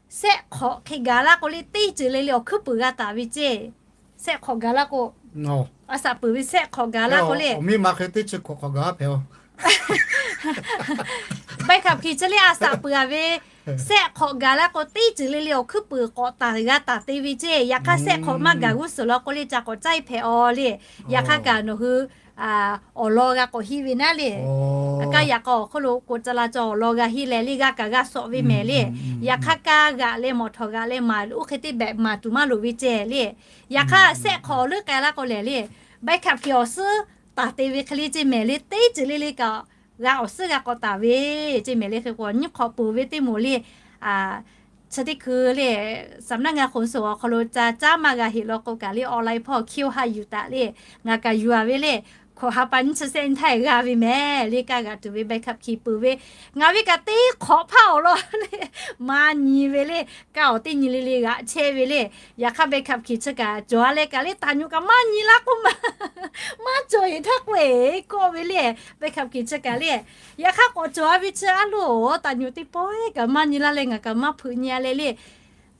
shehˆ hk'awꞈ hk'e gaˬ laˇ k'o le, teˇ ceuˬ le le awˬ hkuiˉ puiˍ g'a taˍ ve ceˇ. Shehˆ hk'awꞈ gaˬ laˇ k'o, a shaꞈ peuˬ ve shehˆ hk'awꞈ gaˬ laˇ k'o le, awˬ miˇ ma hk'e teˇ chi hk'awꞈ hk'awꞈ gaˬ a hpehꞈ-aw. ใบขับขี่ chi le a shaꞈ peuˬ-a ve shehˆ hk'awꞈ gaˬ laˇ k'o, teˇ ceuˬ le le awˬ hkuiˉ puiˍ k'awꞈ taˍ g'a taˍ te ve ceˇ. Yaꞈ hk'aˇ shehˆ hk'awꞈ maˇ gaˬ g'uˇ suhˍ law k'o le, ca k'awꞈ caˇ-e hpehꞈ-aw le. Yaꞈ hk'aˇ kaꞈ nawˬ hui awˬ lawn g'a k'awꞈ hiˇ ve naˉ le. Aꞈ kaˇ yaꞈ k'a awˬ hk'oˆ lo k'o ca la ca awˬ lawn g'a hiˇ leh le, g'a kaꞈ g'a shawꞈ ve mehˍ le. Yaꞈ hk'aˇ kaˇ g'aꞈ leh mawˬ htawꞈ g'aꞈ leh maˍ oˇ hk'e teˇ behꞈ maˍ tuˬ maˇ loˍ ve ceh le. Yaꞈ hk'aˇ shehˆ hk'awꞈ leuˉ k'ai laˇ k'o lehˬ le, ใบขับขี่ awˬ suhˉ taˍ te ve hk'e le ceˇ mehˍ le, teˇ ceuˬ le le kaꞈ g'a awˬ suhˉ g'a k'awꞈ taˍ ve ceˇ mehˍ le. Hk'e k'o nyiˇ hk'awꞈ peuˬ ve teˇ moˍ le, chi teˇ hkui le, สำนักงานขนส่ง awˬ hk'aw lo ca caˉ maˇ g'a heꞈ law k'o kaꞈ le, online hpawˇ hkiˇ-oˆ haˆ yuˬ taˍ le, ngaˬ kaꞈ yuˬ-a ve le. Hkawꞈ ha pa nyiˇ chi shehˆ nyi htaˇ g'a ve mehˍ le, kaˇ g'aꞈ tuˬ ve ใบขับขี่ peuˬ ve, ngaˬ ve kaꞈ teˇ hk'awꞈ hpaˇ awˬ lawn le, maˇ nyi ve le. Kaˇ awˬ teˇ nyi le le g'aꞈ chehˇ ve le. Yaꞈ hk'aˇ ใบขับขี่ chi kaꞈ cawˬ-a leh kaꞈ le, taˍ nyu kaꞈ maˇ nyi laˇ k'oˆ ma, maˇ cawˬ-e htaˇ k'oˆ-e kawˆ ve le, ใบขับขี่ chi kaꞈ le. Yaꞈ hk'aˇ k'awꞈ cawˬ-a ve chi a loˬ, taˍ nyu teˇ pawehˇ kaꞈ maˇ nyi laˇ leh ngaˬ kaꞈ maˇ hpeuꞈ nyi-a leh le.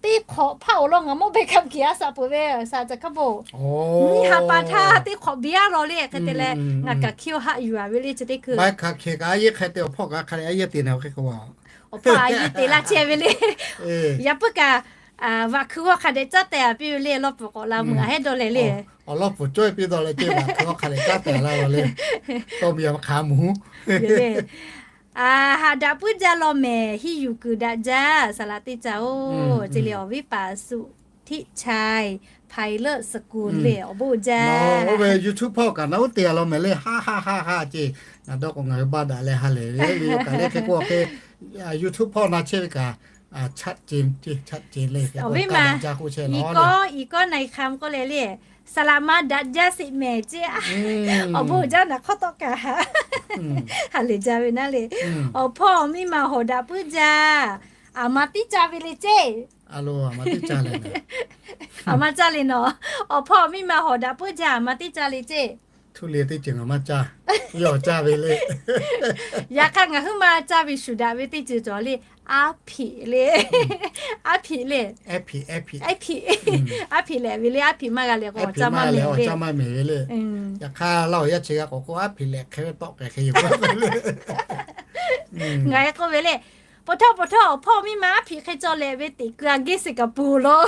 Teˇ hk'awꞈ hpaˇ awˬ lawn ngaˬ mawˇ ใบขับขี่ a shaꞈ peuˬ ve shaˍ caˬ hkaˇ bon nyiˇ ha pa htaˇ teˇ hk'awꞈ biˇ-a law le. Hk'e te leh ngaˬ kaꞈ hkiˇ-oˆ haˆ yuˬ-a ve le chi teˇ hkui. ใบขับขี่ kaꞈ a yehˉ hk'e te awˬ hpawˇ kaꞈ hk'a leh a yehˉ te na-o hk'e k'o, awˬ hpawˇ a yehˉ te laˇ chehˇ ve le. Yaꞈ puiˉ kaꞈ, vaꞈ hkui g'awˇ hk'a dehꞈ caˉ tehꞈ-a piˇ ve le, lawˇ pfuhˍ k'awꞈ la meuˬ-a hehˉ dawˇ leh le. Awˬ lawˇ pfuhˍ cawˇ-e piˇ dawˇ leh ceˇ, vaꞈ hkui g'awˇ hk'a dehꞈ caˉ tehꞈ la-o le. Tawˇ miˬ hk'a mvuhˇ le. Haꞈ daꞈ puiˉ jaˇ law mehˍ, hiˇ yuˬ kuiˬ daꞈ jaˇ, saˍ laꞈ teˇ ca-oˬ ceˇ le. Awˬ viˉ paˍ สุทธิชัย ไพเลิศสกุล le, awˬ bon jaˇ. Oˇ ve YouTube hpawˇ kaꞈ na uˉ te-a law mehˍ le, ha ha ha ha ceˇ. Ngaˬ dawˇ k'o ngaˬ hui baˆ daꞈ leh ha lehˬ ve yoˬ kaꞈ le, hk'e k'o hk'e YouTube hpawˇ na chehˇ ve kaꞈ, chaˆ ce le, awˬ viˉ ma, iˍ kawˇ na-e hk'a k'oˆ leh le, saˍ laꞈ ma daꞈ jaˇ sheˍ mehˍ ceˇ. Awˬ bon jaˇ naˬ hk'awˇ tawˆ kaꞈ ha lehˬ jaˇ ve naˉ le. Awˬ hpawˇ awˬ miˇ ma hawˍ daꞈ puiˉ jaˇ, aˬ ma tiˉ caˇ ve le ceˇ. Aˬ ma caˇ le nawˬ. Awˬ hpawˇ awˬ miˇ ma hawˍ daꞈ puiˉ jaˇ, aˬ ma tiˉ caˇ le ceˇ. Yaꞈ hk'aˇ ngaˬ huiˉ ma caˇ ve shuˍ daꞈ ve teˇ ceuˬ cawˬ le, aˉ hpiꞈ le. Aˉ hpiꞈ le. Aˉ hpiꞈ lehꞈ ve le, aˉ hpiꞈ maˇ g'a lehꞈ k'o awˬ caˇ maˇ mehˍ ve le. Yaꞈ hk'aˇ laˇ awˬ yaˇ chi g'a k'awꞈ k'oˆ, aˉ hpiꞈ lehꞈ hk'e ve tawˆ k'ehˬ hk'e yoˬ. Ngaˬ e k'oˆ ve le, ปอเท่า ปอเท่า awˬ hpawˇ miˇ ma aˉ hpiꞈ hk'e cawˇ lehꞈ ve teꞈ keu a gehˇ se kaꞈ pun law.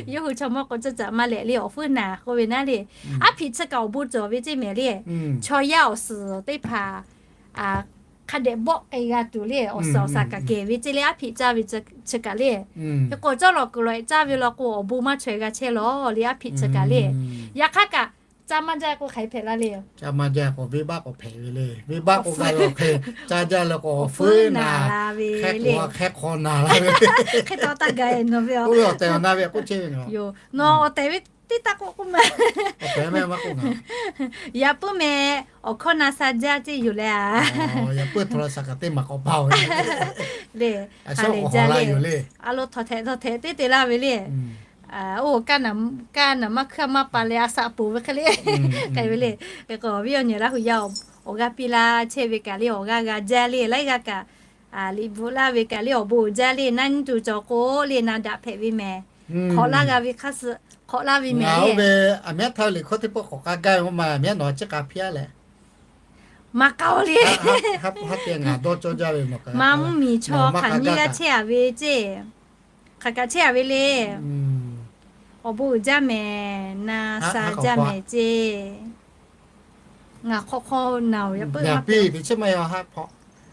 Yawˇ hui chaw mawˇ k'o caˇ caꞈ maˇ lehꞈ le, awˬ fuiˉ naˍ k'oˆ ve naˉ le. Aˉ hpiꞈ chi kaꞈ awˬ bon cawˬ ve ceˇ mehˍ le. Chaw yaˇ awˬ suhˍ teˇ hpaˍ hk'a dehꞈ bawˆ k'ai g'a tuˬ le, awˬ suhˍ awˬ shaˍ kaꞈ kehˬ ve ceˇ le, aˉ hpiꞈ caˇ ve chi kaꞈ le. Hk'e k'o cawˇ lawˬ kuiˬ lawˬ-e caˇ ve law k'o awˬ bon maˇ chaweh g'a chehˇ law le, aˉ hpiꞈ chi kaꞈ le. Yaꞈ hk'aˇ kaꞈ caˇ maˇ jaˇ k'o hk'aˬ hk'e hpehꞈ la le. Caˇ maˇ jaˇ k'o venˇbaˆ k'awꞈ hpehꞈ ve le. Venˇbaˆ k'oˆ gaˇ ve awˬ hk'e, caˇ jaˇ leh k'o awˬ fuiˉ naˍ la ve le. Hk'e k'o hk'e hk'aw naˍ la ve. Hk'e taw taˇ gaˬ-e nawˬ ve awˬ, awˬ tehˬ awˬ na ve k'oˆ chehˇ ve yoˬ. Nawˬ awˬ tehˬ ve teˇ taˇ k'oˆ k'oˆ ma. Yaꞈ puiˉ meh, awˬ hkawˇ na sha jaˇ ceˇ yoˬ leh a. Yaꞈ puiˉ โทรศัพท์ kaꞈ teˇ maˬ k'awꞈ pa-o le. A lo htawnˍ htehꞈ htawnˍ htehꞈ teˇ te laˇ ve le. Oˇ, kaˇ naˍ maˇ hkuiˇ maˇ pa leh a shaꞈ ponˬ ve hk'e le. K'ai ve le. K'ai k'o awˬ viˉ awˬ nyi Laˇ hu yaˇ awˬ g'aˇ piˇ laˇ chehˇ ve kaꞈ le, awˬ g'aˇ g'a jaˇ le, laiˉ g'aˇ kaꞈ liꞈ bvuhꞈ laˇ ve kaꞈ le, awˬ bon uiˍ jaˇ le, naˉ nyiˇ tuˬ cawˬ k'o le, na daꞈ hpehꞈ ve mehˍ. Hk'awꞈ laˇ g'a ve hk'aˇ suh hk'awꞈ laˇ ve mehˍ le. Oˇ ve aˬ miˉ htaˇ liꞈ hkawˇ teˇ pawˆ k'awꞈ k'ai gaˇ ve maˇ ma, aˬ miˉ nawˬ chi k'a hpiˇ-a leh maˇ k'a-o le. Maˇ mvuhˇ miˬ chaw hk'aˬ nyiˇ g'aˇ chehˇ-a ve ceˇ. Hk'aˬ kaꞈ chehˇ-a ve le. Awˬ bon uiˍ jaˇ mehˍ, na sha jaˇ mehˍ ceˇ. Ngaˬ hk'awꞈ hk'awꞈ naˬ-oˬ, yaꞈ puiˉ maˇ te.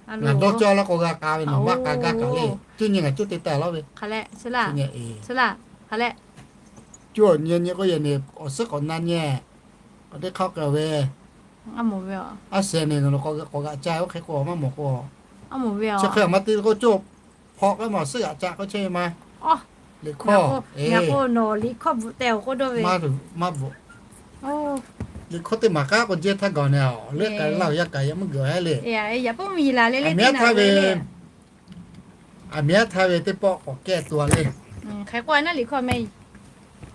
Ngaˬ dawˇ cawˇ laˇ k'o g'a k'a ve nawˬ maˇ k'a gaˇ kaꞈ le. Cuˇ nyi ngaˬ cuˇ te taˍ laˇ ve. Hk'aˬ lehꞈ, hk'aˬ lehꞈ. Coˇ awˬ nyi nyi k'oˆ yehˬ neˬ awˬ suhˉ k'awꞈ na nyi. K'awꞈ teˇ hk'aˇ k'ai ve, a shehˍ neˬ nawˬ k'awꞈ g'aꞈ ca-e oˇ hk'e k'o maˇ mawˬ k'o, chi hk'e a ma te k'o coˇ hpawꞈ k'o ma awˬ suhˉ g'aꞈ ca k'oˆ chehˇ ve ma. Liꞈ hkawˇ, liꞈ hkawˇ teˇ maˍ k'aˉ k'o jehˇ htaˇ gaˬ neˬ, awˬ lehˉ k'ai laˇ yaˇ kaꞈ yaꞈ meuˇ geuˬ-a le. Aˬ miˉ htaˇ ve, aˬ miˉ htaˇ ve teˇ pawˆ k'awꞈ kehˇ tuˬ-a le.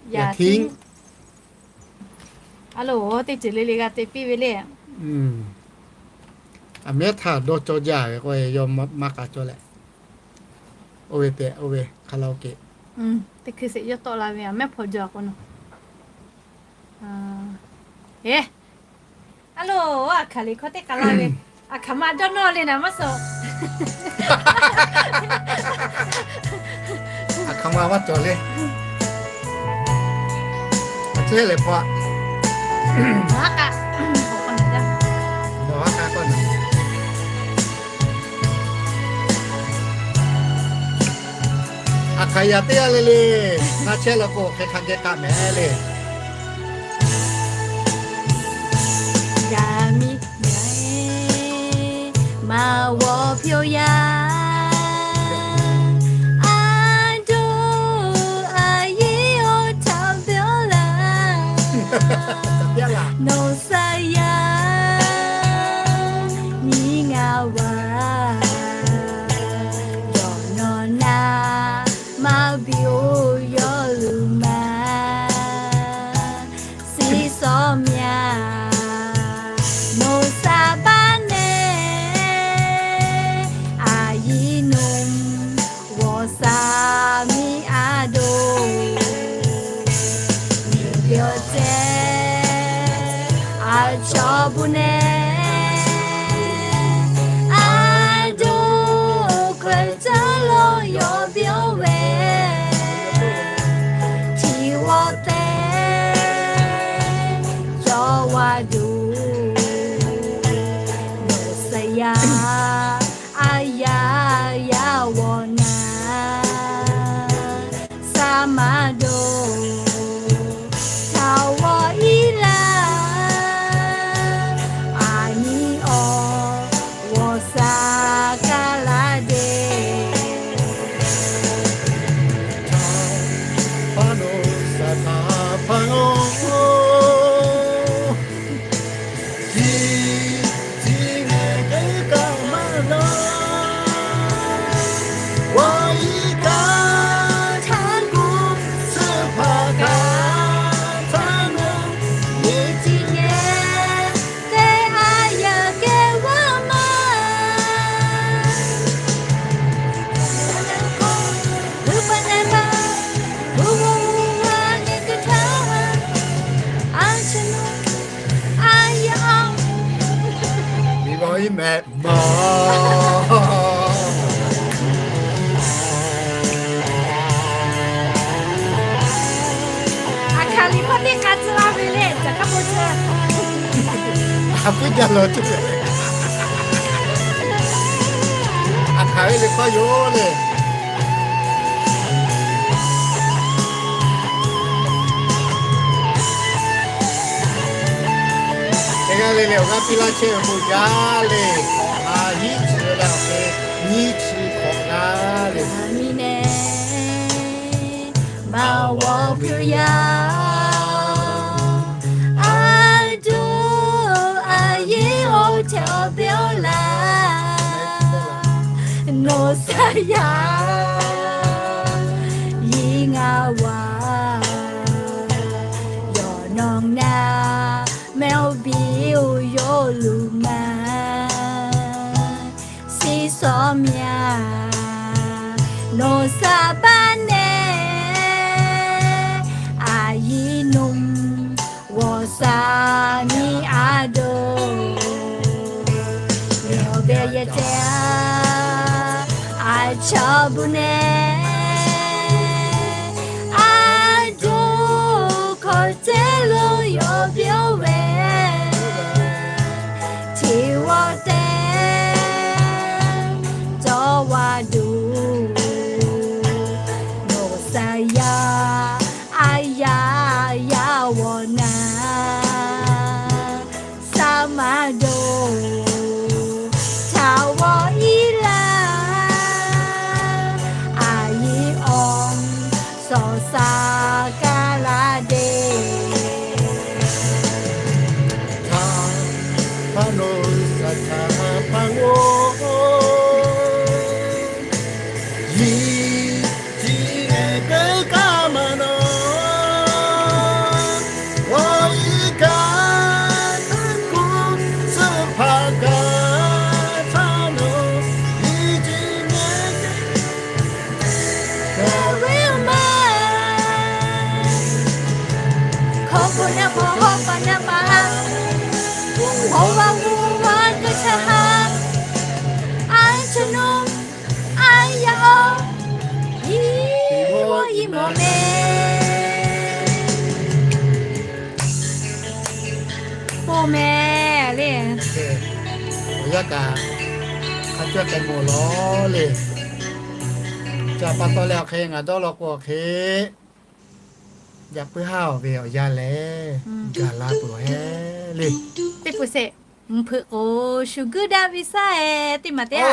Yaꞈ htiˉ, a lo, teˇ ceuˬ le le g'a te piˇ ve le. Aˬ miˉ htaˇ dawˇ cawˇ jaˇ ve k'o, yawˇ maˇ k'a cawˇ leh, oˇ ve tehꞈ oˇ ve hk'a la-o kehˬ. Teˇ hkui sheˍ yawˇ tawˆ la ve, aˬ mehˉ hpaw jaw k'o naˬ. Eˬ, a lo, aˬ hkaˍ liꞈ hkawˇ teˇ k'a laˇ ve, aˬ hkaˍ ma dawˇ nawˇ le naˍ maˇ suh. Aˬ hkaˍ ma maˇ cawˬ le. Aˬ chehˇ lehˬ hpaw-a. Aˬ hkaˍ yaꞈ teˇ g'aˇ le le, na chehˇ la k'o hk'e hk'a geh k'aꞈ mehˍ le. Yaꞈ miˇ yaꞈ e, maˍ g'awˬ piˇ-oˬ yaˇ. A do, a yeˇ awˬ htaꞈ piˇ-oˆ laˇ. Nawˬ saˍ yaˇ nyi ngaˬ vaˬ, yawˬ nawˬ naˍ maˇ biˇ-oˬ yawˇ luˬ ma. Seˍ sawˉ myaꞈ nawˬ saˍ baˆ nehˬ, a yiˉ nuˇ g'awˬ saˍ miˇ a do. Miˬ guiˬ awˬ ceh a chaw bu nehˬ, a do hk'e caˇ lo yawˇ biˇ-oˆ ve, chi g'awˇ te cawˇ wa duˬ. Nawˬ saˍ yaˇ a yaˇ yaˇ g'awˬ naˍ, saˍ maˇ do htaꞈ g'awˬ iˉ laˇ, a nyi awˬ g'awˬ saˍ kaˇ laˇ deˬ. Hpaˇ nawˬ saˍ htaꞈ hpaˇ nawˬ chi, chi ngehˬ k'ai kaꞈ maˇ na, wa iˉ kaˆ htaˇ kuˬ suhˉ hpaˇ kaꞈ htaˇ nawˬ, yeˬ chi ngehˬ teˇ a yaˬ kehˬ vaˇ maˇ. Hui pa nehˬ ma, hui g'awˇ hui g'a nyi teˇ htaˇ, a chi nawˬ a yaˇ a, miˬ g'awˇ iˉ mehˍ ma. Aˬ hkaˍ liꞈ hkawˇ teˇ k'a tcuh laˇ ve le, caˬ hk'a po tcuh. A puiˉ jaˇ lawˬ tcuh. Aˬ hkaˍ ve liꞈ hkawˇ yoˬ le. Teˇ g'aˇ le le awˬ g'aˇ piˇ laˇ chehˇ ve bon jaˇ le. A hiˉ chi ve le awˬ hk'e nyiˇ chi hk'awꞈ g'aˇ le. Aˬ miˇ nehˬ maˍ g'awˬ piˇ-oˬ yaˇ. A do, a yeˇ awˬ htaꞈ awˬ piˇ-oˆ laˇ. Nawˬ saˍ yaˇ nyi ngaˬ vaˬ, yawˬ nawˬ naˍ mehˆ awˬ biˇ-oˬ yawˇ luˬ ma. Seˍ sawˉ myaꞈ nawˬ saˍ baˆ nehˬ, a yiˉ nuˇ g'awˬ saˍ miˇ a do. Miˬ awˬ beh yehˬ ceh a chaw bu nehˬ, a do hkawꞈ ceˉ lo yawˇ biˇ-oˆ ve, chi g'awˇ te cawˇ wa duˬ. Nawˬ saˍ yaˇ a yaˇ K'oˆ mehˍ le. Awˬ yanˇ kaꞈ hk'a cawˇ k'ai mawˬ lawˬ le. Ca pa taw leh awˬ hk'e ngaˬ dawˇ law k'o awˬ hk'e, yaꞈ puiˉ haˉ ve awˬ yanˇ lehˬ, gaˬ la peuˬ-e le. Teˇ peuˬ sheˍ, mvuhˇ hpeuꞈ k'o shu guˇ daꞈ ve shaˉ-e teˇ maˬ teˇ a.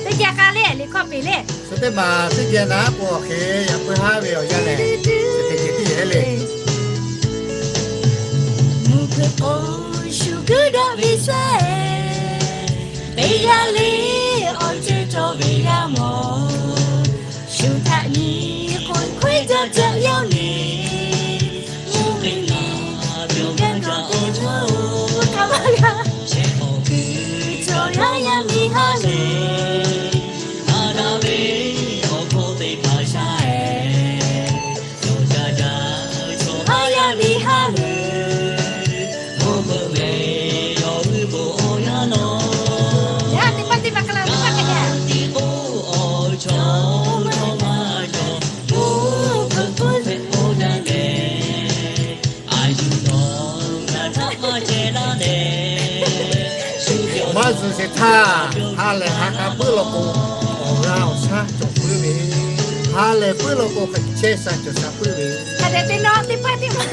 Teˇ geh k'a le, liꞈ hkawˇ peˬ le. Shu teˇ maˬ teˇ geh naˉ k'o awˬ hk'e, yaꞈ puiˉ haˉ ve awˬ yanˇ lehˬ, chi hk'e ceh tiˉ yeˬ le. Mvuhˇ hpeuꞈ k'o shu guˇ daꞈ ve shaˉ-e, teˇ g'aˇ le awˬ ceuˬ cawˬ ve g'a mawˬ. Shu htaꞈ nyi k'oˆ hkawehˇ jaˇ jaˇ yaˇ le. Mvuhˇ miˬ naˬ, yawˇ gaˇ cawˬ te cawˬ-oˬ, kaꞈ maˇ g'a. Chehˇ k'awꞈ kuˬ cawˬ yaˇ yaˇ miˇ haˉ le. Aˬ daꞈ ve awˬ hkawˇ teˇ hpaˍ shaˉ-e. Yawˇ ca ca cawˬ haˉ yaˇ miˇ haˉ le. Mvuhˇ hpeuꞈ ve yawˇ hui bon awˬ yanˇ nawˬ. Yaˇ teˇ hpaˍ teˇ hpaˍ kaꞈ la teˇ hpaˍ kaꞈ yaˇ. Tiˉ k'oˆ awˬ chaw chaw maˇ cawˬ. Mvuhˇ hpeuꞈ k'oˆ ve awˬ yanˇ lehˬ, a yuˬ nawˬ ngaˬ htaꞈ maˇ ceh laˇ leh, maˇ zuhˬ sheˍ htaˇ, ha lehˬ ha k'a puiˉ law k'o, awˬ g'aˇ awˬ shaˉ cawˬ puiˉ ve. Ha lehˬ puiˉ law k'o, hk'e chehˇ sha cawˬ sha puiˉ ve. Hk'a dehꞈ te nawˇ teˇ hpaˍ teˇ hpaˍ.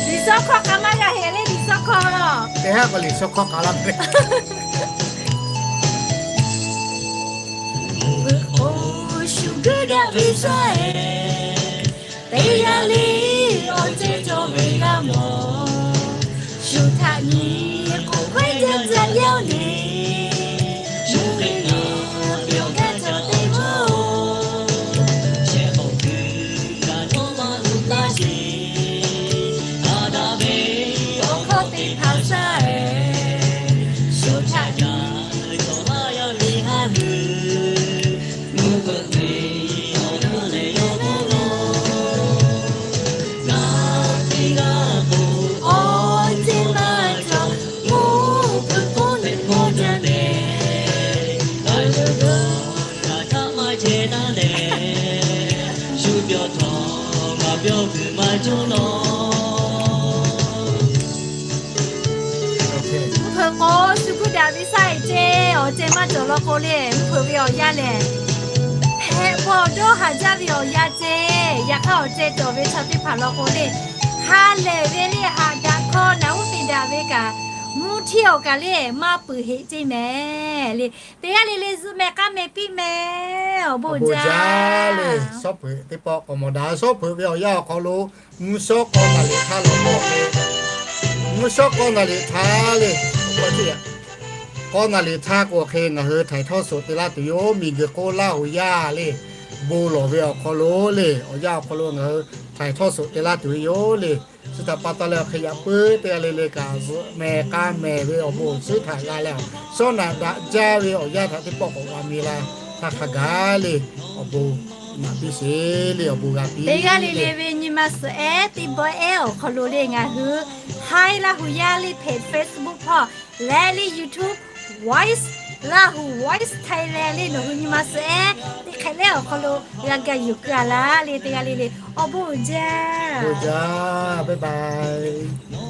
Liꞈ shawˉ hkawˇ k'a maˇ g'a heˍ le, liꞈ shawˉ hkawˇ. Teˇ haˉ k'o liꞈ shawˉ hkawˇ k'a laˇ ve. Mvuhˇ hpeuꞈ k'o shu guˇ daꞈ ve shaˉ-e, teˇ g'aˇ le awˬ ceuˬ cawˬ ve g'a mawˬ. Shu htaꞈ nyi k'oˆ hkawehˇ jaˇ jaˇ yaˇ le. Shu hk'e le yawˇ gaˇ cawˬ te mawˬ-oˬ. Chehˇ k'awꞈ kuˬ kaꞈ dawˇ maˇ luˬ taˇ sheˍ. Aˬ daꞈ ve awˬ hkawˇ teˇ hpaˍ shaˉ-e. Shu htaꞈ nyi k'oˆ haˉ yaˇ miˇ haˉ le. Mvuhˇ hpeuꞈ ve awˬ yanˇ lehˬ yawˇ mawˬ law. Ngaˬ teˇ g'aˇ k'o awˬ ceuˬ maˇ cawˬ. Mvuhˇ hpeuꞈ k'oˆ ve awˬ yanˇ lehˬ, ngaˬ hui g'a htaˇ maˇ ceh taˇ leh, shu pyawˇ htawˇ ngaˬ pyawˇ kuiˬ maˇ cawˇ law. Mvuhˇ hpeuꞈ k'o shu guˇ daꞈ ve shaˉ-e ceh, awˬ ceh maˇ cawˬ law k'o le, mvuhˇ hpeuꞈ ve awˬ yanˇ lehˬ, hpehꞈ bawˬ dawˇ haˍ jaˇ ve awˬ yanˇ ceh, yaꞈ hk'aˇ awˬ ceh cawˬ ve chaw teˇ hpaˍ law k'o le, ha lehˬ ve le haꞈ daꞈ hkawˇ naˬ uˉ te daꞈ ve kaꞈ, mvuhˇ htiˇ awˬ kaꞈ le maˇ peuˬ heˆ ceˇ mehˍ le. Teˇ g'aˇ le le zuhꞈ mehˍ k'aˉ mehˍ piˇ mehˍ. Awˬ bon uiˍ jaˇ le. Shawˉ hpeuꞈ teˇ pawˆ k'awꞈ mawˬ daꞈ. Shawˉ hpeuꞈ ve awˬ yanˇ awˬ hk'aw lo mvuhˇ shawˉ k'aw naˍ liꞈ htaˇ law k'o, mvuhˇ shawˉ k'aw naˍ liꞈ htaˇ le, k'aw naˍ liꞈ htaˇ k'o hk'e ngaˬ hui htaiˍ htawˇ suhˍ te laˇ tuˬ yoˬ. Miˬguiˬ hk'oˆ Laˇ huˍ yaˇ le, bon lawˬ ve awˬ hk'aw lo le, awˬ yanˇ awˬ hk'aw lo ngaˬ hui htaiˍ htawˇ suhˍ te laˇ tuˬ ve yoˬ le. Chi htaꞈ pa taw leh awˬ hk'e yaꞈ puiˉ teˇ g'aˇ le le kaꞈ zuhꞈ mehˍ k'aˉ mehˍ ve awˬ bon awˬ suhˉ htaꞈ g'a leh, shawˉ naꞈ daꞈ jaˇ ve awˬ yanˇ htaꞈ teˇ pawˆ k'awꞈ g'a mi la htaˇ hk'a gaˬ le, awˬ bon naꞈ piˇ sheˍ le, awˬ bon g'a piˇ. Teˇ g'aˇ le le ve nyi ma suhˍ ehˉ teˇ bawehˇ awˬ hk'aw lo le ngaˬ hui Haiˉ Laˇ huˍ yaˇ le hpehꞈ Facebook hpawˇ leh le YouTube Voice, Laˇ huˍ Voice Thailand le nawˬ hui nyi ma suhˍ ehˉ teˇ hk'ehꞈ lehˉ awˬ hk'aw lo g'a gaˬ yuˬ keu a laˇ le teˇ g'aˇ le le. Awˬ bon uiˍ jaˇ. Bon jaˇ, bye bye.